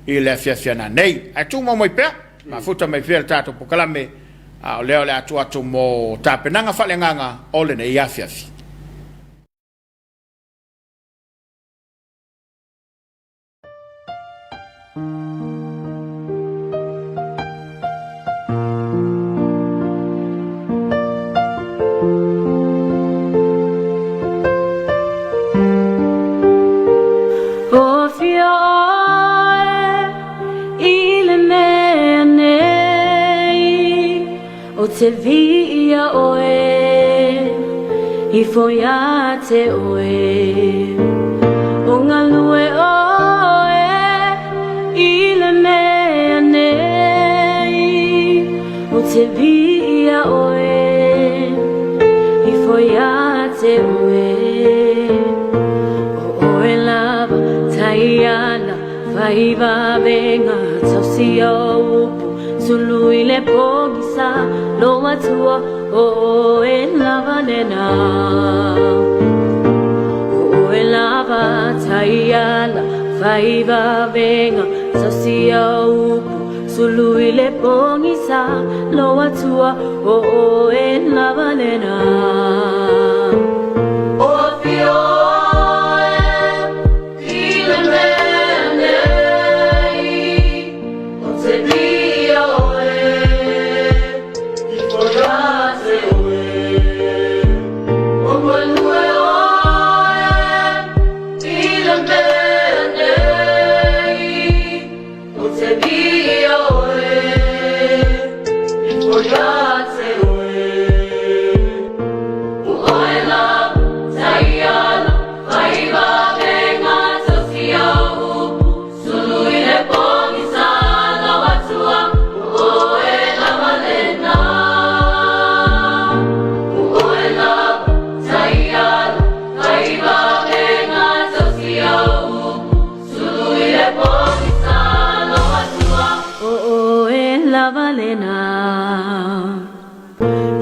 i le afiafi a nanei. Ae tumau mai pea, mafuta mai pea le tatou polokalame A o lea o le a tuu atu mo tapenaga faaleagaga o lenei afiafi. O fia oe I le mea nei Ou te viia oe Ifo ia te oe O galue oe I le mea nei Ou te viia oe Ifo ia te oe O oe lava Taiala Faivavenga tausi o upu Sulu i le pogisa Lo atua o oe lava lena O oe lava taiala Faivavenga tausi o upu Sulu i le pogisa Lo atua o oe lava lena O fia oe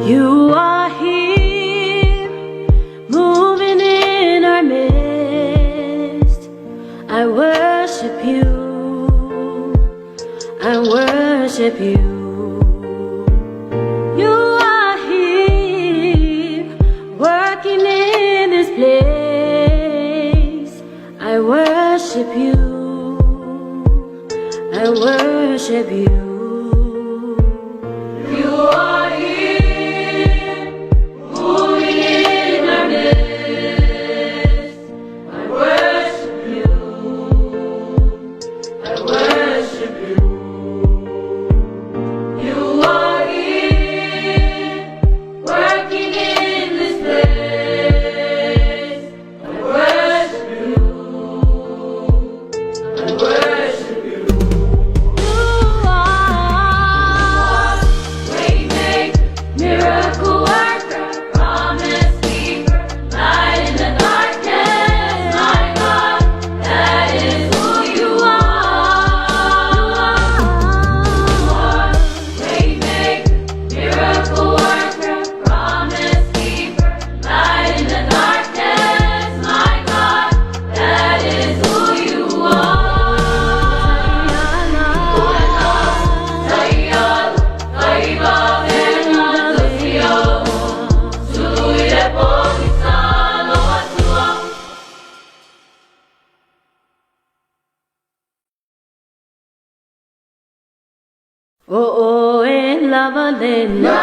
You are here, moving in our midst. I worship you. I worship you. You are here, working in this place. I worship you. I worship you. You are here, moving in our midst. I worship you. I worship you. You are here, working in this place. I worship you. I worship you. You are waymaker, miracle worker, promise keeper, light in the darkness, my God. That is who you are. You are waymaker, miracle worker, promise keeper, light in the darkness, my God. That is who you are. O oe lava lena.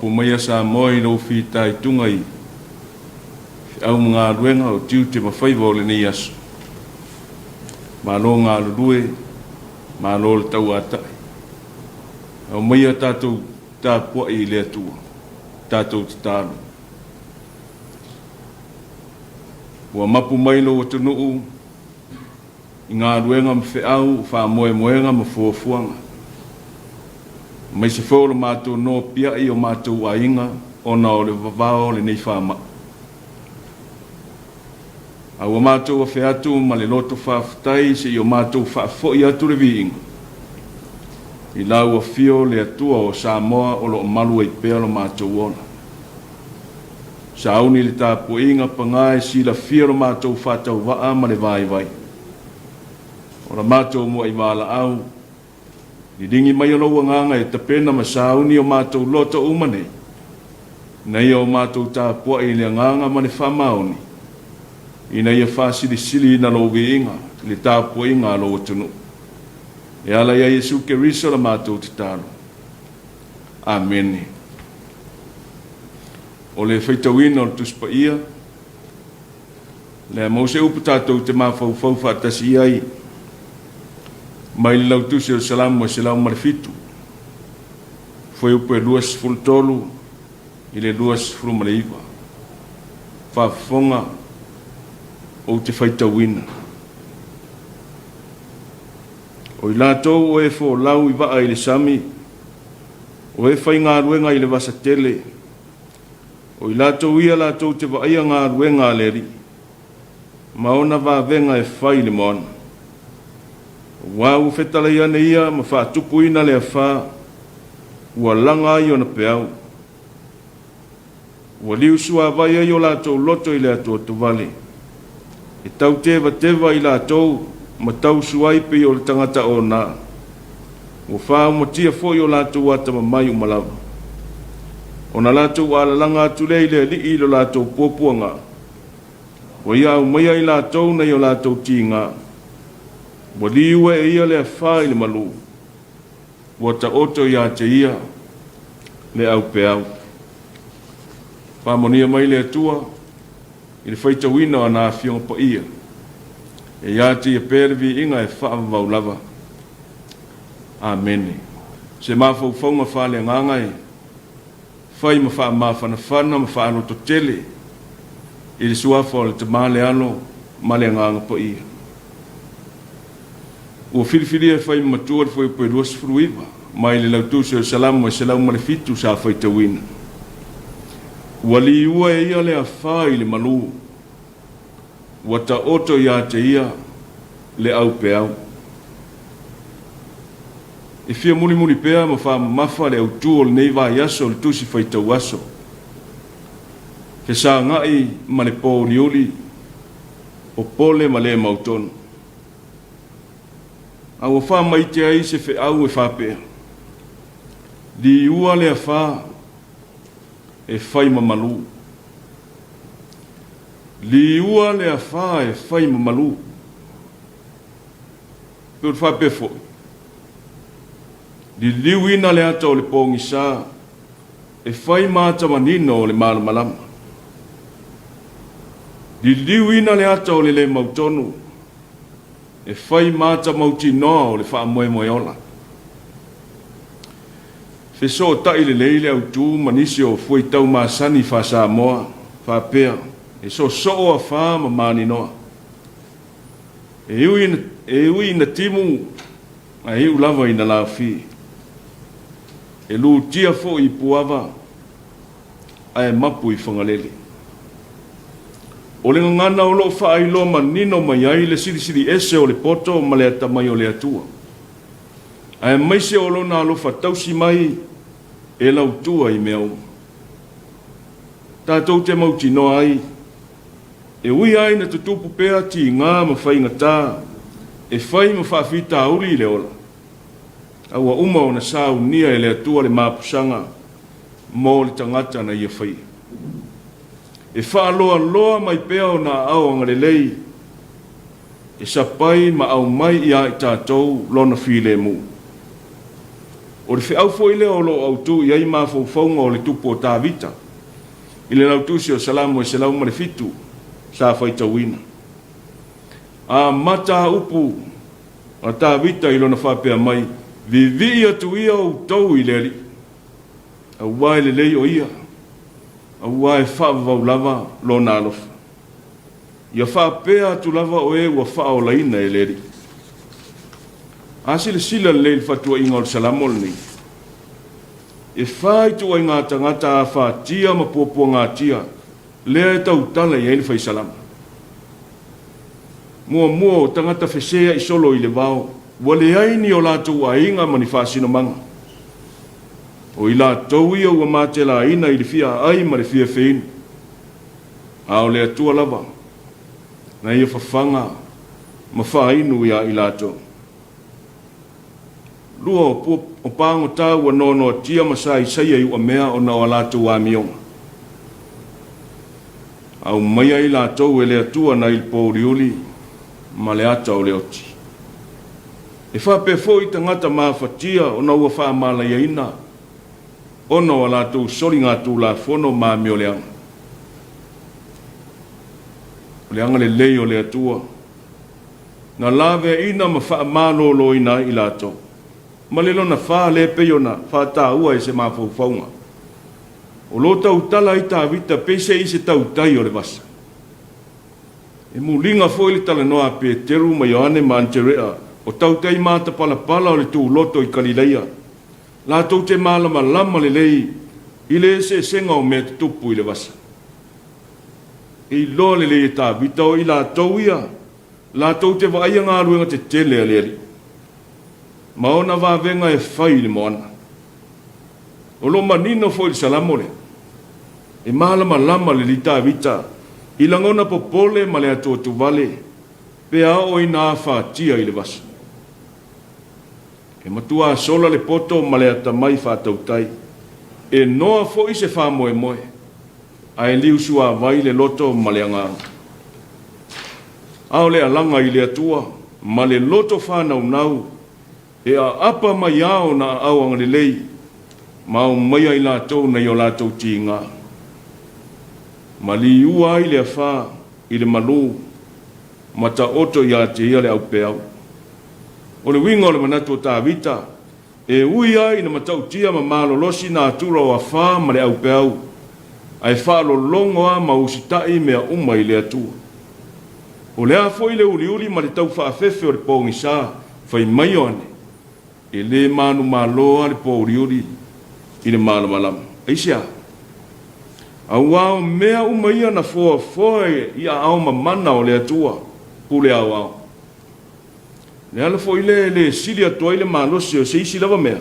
Mapu maia Samoa i lou fitaituga i feau ma galuega o tiute ma faiva o lenei aso. Malo galulue, malo le tauatai. Aumaia tatou tapuai i le Atua, tatou tatalo. Ua mapu mai lou atunuu i galuega ma feau, faamoemoega ma fuafuaga, aemaise foi o le matou nopiai i o matou aiga ona o le vavao o lenei faamai. A ua matou afe atu ma le loto faafetai se i o matou faafoi atu le viiga i lau afio le Atua o Samoa o lo o malu ai pea lo matou ola. Sauni le tapuaiga paga e silafia lo matou faatauvaa ma le vaivai o la matou muai valaau. Liligi mai o lou agaga e tapena ma sauni o matou loto uma nei, ina ia o matou tapuai i le agaga ma le faamaoni, ina ia faasilisiliina lou viiga i le tapuaiga a lou atunuu. E ala ia Iesu Keriso la matou tatalo. Amene. O le faitauina o le Tusi Paia, le a maua se upu tatou te mafaufau faatasi i ai mai le lautusi o le Salamo e 107, fuaiupu e 23 i le 29. Faafofoga ou te faitauina. O i latou o e folau i vaa i le sami, o e faigaluega i le vasa tele, O i latou ia latou te vaaia galuega a le Alii, ma ona vavega e fai i le moana. Aua ua fetalai ane ia ma faatupuina le afa, ua laga ai ona peau. Ua liusuavai ai o latou loto i le atoatovale, e tau tevateva i latou ma tausu ai pei o le tagata ona. Ua faaumatia foi o latou atamamai uma lava. Ona latou alalaga atu lea i le Alii i lo latou puapuaga, ua ia aumaia i latou nai o latou tiga. Ua liua e ia le afa i le malu, ua taoto ia te ia le aupeau. Faamanuia mai le Atua i le faitauina o ana Afioga Paia, e ia te ia pea le viiga e faavavau lava. Amene. Se mafaufauga faaleagaga e fai ma faamafanafana ma faalototele i le Suafa o le Tama, le Alo ma le Agaga Paia. Ua filifilia e fai ma matua le fuaiupu e 29 mai le Lautusi o le Salamo e 107 sa faitauina. Ua liua e ia le afa i le malu. Ua taoto ia te ia le aupeau. E fia mulimuli pea ma faamamafa le autu o lenei vaiaso o le Tusi Faitau Aso. Fesagai ma le pōuliuli, popole ma le mautonu. A ua faamaite ai se feau e faapea, Liua le afa e fai ma malu. Liua le afa e fai ma malu. Pe o le faapea foi, liliuina le ata o le pogisa e fai ma ata manino o le malamalama. Liliuina le ata o le le mautonu e fai ma ata mautinoa o le faamoemoe ola. Fesootai lelei le autu ma nisi o fuaitau masani faa-Samoa faapea, e soosoo afa ma maninoa. E ui, e ui ina timu, ae iu lava ina laofie. E lutia foi i Puava, ae mapu i Fagalele. O le gagana o lo o faailoa manino mai ai le silisili ese o le poto ma le atamai o le Atua. Aemaise o Lona alofa tausi mai e lautua i mea uma. Tatou te mautinoa ai, e ui ai ina tutupu pea tiga ma faigata e fai ma faafitauli i le ola, a ua uma ona saunia e le Atua le mapusaga mo le tagata na Ia faia. E faaloaloa mai pea ona aao agalelei e sapai ma aumai ia i tatou Lona filemu. O le feau foi lea o lo o autu i ai mafaufauga o le Tupu o Tavita i le Lautusi o Salamo e 107 sa faitauina. Amata a upu a Tavita i lona faapea mai, Vivii atu ia outou i le Alii, aua e lelei o Ia, aua e faavavau lava Lona alofa. Ia faapea atu lava o e ua faaolaina e le Alii. A silasila lelei i le fatuaiga o le Salamo lenei, e fa ituaiga tagata afatia ma puapuagatia lea e tautala i ai le fai Salamo. Muamua, o tagata feseai solo i le vao, ua leai ni o latou aiga ma ni faasinomaga. O i latou ia ua matelaina i le fia aai ma le fia feinu. A o le Atua lava na ia fafaga ma faainu iā i latou. Lua, o pua, o pagota ua noanoatia ma saisaia i uamea ona o a latou amioga. Aumaia i latou e le Atua nai le pōuliuli ma le ata o le oti. E faapea foi tagata mafatia ona ua faamalaiaina ona o a latou soligatulafono ma amioleaga. O le agalelei o le Atua na laveaina ma faamaloloina ai i latou, ma le lona fa lea e pei ona faataua e se mafaufauga. O lo tautala ai Tavita peiseai se tautai o le vasa. E muliga foi le talanoa a Peteru ma Ioane ma Aneterea o tautai matapalapala o le tuloto i Kalilaia, latou te malamalama lelei i le eseesega o mea tutupu i le vasa. E iloa lelei e Tavita o i latou ia latou te vaaia galuega tetele a le Alii ma ona vavega e fai i le moana. O lo o manino foi i le Salamo lea, e malamalama lelei Tavita i lagona popole ma le atuatuvale pe a oo ina afatia i le vasa. E matuā sola le poto ma le atamai faatautai, e noa foi se faamoemoe, ae liusuavai le loto ma le agaga. A o le alaga i le Atua ma le loto faanaunau e aapa mai a ona aao agalelei ma aumaia i latou nai o latou tiga, ma liua ai le afa i le malū ma taoto ia te ia le aupeau. O le uiga o le manatu o Tavita, e ui ai ina matautia ma malolosi natura o afa ma le aupeau, ae faalologo a ma usitai mea uma i le Atua. O le a foi le uliuli ma le tau faafefe o le pogisa, fai mai Ioane, e le manumalo a le pouliuli i le malamalama. Aisea? Auā o mea uma ia na foafoa i aao mamana o le Atua, pule aoao. Le ala foi lea e le sili atu ai le malosi o se isi lava mea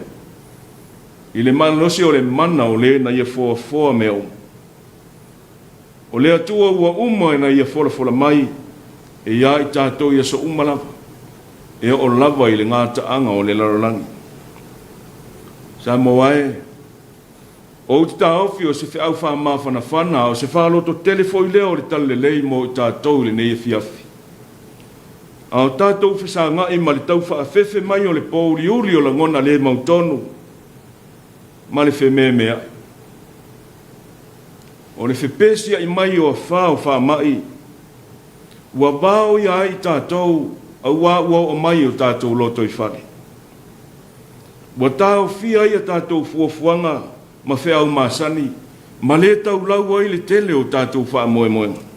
i le malosi o le mana o le na ia foafoa mea uma. O le Atua ua uma ina ia folafola mai e iā i tatou i aso uma lava, e oo lava i le gataaga o le lalolagi. Samoa e, ou te taofi o se feau faamafanafana a o se faalototele foi lea o le Talalelei mo i tatou i lenei afiafi. A o tatou fesagai ma le tau faafefe mai o le pōuliuli o lagona le mautonu ma le fememeai. O le fepesiai mai o afa o faamai ua vaoia ai i tatou auā ua oo mai i o tatou lotoifale. Ua taofia ai a tatou fuafuaga ma feau masani ma le taulau ai le tele o tatou faamoemoega.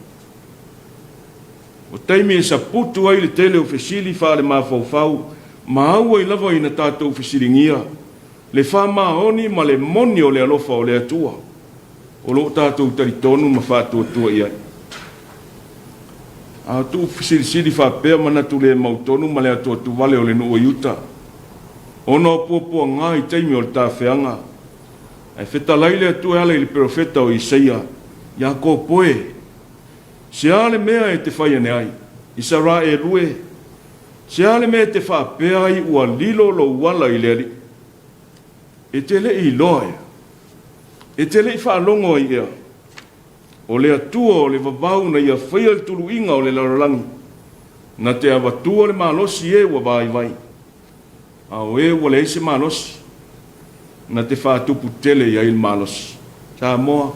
O taimi e saputu ai le tele o fesili faalemafaufau ma auai lava ina tatou fesiligia le faamaoni ma le moni o le alofa o le Atua o lo o tatou talitonu ma faatuatua i ai. A tuu fesilisili faapea manatu le mautonu ma le atuatuvale o le nuu i uta, ona o puapuaga i taimi o le tafeaga, ae fetalai le Atua e ala i le perofeta o Isaia, Iakopo e! Se a le mea e te fai ane ai, Isaraelu e? Se a le mea e te faapea ai ua lilo lou ala i le Alii? E te le i iloa ea? E te le i faalogo ai ea? O le Atua o le vavau na ia faia le tuluiga o le lalolagi, na te avatua le malosi e ua vaivai, a o e ua leai se malosi, Na te faatupu tele i ai le malosi. Samoa,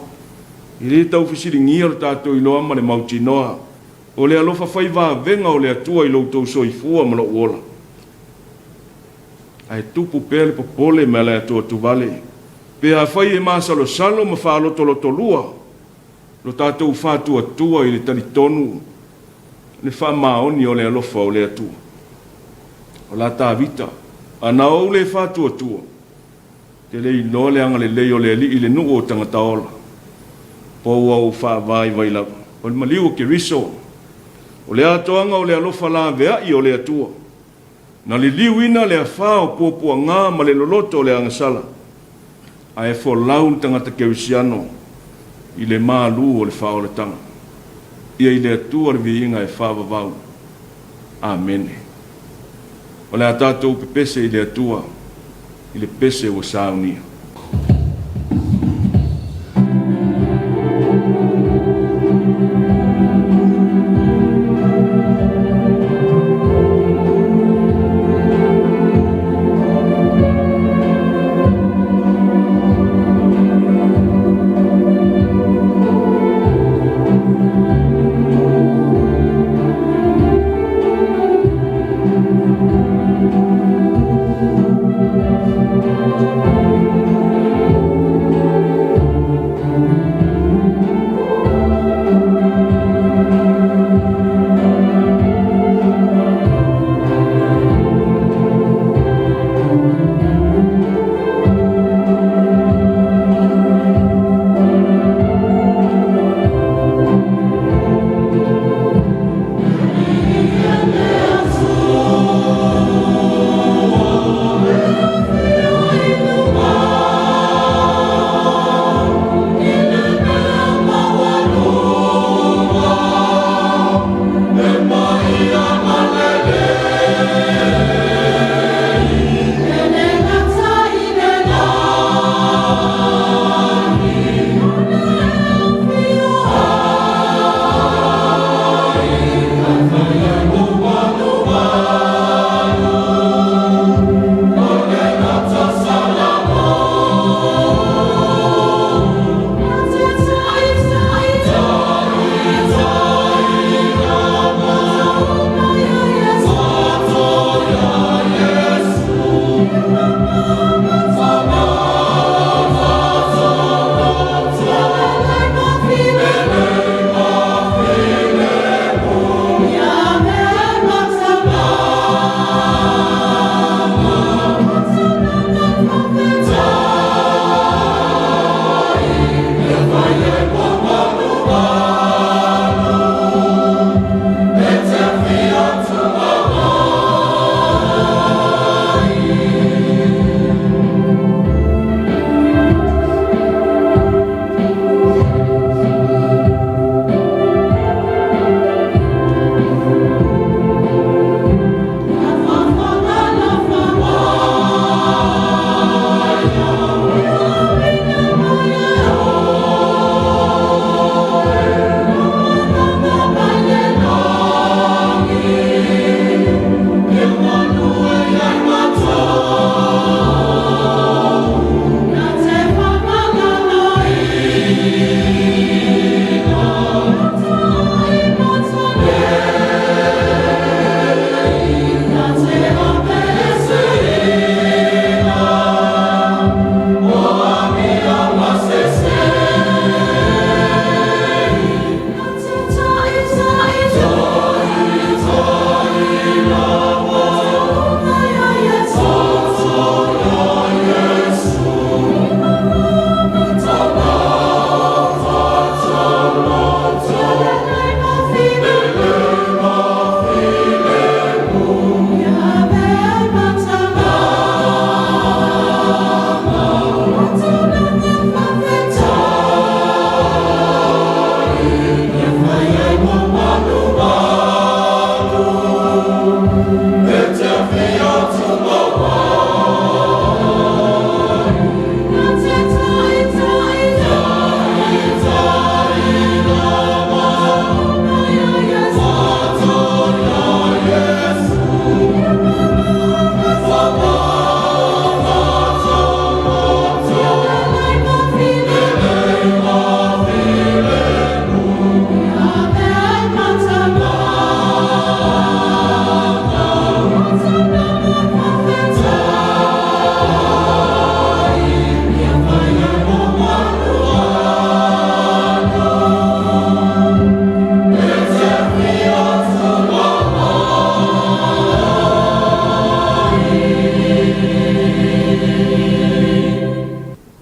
E le tau fesiligia lo tatou iloa ma le mautinoa o le alofa fai vavega o le Atua i lo outou soifua ma lou ola. Ae tupu pea le popole ma le atuatuvale pe afai e masalosalo ma faalotolotolua lo tatou faatuatua i le talitonu le faamaoni o le alofa o le Atua. O la Tavita, ana ou le faatuatua, te le iloa le agalelei o le Alii i le nuu o tagata ola. Pou au faavaivai lava, o le maliu o Keriso, o le atoaga o le alofa laveai o le Atua, na liliuina le afā o puapuaga ma le loloto o le agasala, ae folau le tagata kerisiano i le malu o le faaolataga. Ia i le Atua le viiga e faavavau. Amene. O le a tatou pepese i le Atua i le pese ua saunia.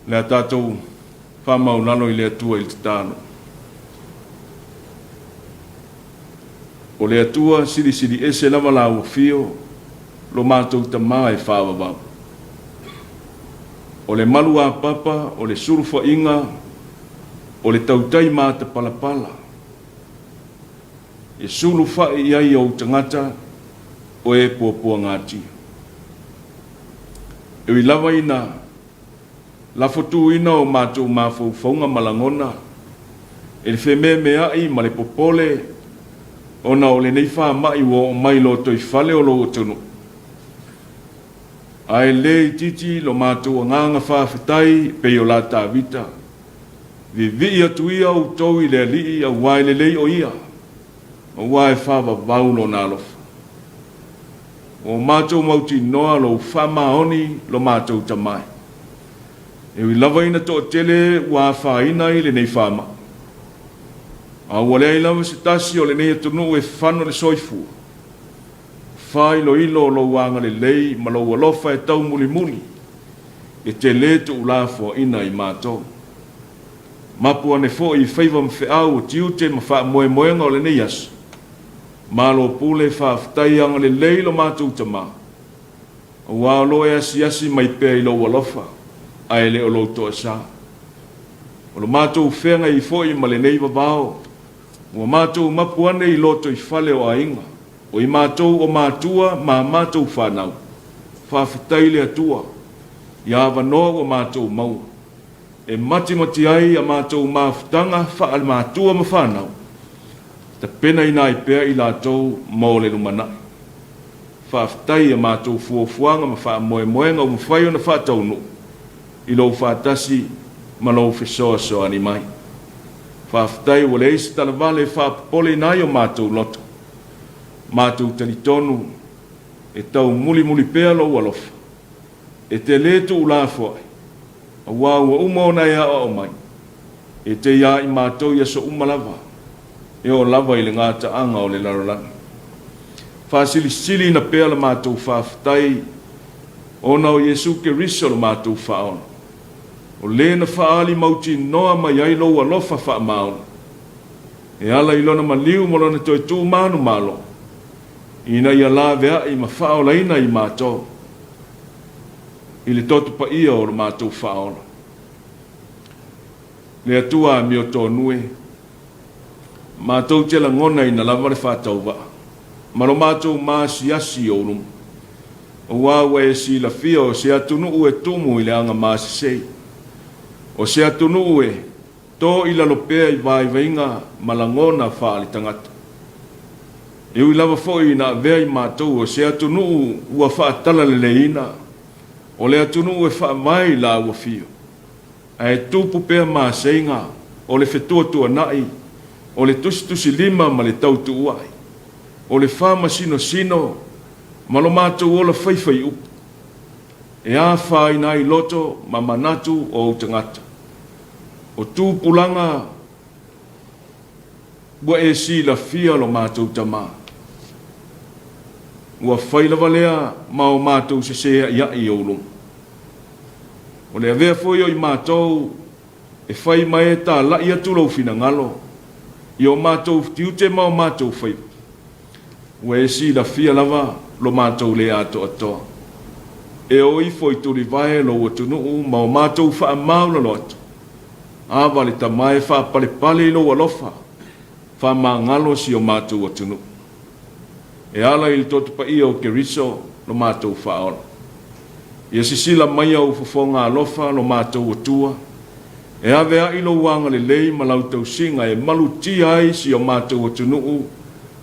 Le a tatou faamaulalo i le Atua i le tatalo. O le Atua silisili ese lava Lau Afio, lo matou Tama e faavavau. O le maluapapa, o le sulufaiga, o le tautai matapalapala, e sulufai i ai ou tagata o e puapuagatia. E ui lava ina lafotuina o matou mafaufauga ma lagona e le fememeai ma le popole ona o lenei faamai ua oo mai i lotoifale o lou atunuu, ae le itiiti lo matou agaga faafetai pei o la Tavita, Vivii atu ia outou i le Alii aua e lelei o Ia, aua e faavavau Lona alofa. Ua matou mautinoa lou faamaoni lo matou Tama e. E ui lava ina toatele ua afaina i lenei faamai, a ua leai lava se tasi o lenei atunuu e fano le soifua, faailoilo o lou agalelei ma lou alofa e taumulimuli, e tele tuulafoaina i matou. Mapu ane foi i faiva ma feau o tiute ma faamoemoega o lenei aso. Malo pule, faafetai agalelei lo matou Tama, aua o lo o e asiasi mai pea i lou alofa, ae le o lou toasa. O lo matou feagai foi ma lenei vavao, ua matou mapu ane i lotoifale o aiga, o i matou o matua ma a matou fanau. Faafetai i le Atua i avanoa ua matou maua, e matimati ai a matou mafutaga faale-matua ma fanau, tapenaina ai pea i latou mo le lumanai. Faafetai i a matou fuafuaga ma faamoemoega ua mafai ona faataunuu i lou faatasi ma lou fesoasoani mai. Faafetai ua leai se talavale e faapopoleina ai o matou loto. Matou talitonu e taumulimuli pea lou alofa. E te lē tuulafoai, aua ua uma ona e aoao mai, e te iā i matou i aso uma lava, e oo lava i le gataaga o le lalolagi. Faasilisiliina pea la matou faafetai ona o Iesu Keriso lo matou Faaola, o lē na faaali mautinoa mai ai lou alofa faamaoni, e ala i lona maliu ma lona toe tuumanumalo, ina ia laveai ma faaolaina i matou i le toto paia o lo matou Faaola. Le Atua amiotonu e, matou te lagonaina lava le faatauvaa ma lo matou maasiasi i ou luma, aua ua e silafia o se atunuu e tumu i le aga masesei, o se atunuu e To i lalo pea i vaivaiga ma lagona faaletagata. E ui lava foi ina avea i matou o se atunuu ua faatalaleleiina, o le atunuu e faavae i la ua fio, ae tupu pea maseiga o le fetuatuanai, o le tusitusilima ma le tautuuai, o le faamasinosino ma lo matou ola faifaiupu, e afaina ai loto ma manatu o ou tagata. O tupulaga ua e silafia lo matou Tama. Ua fai lava lea ma o matou sese a'ia'i i ou luma. O le avea foi o i matou e fai ma e tala'i atu lou finagalo i o matou tiute ma o matou faiva. Ua e silafia lava lo matou le atoatoa. E o ifo i tulivae lou atunuu ma o matou faamaulalo atu. Ava le tama e faapalepale i lou alofa, faamagalo si o matou atunuu. E ala i le toto paia o Keriso lo matou Faaola. Ia sisila maia ou fofoga alofa lo matou Atua, e ave ai lou agalelei ma lau tausiga e malutia ai si o matou atunuu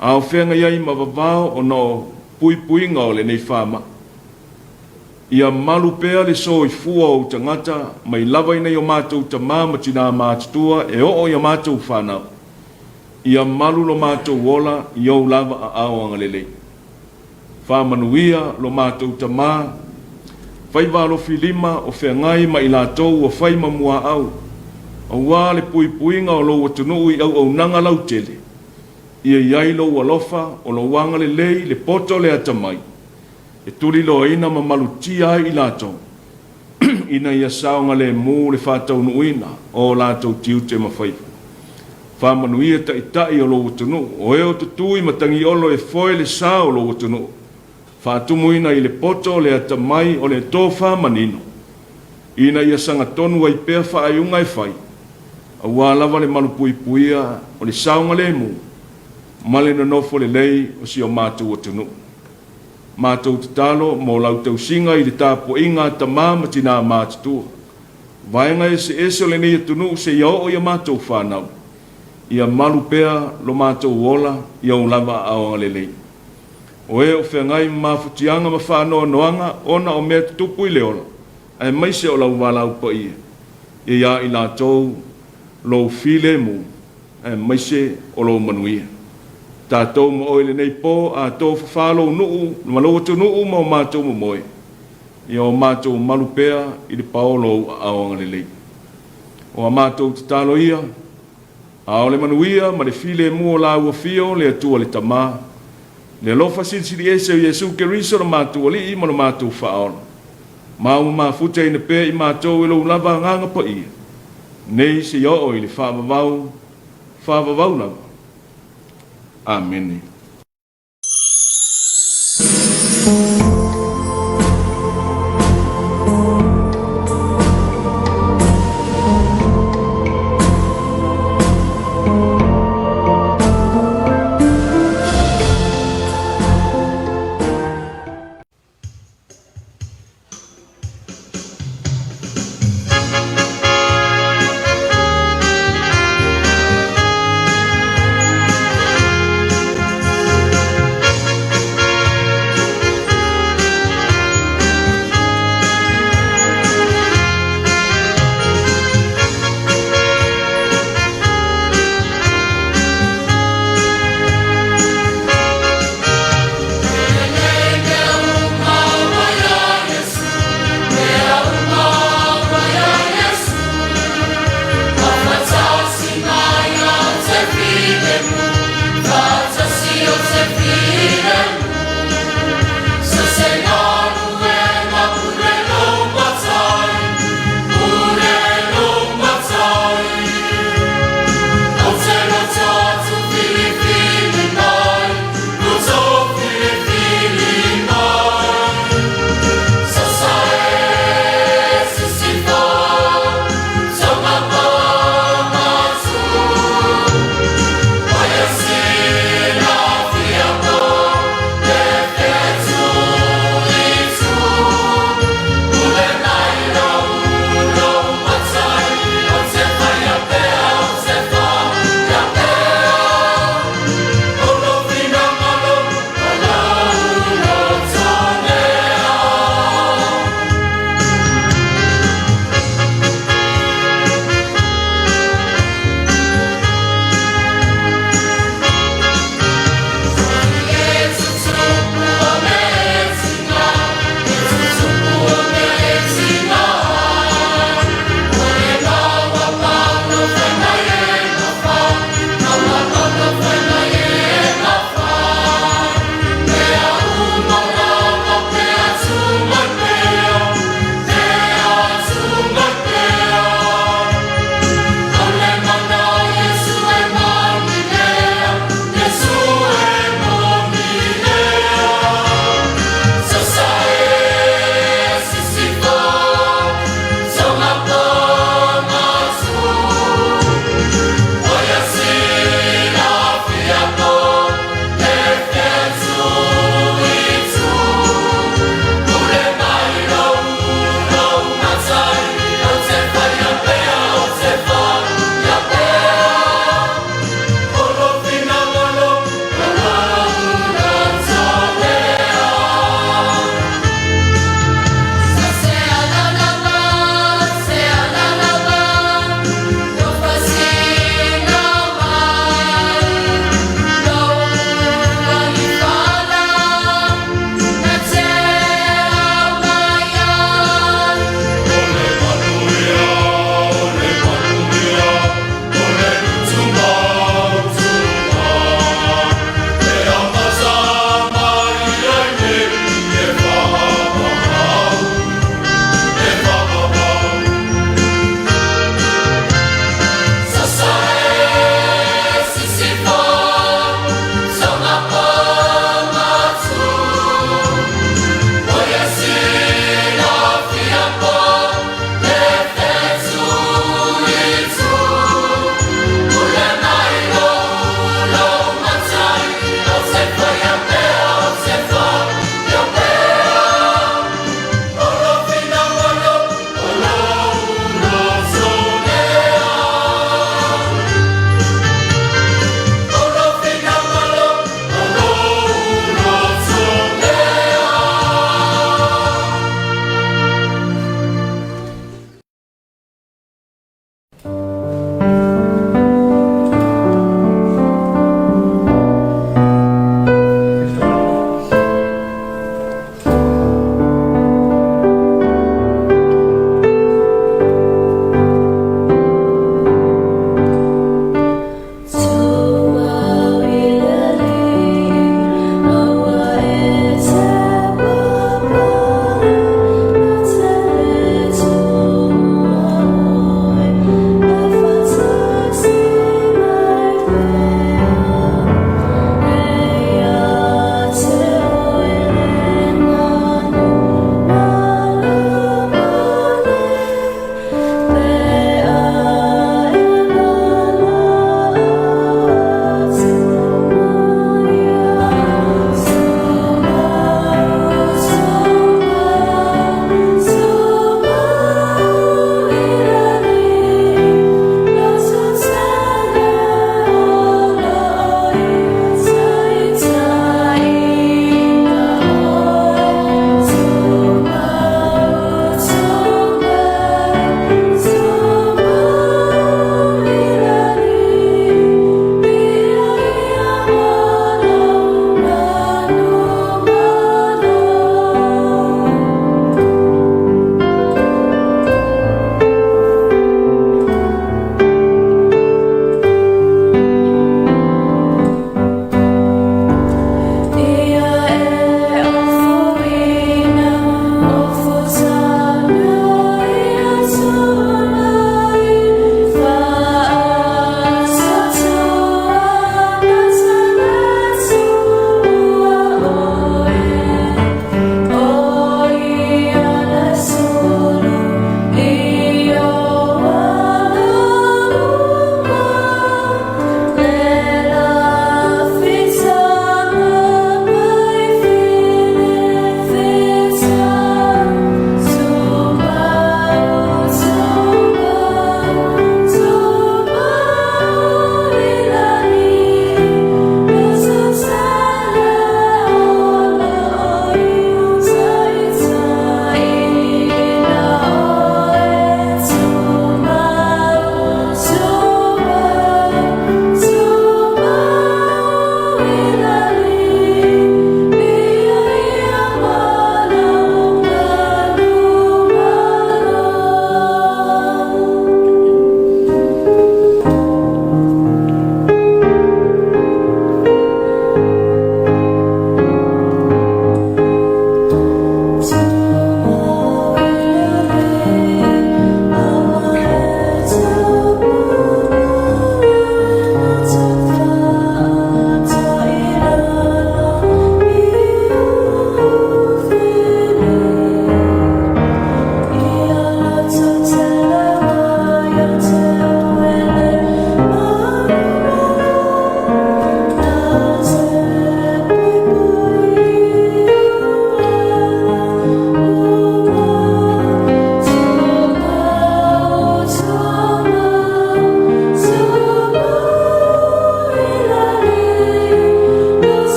a o feagai ai ma vavao ona o puipuiga o lenei faamai. Ia malu pea le soifua o ou tagata mai lava i nai o matou tama ma tinā matutua e oo i a matou fanau. Ia malu lo matou ola i ou lava aao agalelei. Faamanuia lo matou Tama, faiva alofi lima o feagai ma i latou ua fai ma muaau, aua le puipuiga o lou atunuu i auaunaga lautele. Ia i ai lou alofa, o lou agalelei, le poto, le atamai, e tuliloaina ma malutia ai i latou. ina ia saogalemu le faataunuuina o o latou tiute ma faiva. Faamanuia Taitai o lou atunuu, o e o tutui matagiolo e foe le sa o lou atunuu, faatumuina i le poto le atamai o le tofa manino, ina ia sagatonu ai pea faaiuga e fai, aua lava le malupuipuia o le saogalemu ma le nonofo lelei o si o matou atunuu. Matou tatalo mo lau tausiga i le tapuaiga a tama ma tinā matutua, vaega eseese o lenei atunuu seia oo i a matou fanau, ia malu pea lo matou ola i ou lava aao agalelei. O e o feagai ma mafutiaga ma faanoanoaga ona o mea tutupu i le ola, aemaise o lau valaau paia, ia ia i latou lou filemu aemaise o lou manuia. Tatou ma oe i lenei po, a tofafa lou nuu ma lou atunuu ma o matou momoe, ia o matou malu pea i le paolo o ou aao agalelei. O a matou tatalo ia, a o le manuia ma le filemu o Lāu Afio le Atua le Tama, le alofa silisili ese o Iesu Keriso lo matou Alii ma lo matou Faaola, ma ua mafutaina pea i matou e lou lava Agaga Paia, nei seia oo i le faavavau, faavavau lava. Amene.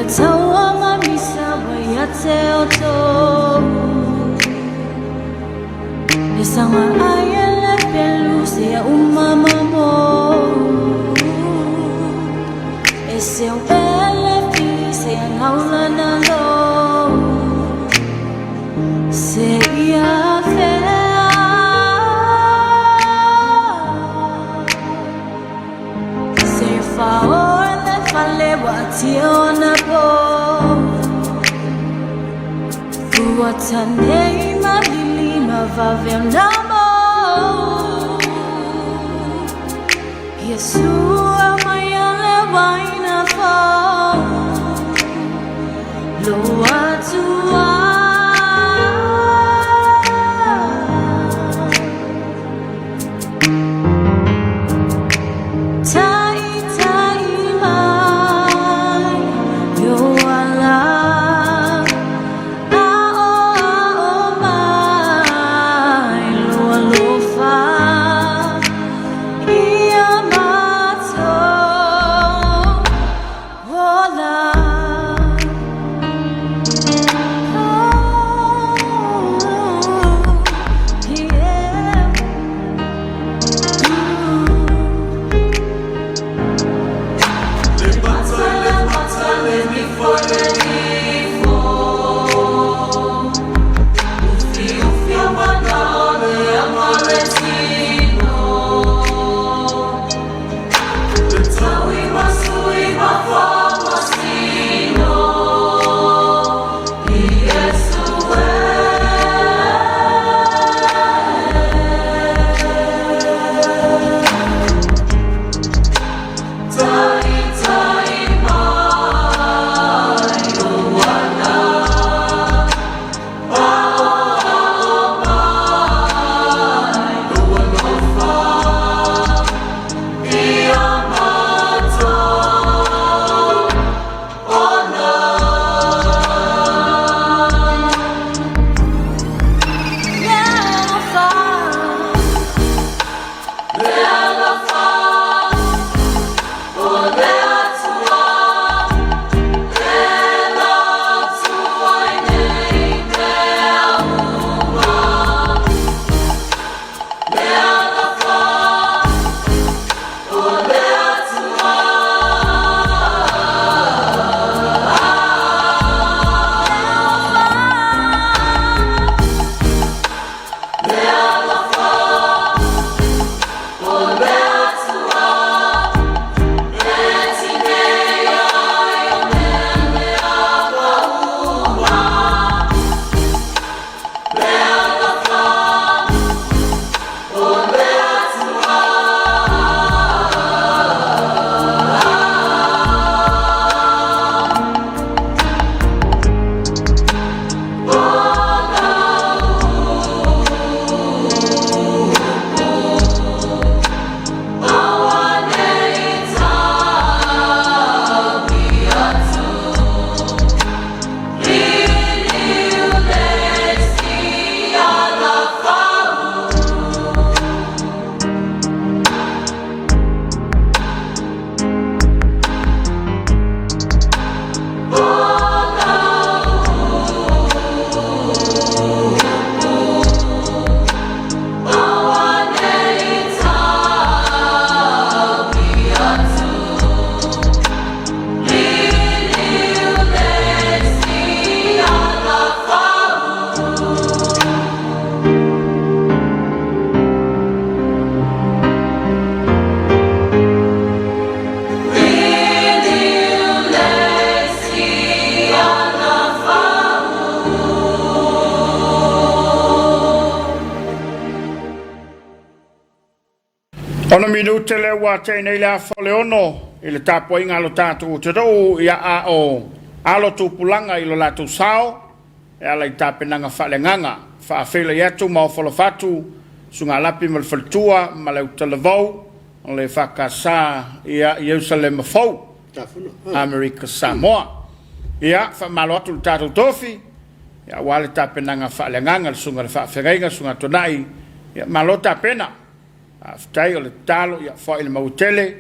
Le taua ma misa wa ia te outou. Le sanga ai e le pelu se ia uma mamo. E seu ele fi se ia ngaula na lo. Se ia fea. Se fao le fale wa tia ona po. Fua tane ma lili ma vave ona mo. Yesua mai ale waina fo. Lo atua. Tai tai mai yo ala. Ao ao mai lo alofa. Ia matou ola. Oh, yeah. Le mata le nifo le nifo. Ufi ufi o mana o le ama le tino. Le taui masui ma masino. Iesu e. Tai tai mai o ana. Ao ao mai lo alofa. Ia matou ola. Le alofa. Le alofa. O le Atua. Le lotu ai nei mea uma. Le alofa. O le Atua. Le alofa. O le Atua. Le tinei ai o mele a pauma. Le alofa. O le Atua. Liliu le si ala fau. Liliu le si ala fau. Liliu le si ala fau. Ono minute lea ua tea nei le afa o le 6 i le tapuaiga a lo tatou atunuu ia a o alo tupulaga i lo latou sao e ala i tapenaga faaleagaga. Faafeiloai atu ma ofo alofa atu Sugalapi ma le Faletua ma le Autalavou o le EFKS ia Ierusalema Fou, Amerika Samoa. Ia, faamalo atu i le tatou tofi, ia, aua le tapenaga faaleagaga, le susuga i le faafeagaiga, le susuga Tonai, ia, malo tapena. Faafetai o le tatalo, ia foai le maua tele,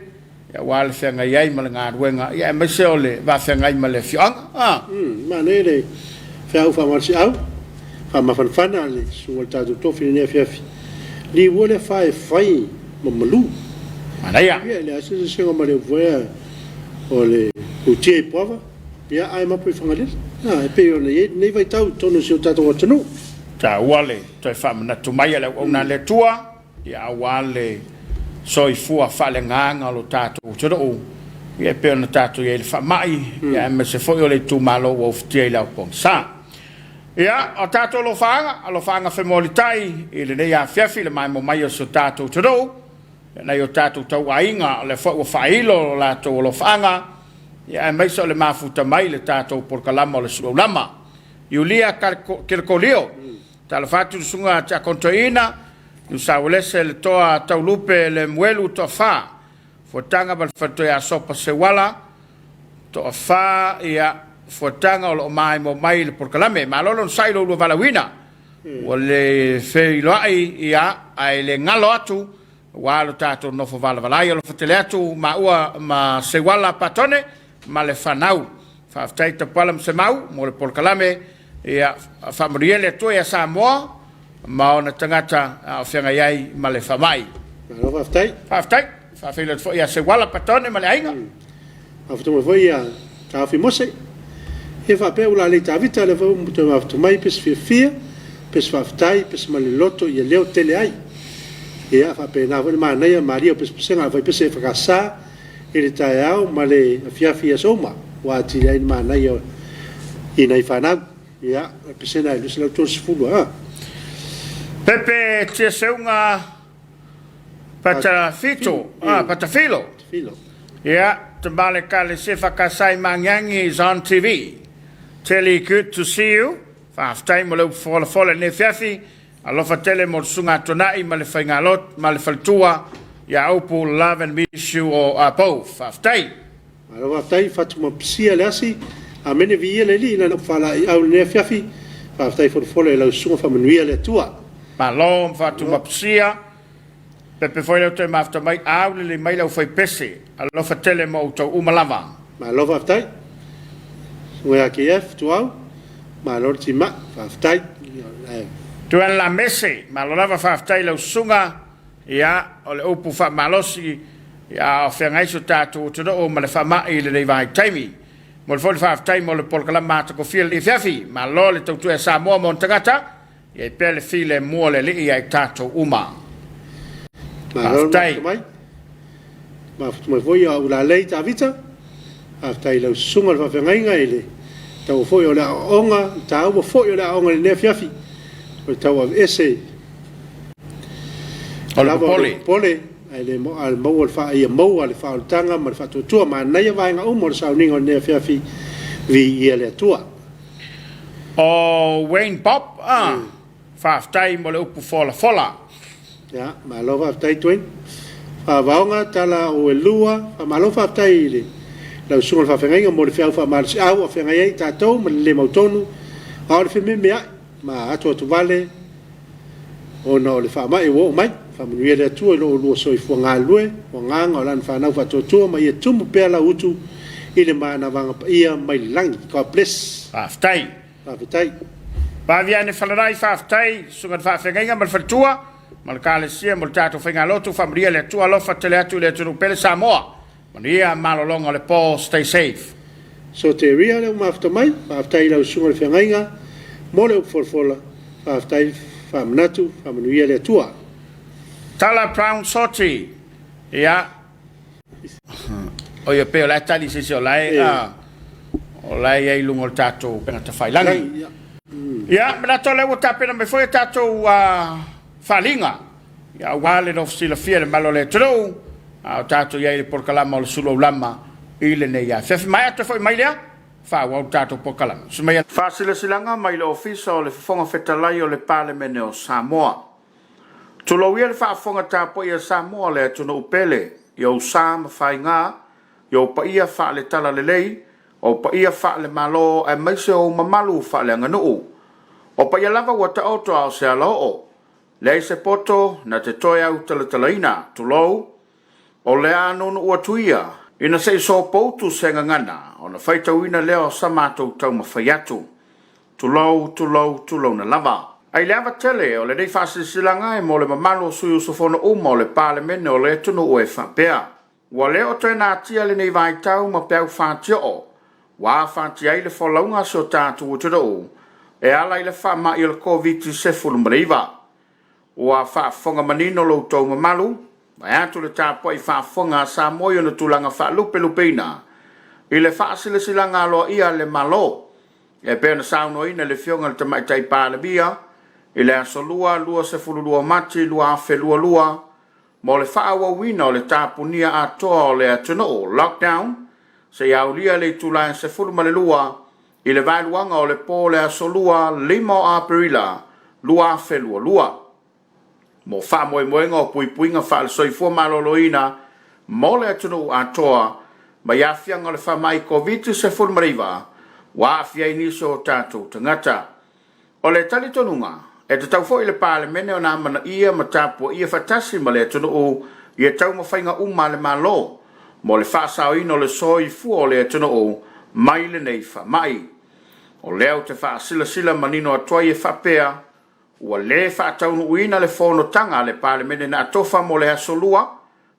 Aua le feagai ai ma le galuega, ia aemaise o le va feagai ma le afioaga. A. Manaia le feau faamalosiau, faamafanafana a le susuga i le tatou tofi i lenei afiafi. Liua le afa e fai ma malu. Manaia. Ia e leai se eseesega ma le upu foi lea o le utia i Puava, ia ae mapu i Fagalele. A, e pei ona i ai lenei vaitau i totonu o si o tatou atunuu. Taua le toe faamanatu mai a le auauna a le Atua. Ia aua le soifua faaleagaga o lo tatou atunuu, ia e pei ona tatou i ai i le faamai, ia aemaise foi o le itumalo ua ufitia i le ao pogisa. Ia, o tatou alofaaga, alofaaga femolitai i lenei afiafi i le maemo mai o si o tatou atunuu, ia nai o tatou tauaiga, o lea foi ua faailo lo latou alofaaga, ia aemaise o le mafuta mai i le tatou polokalama o le Suluaulama. Iulia Kelekolio, Talofa atu i le susuga Tiakono Toeaina, Niusaualese le Toa Taulupe Lemuelu Toafa, Fuataga ma le Faletua ia Sopa Seuala Toafa, ia Fuataga o lo o maimoa mai i le polokalame. Malo le onosai i lo oulua valaauina. Ua le feiloai ia ae le galo atu aua lo tatou nofo valavala ai. Alofa tele atu maua ma Seuala Patone ma le fanau. Faafetai Tapuala ma Semau mo le polokalame. Ia faamanuia le Atua ia Samoa ma ona tagata a o feagai ai ma le faamai. Malo faafetai. Faafetai. Faafeiloai atu foi ia Seuala Patone ma le aiga. Mafuta mai foi ia Taofi Mose. Ia faapea Ulalei Tavita lea foi ua toe mafuta mai pe se fiafia, pe se faafetai, pe se maliloto ia leo tele ai. Ia faapena foi le manaia malie o pesepesega a fai pese EFKS i le taeao ma le afiafi i aso uma ua atili ai le manaia i nai fanau. Ia, o le pesena e 230 a. Pepe Tiaseuga Patafito, ah, Patafilo. Patafilo. Ia, tama le Ekalesia Fakasai Magiagi is on TV. Tele good to see you. Faafetai mo le upu folafola i lenei afiafi. Alofa tele mo le susuga Tuanai ma le faigalot ma le faletua ia Upu love and miss you all both. Faafetai. Malo faafetai Fatuma Pisia le asi. Amene viia le Alii na ona faalaeiau i lenei afiafi. Faafetai folafola i lau susuga faamanuia le Atua. Malo ma Fatuma Pisia. Pepe foi lea toe mafuta mai au lelei mai le aufaipese. Alofa tele mo outou uma lava. Malo faafetai. Susuga ia KF Tuau. Malo le timai. Faafetai. Tuan Lamese, malo lava faafetai i lau susuga. Ia, o le upu faamalosi, ia, a o feagai si o tatou atunuu ma le faamai i lenei vaitaimi. Momoli foi le faafetai mo le polokalama matagofie i lenei afiafi. Malo le tautua ia Samoa ma ona tagata. I ai pea le filemu o le Alii ia i tatou uma. Malo le mafuta mai. Mafuta mai foi a Ulalei Tavita. Faafetai i lau susuga i le faafeagaiga i le taua foi o le aoaoga, le taua foi o le aoaoga i lenei afiafi. O le tauaveese o le popole. Popole, ae le maua le ia maua le faaolataga ma le faatuatua. Manaia vaega uma o le sauniga o lenei afiafi. Viia le Atua. O Wayne Bob, ah, faafetai mo le upu folafola. Ia, malo faafetai Dwayne. Faavaoga, tala o elua, faamalo faafetai i le lau susuga i le faafeagaiga mo le feau faamalosiau ua feagai ai tatou ma le le mautonu, a o le fememeai ma atuatuvale ona o le faamai ua oo mai. Faamanuia le Atua i lo oulua soifua galulue, o agaga o lana fanau faatuatua ma ia tumu pea lau utu i le manavaga paia mai le lagi. God bless. Faafetai. Faafetai. Vaviane Falalai, faafetai, Susuga i le Faafeagaiga ma le Faletua, ma le Kalesia mo le tatou faigalotu, faamanuia le Atua, alofa tele atu i le atunuu pele Samoa. Manuia malologa o le po, stay safe. Soteria lea ua mafuta mai, faafetai i lau susuga i le feagaiga mo le upu folafola, faafetai faamanatu, faamanuia le Atua. Tala Brown Soti, ia, o ia pei o la e tali i se isi o la e, o la e i ai i luga o le tatou upega tafailagi. Ia, manatu o lea ua tapena mai foi a tatou faaaliga. Ia aua le nofo silafia i le malo o le atunuu, a o tatou i ai i le polokalama o le Sulu Aulama i lenei afiafi. Maea toe foi mai lea, faaauau le tatou polokalama. Sumaia. Faasilasilaga mai le Ofisa o le Fofoga Fetalai o le Palemene o Samoa. Tulou ia le faafofoga tapuai a Samoa le atunuu pele, i ou sa ma faiga, i ou paia faale-talalelei, ou paia faale-Malo aemaise ou mamalu faaleaganuu. O paia lava ua taoto a o se alaoo, Leai se poto na te toe autalatalaina, tulou. O le a nuunuu atu ia, ina se i sopoutu se gagana ona faitauina lea o sa matou taumafai atu. Tulou, tulou, tulouna lava. A i le ava tele o lenei faasilasilaga e mo le mamalu o sui usufono uma o le Palemene o le atunuu e faapea, Ua le o toe natia lenei vaitau ma peau fatioo ua afatia ai le folauga a si o tatou atunuu e ala i le faamai o le Koviti-19. Ua faafofoga manino lo outou mamalu, vaeatu le tapuai faafofoga a Samoa i ona tulaga faalupelupeina i le faasilasilaga aloaia a le Malo e pei ona saunoaina e le Afioga i le Tamaitai Palemia i le Aso Lua 22 Mati 2022 mo le faaauauina o le tapunia atoa o le atunuu, lockdown, seia aulia le itula e 12 i le vaeluaga o le po o le Aso Lua 5 o Aperila 2022. Mo faamoemoega o puipuiga faale-soifua maloloina mo le atunuu atoa mai aafiaga o le faamai Koviti-19 ua aafia ai nisi o tatou tagata. O le talitonuga, e tatau foi i le Palemene ona amanaia ma tapuaia faatasi ma le atunuu ia taumafaiga uma a le Malo mo le faasaoina o le soifua o le atunuu mai lenei faamai. O lea ou te faasilasila manino atu ai e faapea, ua le faataunuuina le fonotaga a le Palemene na atofa mo le Aso Lua,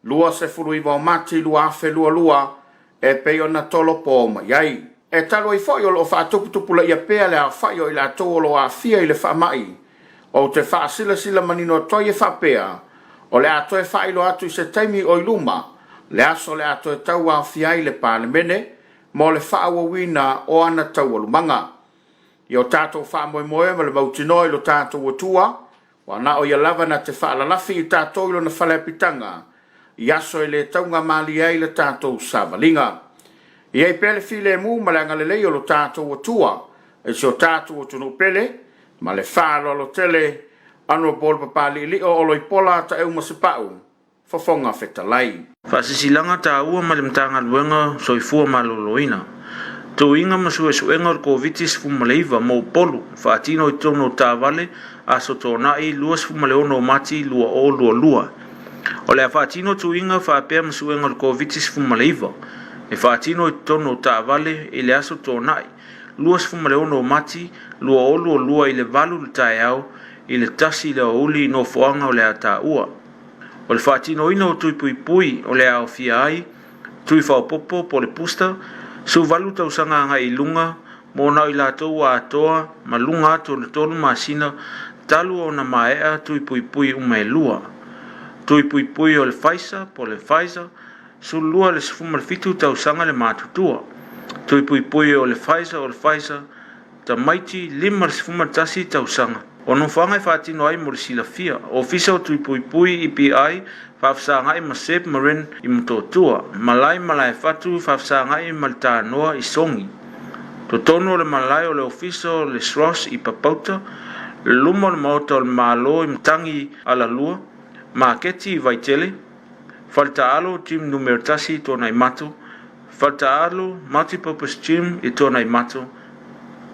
29 o Mati 2022 e pei ona tolopo mai ai. E talu ai foi o lo o faatuputupulaia pea le aofai o i latou o lo o aafia i le faamai, ou te faasilasila manino atu ai e faapea, o le a toe faailoa atu i se taimi o i luma le aso o le a toe tauaofia ai le Palemene mo le faaauauina o ana taualumaga. Ia o tatou faamoemoe ma le mautinoa i lo tatou Atua, Ua na o ia lava na te faalalafi i tatou i lona faleapitaga i aso e le taugamalie ai le tatou savaliga. I ai pea le filemu ma le agalelei o lo tatou Atua i si o tatou atunuu pele, ma le faaaloalo tele, Honourable Papaliilio Oloipola Taeu Masepau, Fofoga Fetalai. Faasilasilaga taua mai le Matagaluega o Soifua Maloloina. Tuiga ma suesuega o le Koviti-19 mo Upolu faatino i totonu o taavale Aso Toonai 26 o Mati 2022. O le a faatino tuiga faapea ma suega o le Koviti-19 e faatino i totonu o taavale i le Aso Toonai 26 o Mati 2022 i le 8 i le taeao i le 1 i le aoauli i nofoaga o le a taua. O le faatinoina o tui puipui o le a aofia ai tui faaopoopo po o le booster, 18 tausaga agai i luga mo na o i latou ua atoa ma luga atu o le 3 masina talu ona maea tui puipui uma e lua. Tui puipui o le Pfizer po o le Pfizer, 12 i le 17 tausaga le matutua. Tui puipui o le Pfizer o le Pfizer, tamaiti 51 tausaga. O nofoaga e faatino ai mo le silafia, Ofisa o Tui Puipui, EPI, faafesagai ma Seb Marin i Motootua, Malae Malaefatu faafesagai ma le Tanoa i Sogi. Totonu o le malae o le Ofisa o le SROS i Papauta, luma o le Maota o le Malo i Matagi Alalua, Maketi i Vaitele, Faletaalo Gym Numera 1 i Tuanaimato, Faletaalo Multipurpose Gym i Tuanaimato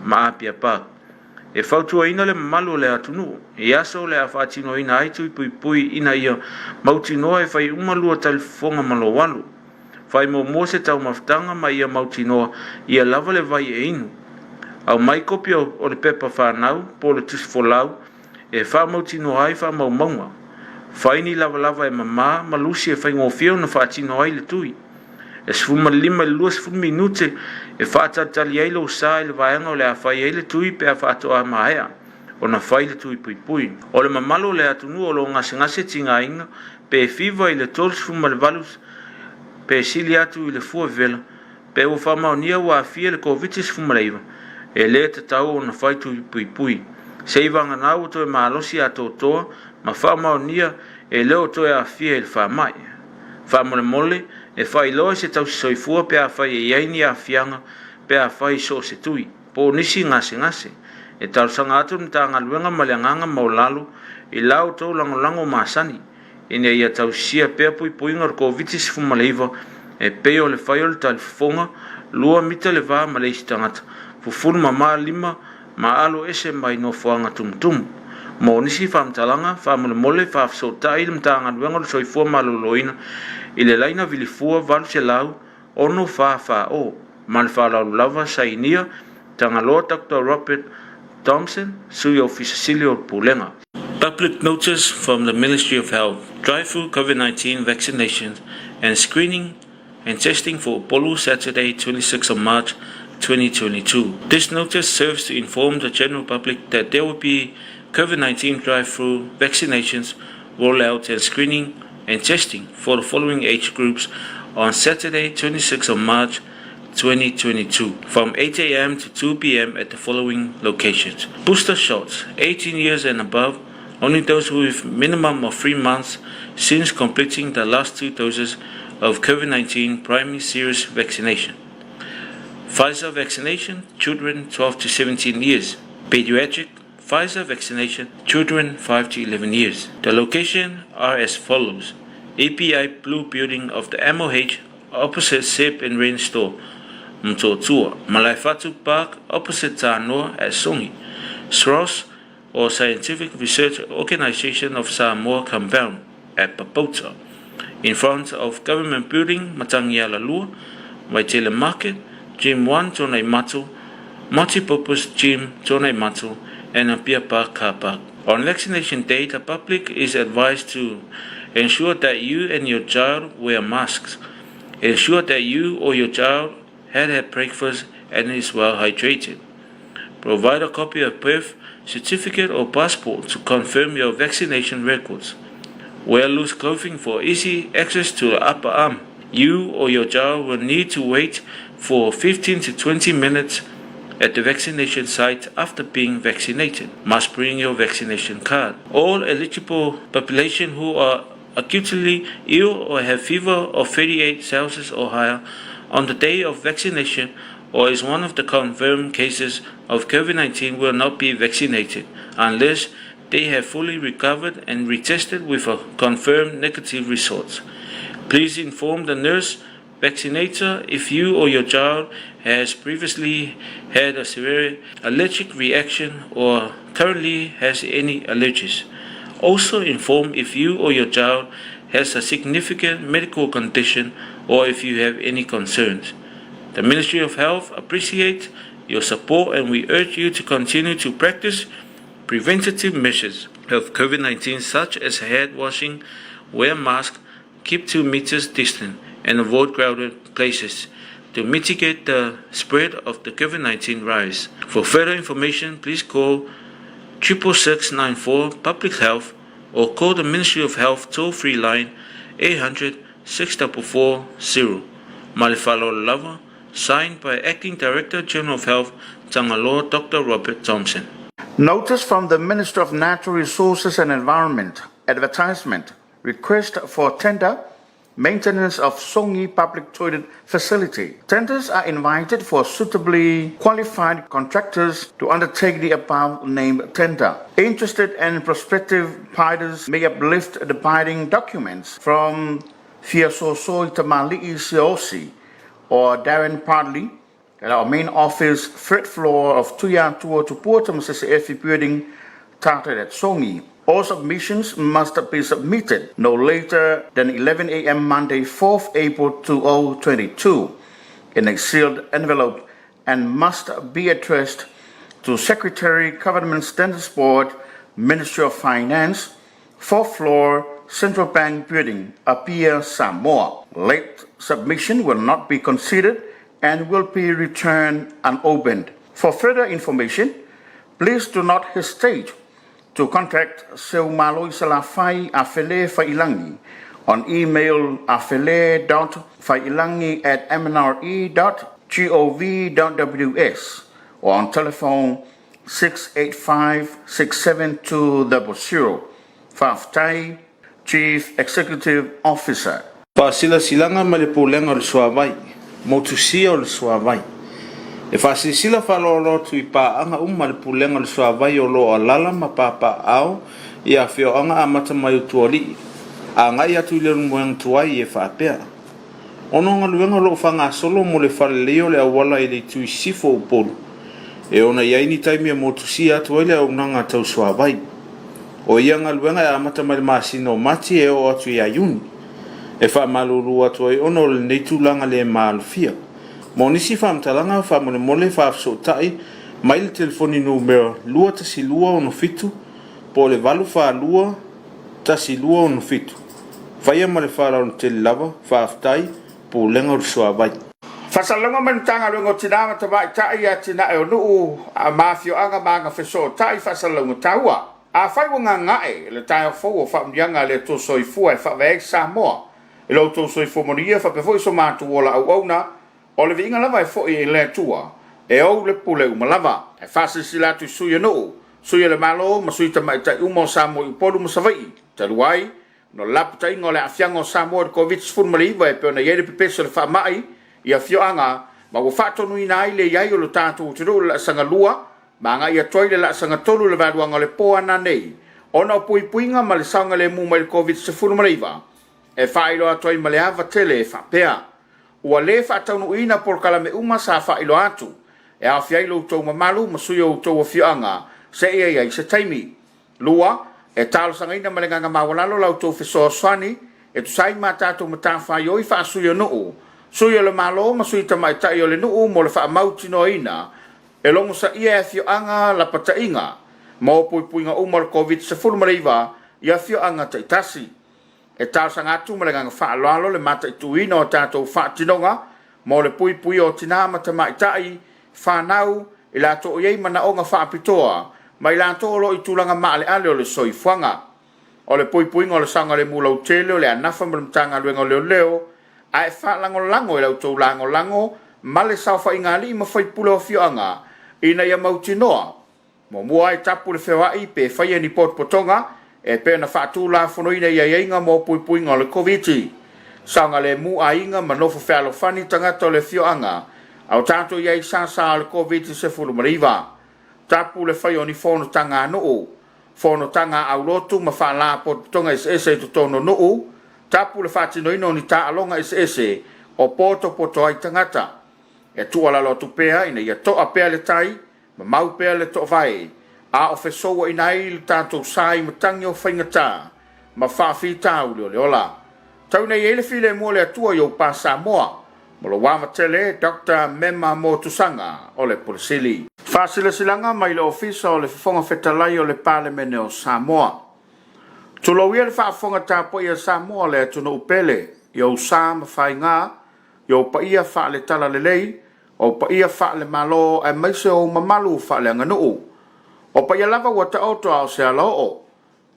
ma Apia Park. E fautuaina le mamalu o le atunuu i aso o le a faatinoina ai tui puipui ina ia mautinoa e fai uma lua talifofoga ma lou alu. Fai muamua se taumafataga ma ia mautinoa ia lava le vai e inu. Aumai kopi o le pepa fanau po o le tusi folau e faamautinoa ai faamaumauga. Fai ni lavalava e mama ma lusi e faigofie ona faatino ai le tui. E 15 i le 20 minute e faatalitali ai lou sa i le vaega o le a fai ai le tui pe a faatoa maea ona fai le tui puipui. O le mamalu o le atunuu o lo o gasegase tigaina pe fiva i le 38 pe sili atu i le fua vevela Pe ua faamaonia ua aafia le Koviti-19, e le tatau ona fai tui puipui. Seivagana ua toe malosi atoatoa ma faamaonia e le o toe aafia i le faamai. Faamolemole, e faailoa i se tausisoifua pe afai e i ai ni aafiaga pe a fai so o se tui, po o nisi gasegase. E talosaga atu le Matagaluega ma le agaga maualalo i la outou lagolago masani. ina ia tausisia pea puipuiga o le Koviti-19 e pei o le fai o le talifofoga, 2 mita le va ma le isi tagata, fufulu mama lima ma alo ese mai nofoaga tumutumu. Mo nisi faamatalaga, faamolemole faafesootai le Matagaluega o le Soifua Maloloina i le laina vilifua 800 644 Ma le faaaloalo lava, sainia Tagaloa Dr. Robert Thompson, Sui Ofisa Sili o Pulega. Public notice from the Ministry of Health, Drive-through COVID-19 vaccinations and screening and testing for Upolu Saturday 26 of March 2022. This notice serves to inform the general public that there will be COVID-19 drive-through vaccinations rollout and screening and testing for the following age groups on Saturday 26 of March 2022 from 8 a.m. to 2 p.m. at the following locations. Booster shots, 18 years and above, only those with minimum of 3 months since completing the last two doses of COVID-19 primary series vaccination. Pfizer vaccination, children 12 to 17 years. Pediatric Pfizer vaccination, children 5 to 11 years. The location are as follows. API Blue Building of the MOH opposite Sip and Rain Store, Mtotua, Malaifatu Park opposite Tanoa at Songi, SROS or Scientific Research Organization of Samoa Compound at Papota, in front of Government Building, Matangialalua, Waitele Market, Gym 1 Tonaimato, Multipurpose Gym Tonaimato, and Apia Park Car Park. On vaccination day, the public is advised to ensure that you and your child wear masks. Ensure that you or your child had had breakfast and is well hydrated. Provide a copy of birth certificate or passport to confirm your vaccination records. Wear loose clothing for easy access to the upper arm. You or your child will need to wait for 15 to 20 minutes at the vaccination site after being vaccinated. Must bring your vaccination card. All eligible population who are acutely ill or have fever of 38 Celsius or higher on the day of vaccination or is one of the confirmed cases of COVID-19 will not be vaccinated unless they have fully recovered and retested with a confirmed negative result. Please inform the nurse vaccinator if you or your child has previously had a severe allergic reaction or currently has any allergies. Also inform if you or your child has a significant medical condition or if you have any concerns. The Ministry of Health appreciates your support and we urge you to continue to practice preventative measures of COVID-19 such as hand washing, wear masks, keep 2 meters distant, and avoid crowded places to mitigate the spread of the COVID-19 virus. For further information, please call 66694 Public Health or call the Ministry of Health toll-free line 800 6440. Malifalo Lava, signed by Acting Director General of Health, Tangaloa Dr. Robert Thompson. Notice from the Minister of Natural Resources and Environment, advertisement, request for tender, maintenance of Songi Public Toilet Facility. Tenders are invited for suitably qualified contractors to undertake the above named tender. Interested and prospective bidders may uplift the bidding documents from Fiasosoi Tamali'i Siosi or Darren Padley at our main office, third floor of Tuya Tua Tupua Tamasese Building, tarted at Songi. All submissions must be submitted no later than 11 a.m. Monday, 4th April 2022 in a sealed envelope and must be addressed to Secretary, Government Standards Board, Ministry of Finance, fourth floor, Central Bank Building, Apia, Samoa. Late submission will not be considered and will be returned unopened. For further information, please do not hesitate to contact Seumalo Salafai Afele Failangi on email afele.failangi at mnre.gov.ws or on telephone 685 67200. Faafetai, Chief Executive Officer. Faasilasilaga ma le Pulega o le Suavai, Motusia o le Suavai. E faasilasila faaaloalo atu i paaga uma le Pulega o le Suavai o lo o alaala ma papaaao i afioaga amata mai o Tualii agai atu i Leulumoega tuai e faapea, Ona o galuega o lo o faagasolo mo le faaleleia o le auala i le itu i sisifo o Upolu, e ona i ai ni taimi e motusia atu ai le auaunaga tau suavai. O ia galuega e amata mai le masina o Mati e oo atu ia Iuni. E faamalulu atu ai ona o lenei tulaga le maalofia. Mo nisi faamatalaga, faamolemole faafesootai mai le telefoni numera 21267 po o le 842 1267. Faia ma le faaaloalo tele lava. Faafetai. Pulega o le Suavai. Faasalalauga mai le Matagaluega o Tina ma Tamaitai, Atinae o Nuu ma Afioaga ma Agafesootai Faasalalauga Taua. Afai ua gaga'e le taeao fou o faamanuiaga a le Atua Soifua e faavae ai Samoa i lo outou soifua manuia faapea foi so matou ola auauna, o le viiga lava e foi i le Atua e ou le pule uma lava. E faasilasila atu i sui o nuu, sui o le Malo ma sui tamaitai uma o Samoa i Upolu ma Savaii, talu ai ona o le lapataiga o le aafiaga o Samoa i le Koviti-19 e pei ona i ai le pepesi o le faamai i afioaga ma ua faatonuina ai le i ai o lo tatou atunuu i le laasaga lua ma agai atu ai i le laasaga tolu i le vaeluaga o le po a nanei ona o puipuiga ma le saogalemu mai le Koviti-19 e faailoa atu ai ma le ava tele e faapea, Ua le faataunuuina polokalame uma sa faailoa atu e aofia ai lo outou mamalu ma sui o outou afioaga seia i ai se taimi. 2, E talosagaina ma le agaga maualalo la outou fesoasoani e tusa ai ma a tatou matafaioi faa-sui o nuu, sui o le Malo ma sui tamaitai o le nuu mo le faamautinoaina e logosaia e afioaga lapataiga mo puipuiga uma o le Koviti-19 i afioaga taitasi. E talosaga atu ma le agaga faaaloalo le mataituina o a tatou faatinoga mo le puipuia o tinā ma tamaitai, fanau, i latou o i ai manaoga faapitoa, ma i latou o lo o i tulaga maaleale o le soifuaga. O le puipuiga o le saogalemu lautele o le a nafa ma le Matagaluega o Leoleo, ae faalagolago i la outou lagolago ma le saofaiga a alii ma faipule o afioaga ina ia mautinoa Muamua e tapu le feoai pe faia ni potopotoga e pei ona faatulafonoina i aiaiga mo puipuiga o le Koviti. Saogalemu aiga ma nofo fealofani tagata o le afioaga a o tatou i ai i sasa o le Koviti-19. Tapu le faia o ni fonotaga a nuu, fonotaga a aulotu ma faalapotopotoga eseese i totonu o nuu, tapu le faatinoina o ni taaloga eseese o potopoto ai tagata. E tuualalo atu pea ina ia to'a pea le tai ma mau pea le toovae, a o fesouaina ai le tatou sa i matagi o faigata ma faafitauli o le ola. Tau ina i ai le filemu o le Atua i ou pa Samoa, ma lou ava tele Doctor Mema Motusaga o le Pule Sili. Faasilasilaga mai le Ofisa o le Fofoga Fetalai o le Palemene o Samoa. Tulou ia le faafofoga tapuai a Samoa le atunuu pele, i ou sa ma faiga, i ou paia faale-talalelei, O paia faale-Malo aemaise o ou mamalu faaleaganuu. O paia lava ua taoto a o se alaoo.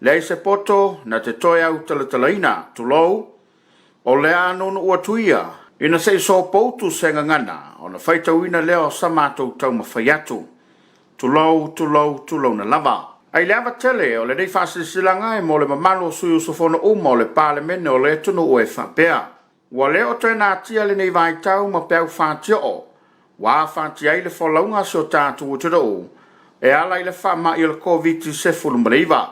Leai se poto na te toe autalatalaina, tulou, o le a nuunuu atu ia, ina se i sopoutu se gagana ona faitauina lea o sa matou taumafai atu. Tulou, tulou, tulouna lava. A i le ava tele o lenei faasilasilaga e mo le mamalu o sui usufono uma o le Palemene o le atunuu e faapea. Ua le o toe natia lenei vaitau ma peau fatioo ua afatia ai le folauga a si o tatou atunuu e ala i le faamai o le Koviti-19.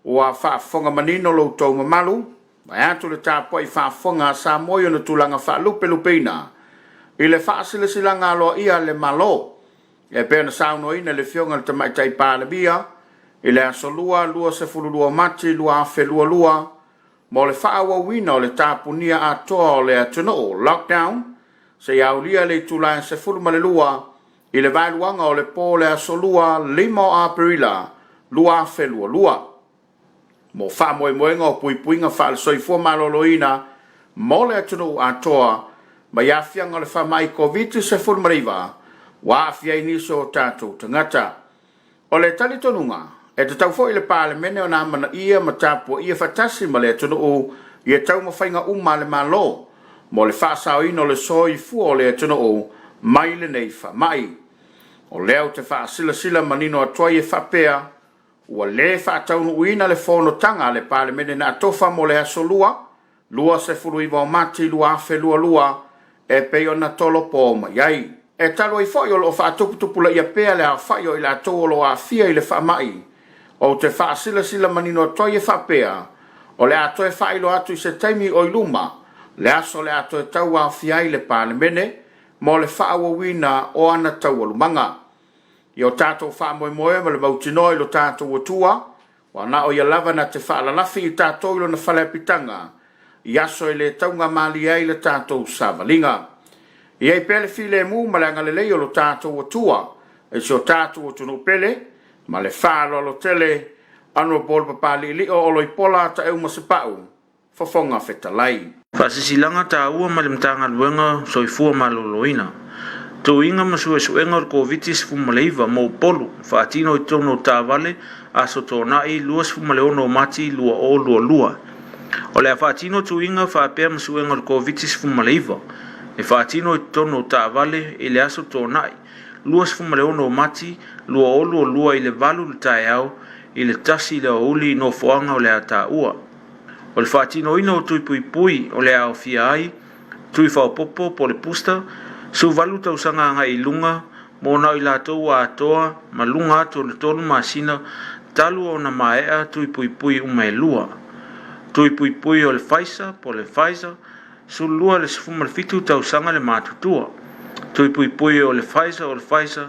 Ua faafofoga manino lo outou mamalu, vaeatu le tapuai faafofoga a Samoa i ona tulaga faalupelupeina i le faasilasilaga aloaia a le Malo e pei ona saunoaina e le Afioga i le Tamaitai Palemia i le Aso Lua 22 o Mati 2022 mo le faaauauina o le tapunia atoa o le atunuu, lockdown, seia aulia le itula e 12 i le vaeluaga o le po o le aso Lua 5 o Aperila 2022. Mo faamoemoega o puipuiga faale-soifua maloloina mo le atunuu atoa mai aafiaga o le faamai Koviti-19 ua aafia ai nisi o tatou tagata. O le talitonuga, e tatau foi i le Palemene ona amanaia ma tapuaia faatasi ma le atunuu ia taumafaiga uma a le Malo mo le faasaoina o le soifua o le atunuu mai lenei faamai. O lea ou te faasilasila manino atu ai e faapea, ua le faataunuuina le fonotaga a le Palemene na atofa mo le aso Lua, 29 o Mati 2022 e pei ona tolopo mai ai. E talu ai foi o lo o faatuputupulaia pea le aofai o i latou o lo o aafia i le faamai, ou te faasilasila manino atu ai e faapea, o le a toe faailoa atu i se taimi o i luma le aso o le a toe tauaofia ai le Palemene mo le faaauauina o ana taualumaga. I o tatou faamoemoe ma le mautinoa i lo tatou Atua, Ua na o ia lava na te faalalafi i tatou i lona faleapitaga i aso e le taugamalie ai le tatou savaliga. Ia i ai pea le filemu ma le agalelei o lo tatou Atua i si o tatou atunuu pele ma le faaaloalo tele. Honourable Papaliilio Oloipola Taeuma Sapau, Fofoga Fetalai. Faasilasilaga taua mai le Matagaluega o Soifua Maloloina. Tuiga ma suesuega o le Koviti-19 mo Upolu faatino i totonu o taavale Aso Toonai 26 o Mati 2022. O le a faatino tuiga faapea ma suega o le Koviti-19 e faatino i totonu o taavale i le Aso Toonai 26 o Mati 2022 i le 8 i le taeao i le 1 i le aoauli i nofoaga o le a taua. O le faatinoina o tui puipui o le a aofia ai tui faaopoopo po o le booster, 18 tausaga agai i luga mo na o i latou ua atoa ma luga atu o le 3 masina talu ona maea tui puipui uma e lua. Tui puipui o le Pfizer po o le Pfizer, 12 i le 17 tausaga le matutua. Tui puipui o le Pfizer o le Pfizer,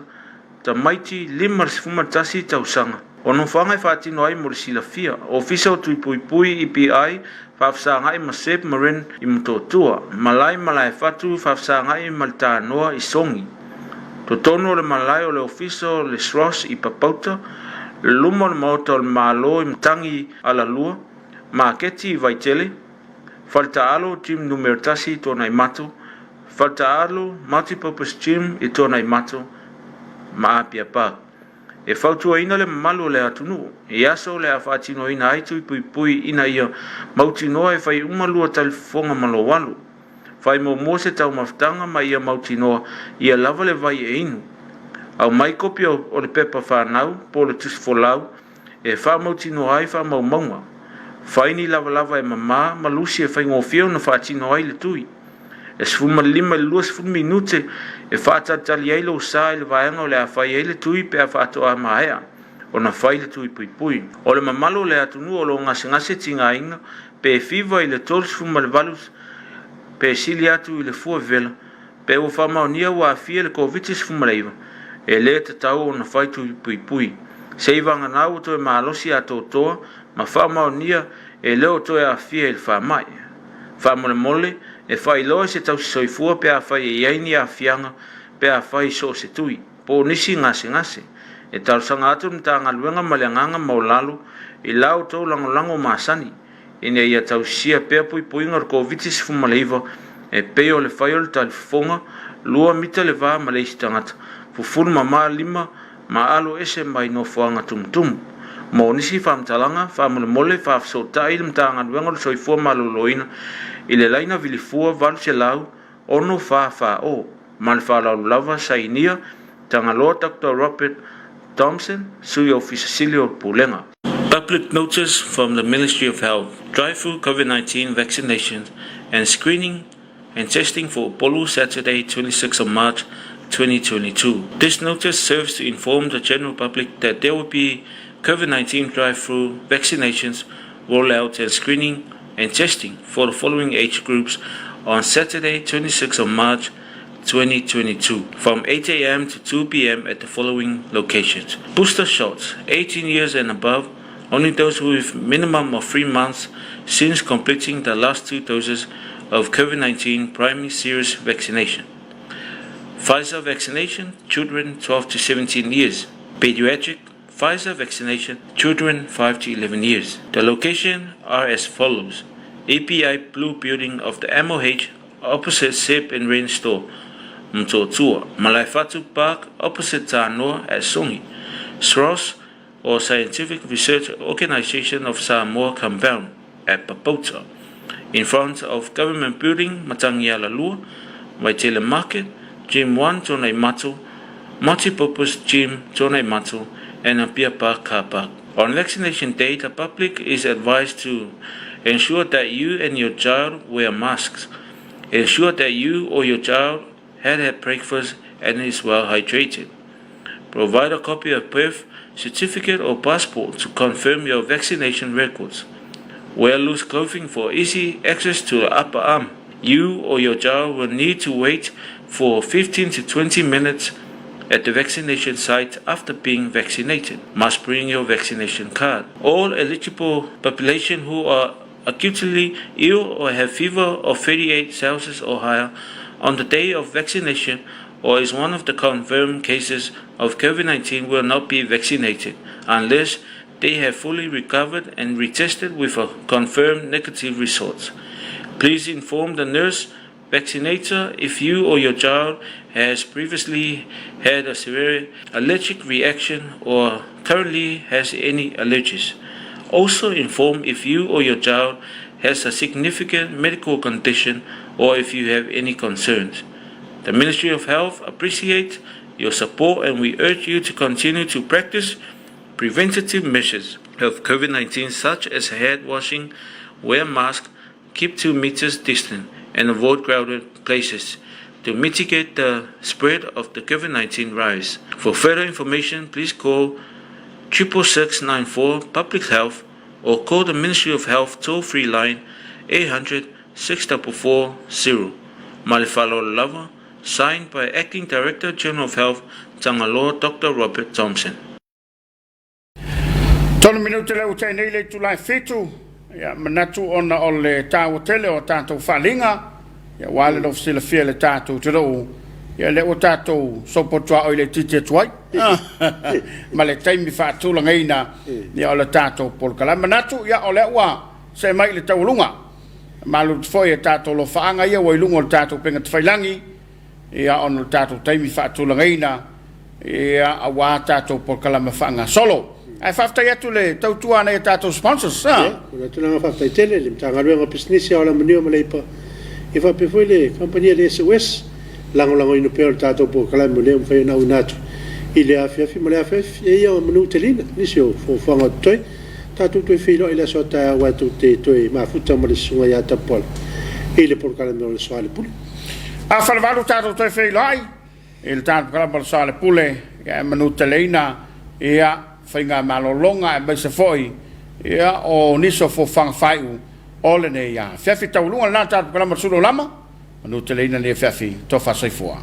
tamaiti 51 tausaga. O nofoaga e faatino ai mo le silafia, Ofisa o Tui Puipui EPI faafesagai ma Seb Marin i Motootua, Malae Malaefatu faafesagai ma le Tanoa i Sogi. Totonu o le malae o le Ofisa o le SROS i Papauta, luma o le Maota o le Malo i Matagi Alalua, Maketi i Vaitele, Faletaalo Gym Numera 1 i Tuanaimato, Faletaalo Multipurpose Gym i Tuanaimato ma Apia Park. E fautuaina le mamalu o le atunuu i aso o le a faatinoina ai tui puipui ina ia mautinoa e fai uma lua talifofoga ma lou alu. Fai muamua se taumafataga ma ia mautinoa ia lava le vai e inu. Aumai kopi o le pepa fanau po o le tusi folau e faamautinoa ai faamaumauga. Fai ni lavalava e mama ma lusi e faigofie ona faatino ai le tui. E 15 i le 20 minute e faatalitali ai lou sa i le vaega o le a fai ai le tui pe a faatoa maea ona fai le tui puipui. O le mamalu o le atunuu o lo o gasegase tigaina pe fiva i le 38 pe sili atu i le fua vevela Pe ua faamaonia ua aafia i le Koviti-19, e le tatau ona fai tui puipui. Seiavagana ua toe malosi atoatoa ma faamaonia e le o toe aafia i le faamai. Faamolemole, e faailoa i se tausisoifua pe afai e i ai ni aafiaga pe a fai so o se tui, po o nisi gasegase. E talosaga atu le Matagaluega ma le agaga maualalo i la outou lagolago masani ina ia tausisia pea puipuiga o le Koviti-19 e pei o le fai o le talifofoga, 2 mita le va ma le isi tagata, fufulu mama lima ma alo ese mai nofoaga tumutumu. Mo nisi faamatalaga, faamolemole faafesootai le Matagaluega o le Soifua Maloloina i le laina vilifua 800 644O. Ma le faaaloalo lava, sainia, Tagaloa Dr. Robert Thompson, Sui Ofisa Sili o Pulega. Public notice from the Ministry of Health, Drive-through COVID-19 vaccinations and screening and testing for Upolu Saturday 26 of March 2022. This notice serves to inform the general public that there will be COVID-19 drive-through vaccinations rollout and screening and testing for the following age groups on Saturday 26 of March 2022 from 8 a.m. to 2 p.m. at the following locations. Booster shots, 18 years and above, only those with minimum of 3 months since completing the last two doses of COVID-19 primary series vaccination. Pfizer vaccination, children 12 to 17 years. Pediatric Pfizer vaccination, children 5 to 11 years. The location are as follows. API Blue Building of the MOH opposite Sip and Rain Store, Mtootua, Malaefatu Park opposite Tanoa at Songi, SROS or Scientific Research Organization of Samoa Compound at Papauta, in front of Government Building, Matangialalua, Waitele Market, Gym 1 Tuanaimato, Multipurpose Gym Tuanaimato, and Apia Park Car Park. On vaccination day, the public is advised to ensure that you and your child wear masks, ensure that you or your child had had breakfast and is well hydrated. Provide a copy of birth certificate or passport to confirm your vaccination records. Wear loose clothing for easy access to the upper arm. You or your child will need to wait for 15 to 20 minutes at the vaccination site after being vaccinated. Must bring your vaccination card. All eligible population who are acutely ill or have fever of 38 Celsius or higher on the day of vaccination or is one of the confirmed cases of COVID-19 will not be vaccinated unless they have fully recovered and retested with a confirmed negative result. Please inform the nurse vaccinator if you or your child has previously had a severe allergic reaction or currently has any allergies. Also inform if you or your child has a significant medical condition or if you have any concerns. The Ministry of Health appreciates your support and we urge you to continue to practice preventative measures of COVID-19 such as hand washing, wear masks, keep 2 meters distant, and avoid crowded places to mitigate the spread of the COVID-19 virus. For further information, please call 66694 Public Health or call the Ministry of Health toll-free line 800 6440. Ma le faaaloalo lava, signed by Acting Director General of Health Tagaloa Dr. Robert Thompson. Tolu minute lea ua tea nei le itula e fitu, ia, manatu ona o le taua tele o a tatou faaaliga, ia, aua le lofu silafia i le tatou atunuu, ia, lea ua tatou sopotuaoi laitiiti atu ai ma le taimi faatulagaina, ia, o le tatou polokalame. Manatu, ia, o lea ua see mai i le taualuga. Malulu atu foi i a tatou alofaaga ia ua i luga o le tatou upega tafailagi, ia, ona o le tatou taimi faatulagaina, ia, aua tatou polokalame faagasolo. Ae faafetai atu i le tautua a nai a tatou sponsors. Ia, o le tulaga faafetai tele i le Matagaluega o Pisinisi, Alamanuia ma Leipa, ia faapea foi le kamupani a le SOS, lagolagoina pea o le tatou polokalame o lea ua mafai ona auina atu i le afiafi ma le afiafi. Ia, ia manuteleina nisi o fuafuaga o totoe. Tatou toe feiloai i le aso a taeao aua tou te toe mafuta ma le Susuga ia Tapuala i le polokalame o le Aso Aleipule. A falevalu tatou toe feiloai i le tatou polokalame o le Aso Aleipule, ia e manuteleina ia faigamalologa aemaise foi ia o nisi o fuafuaga faaiu o lenei afiafi. Taualuga lena tatou polokalame o le Sulu o Lama, manuteleina lenei afiafi, tofa soifua.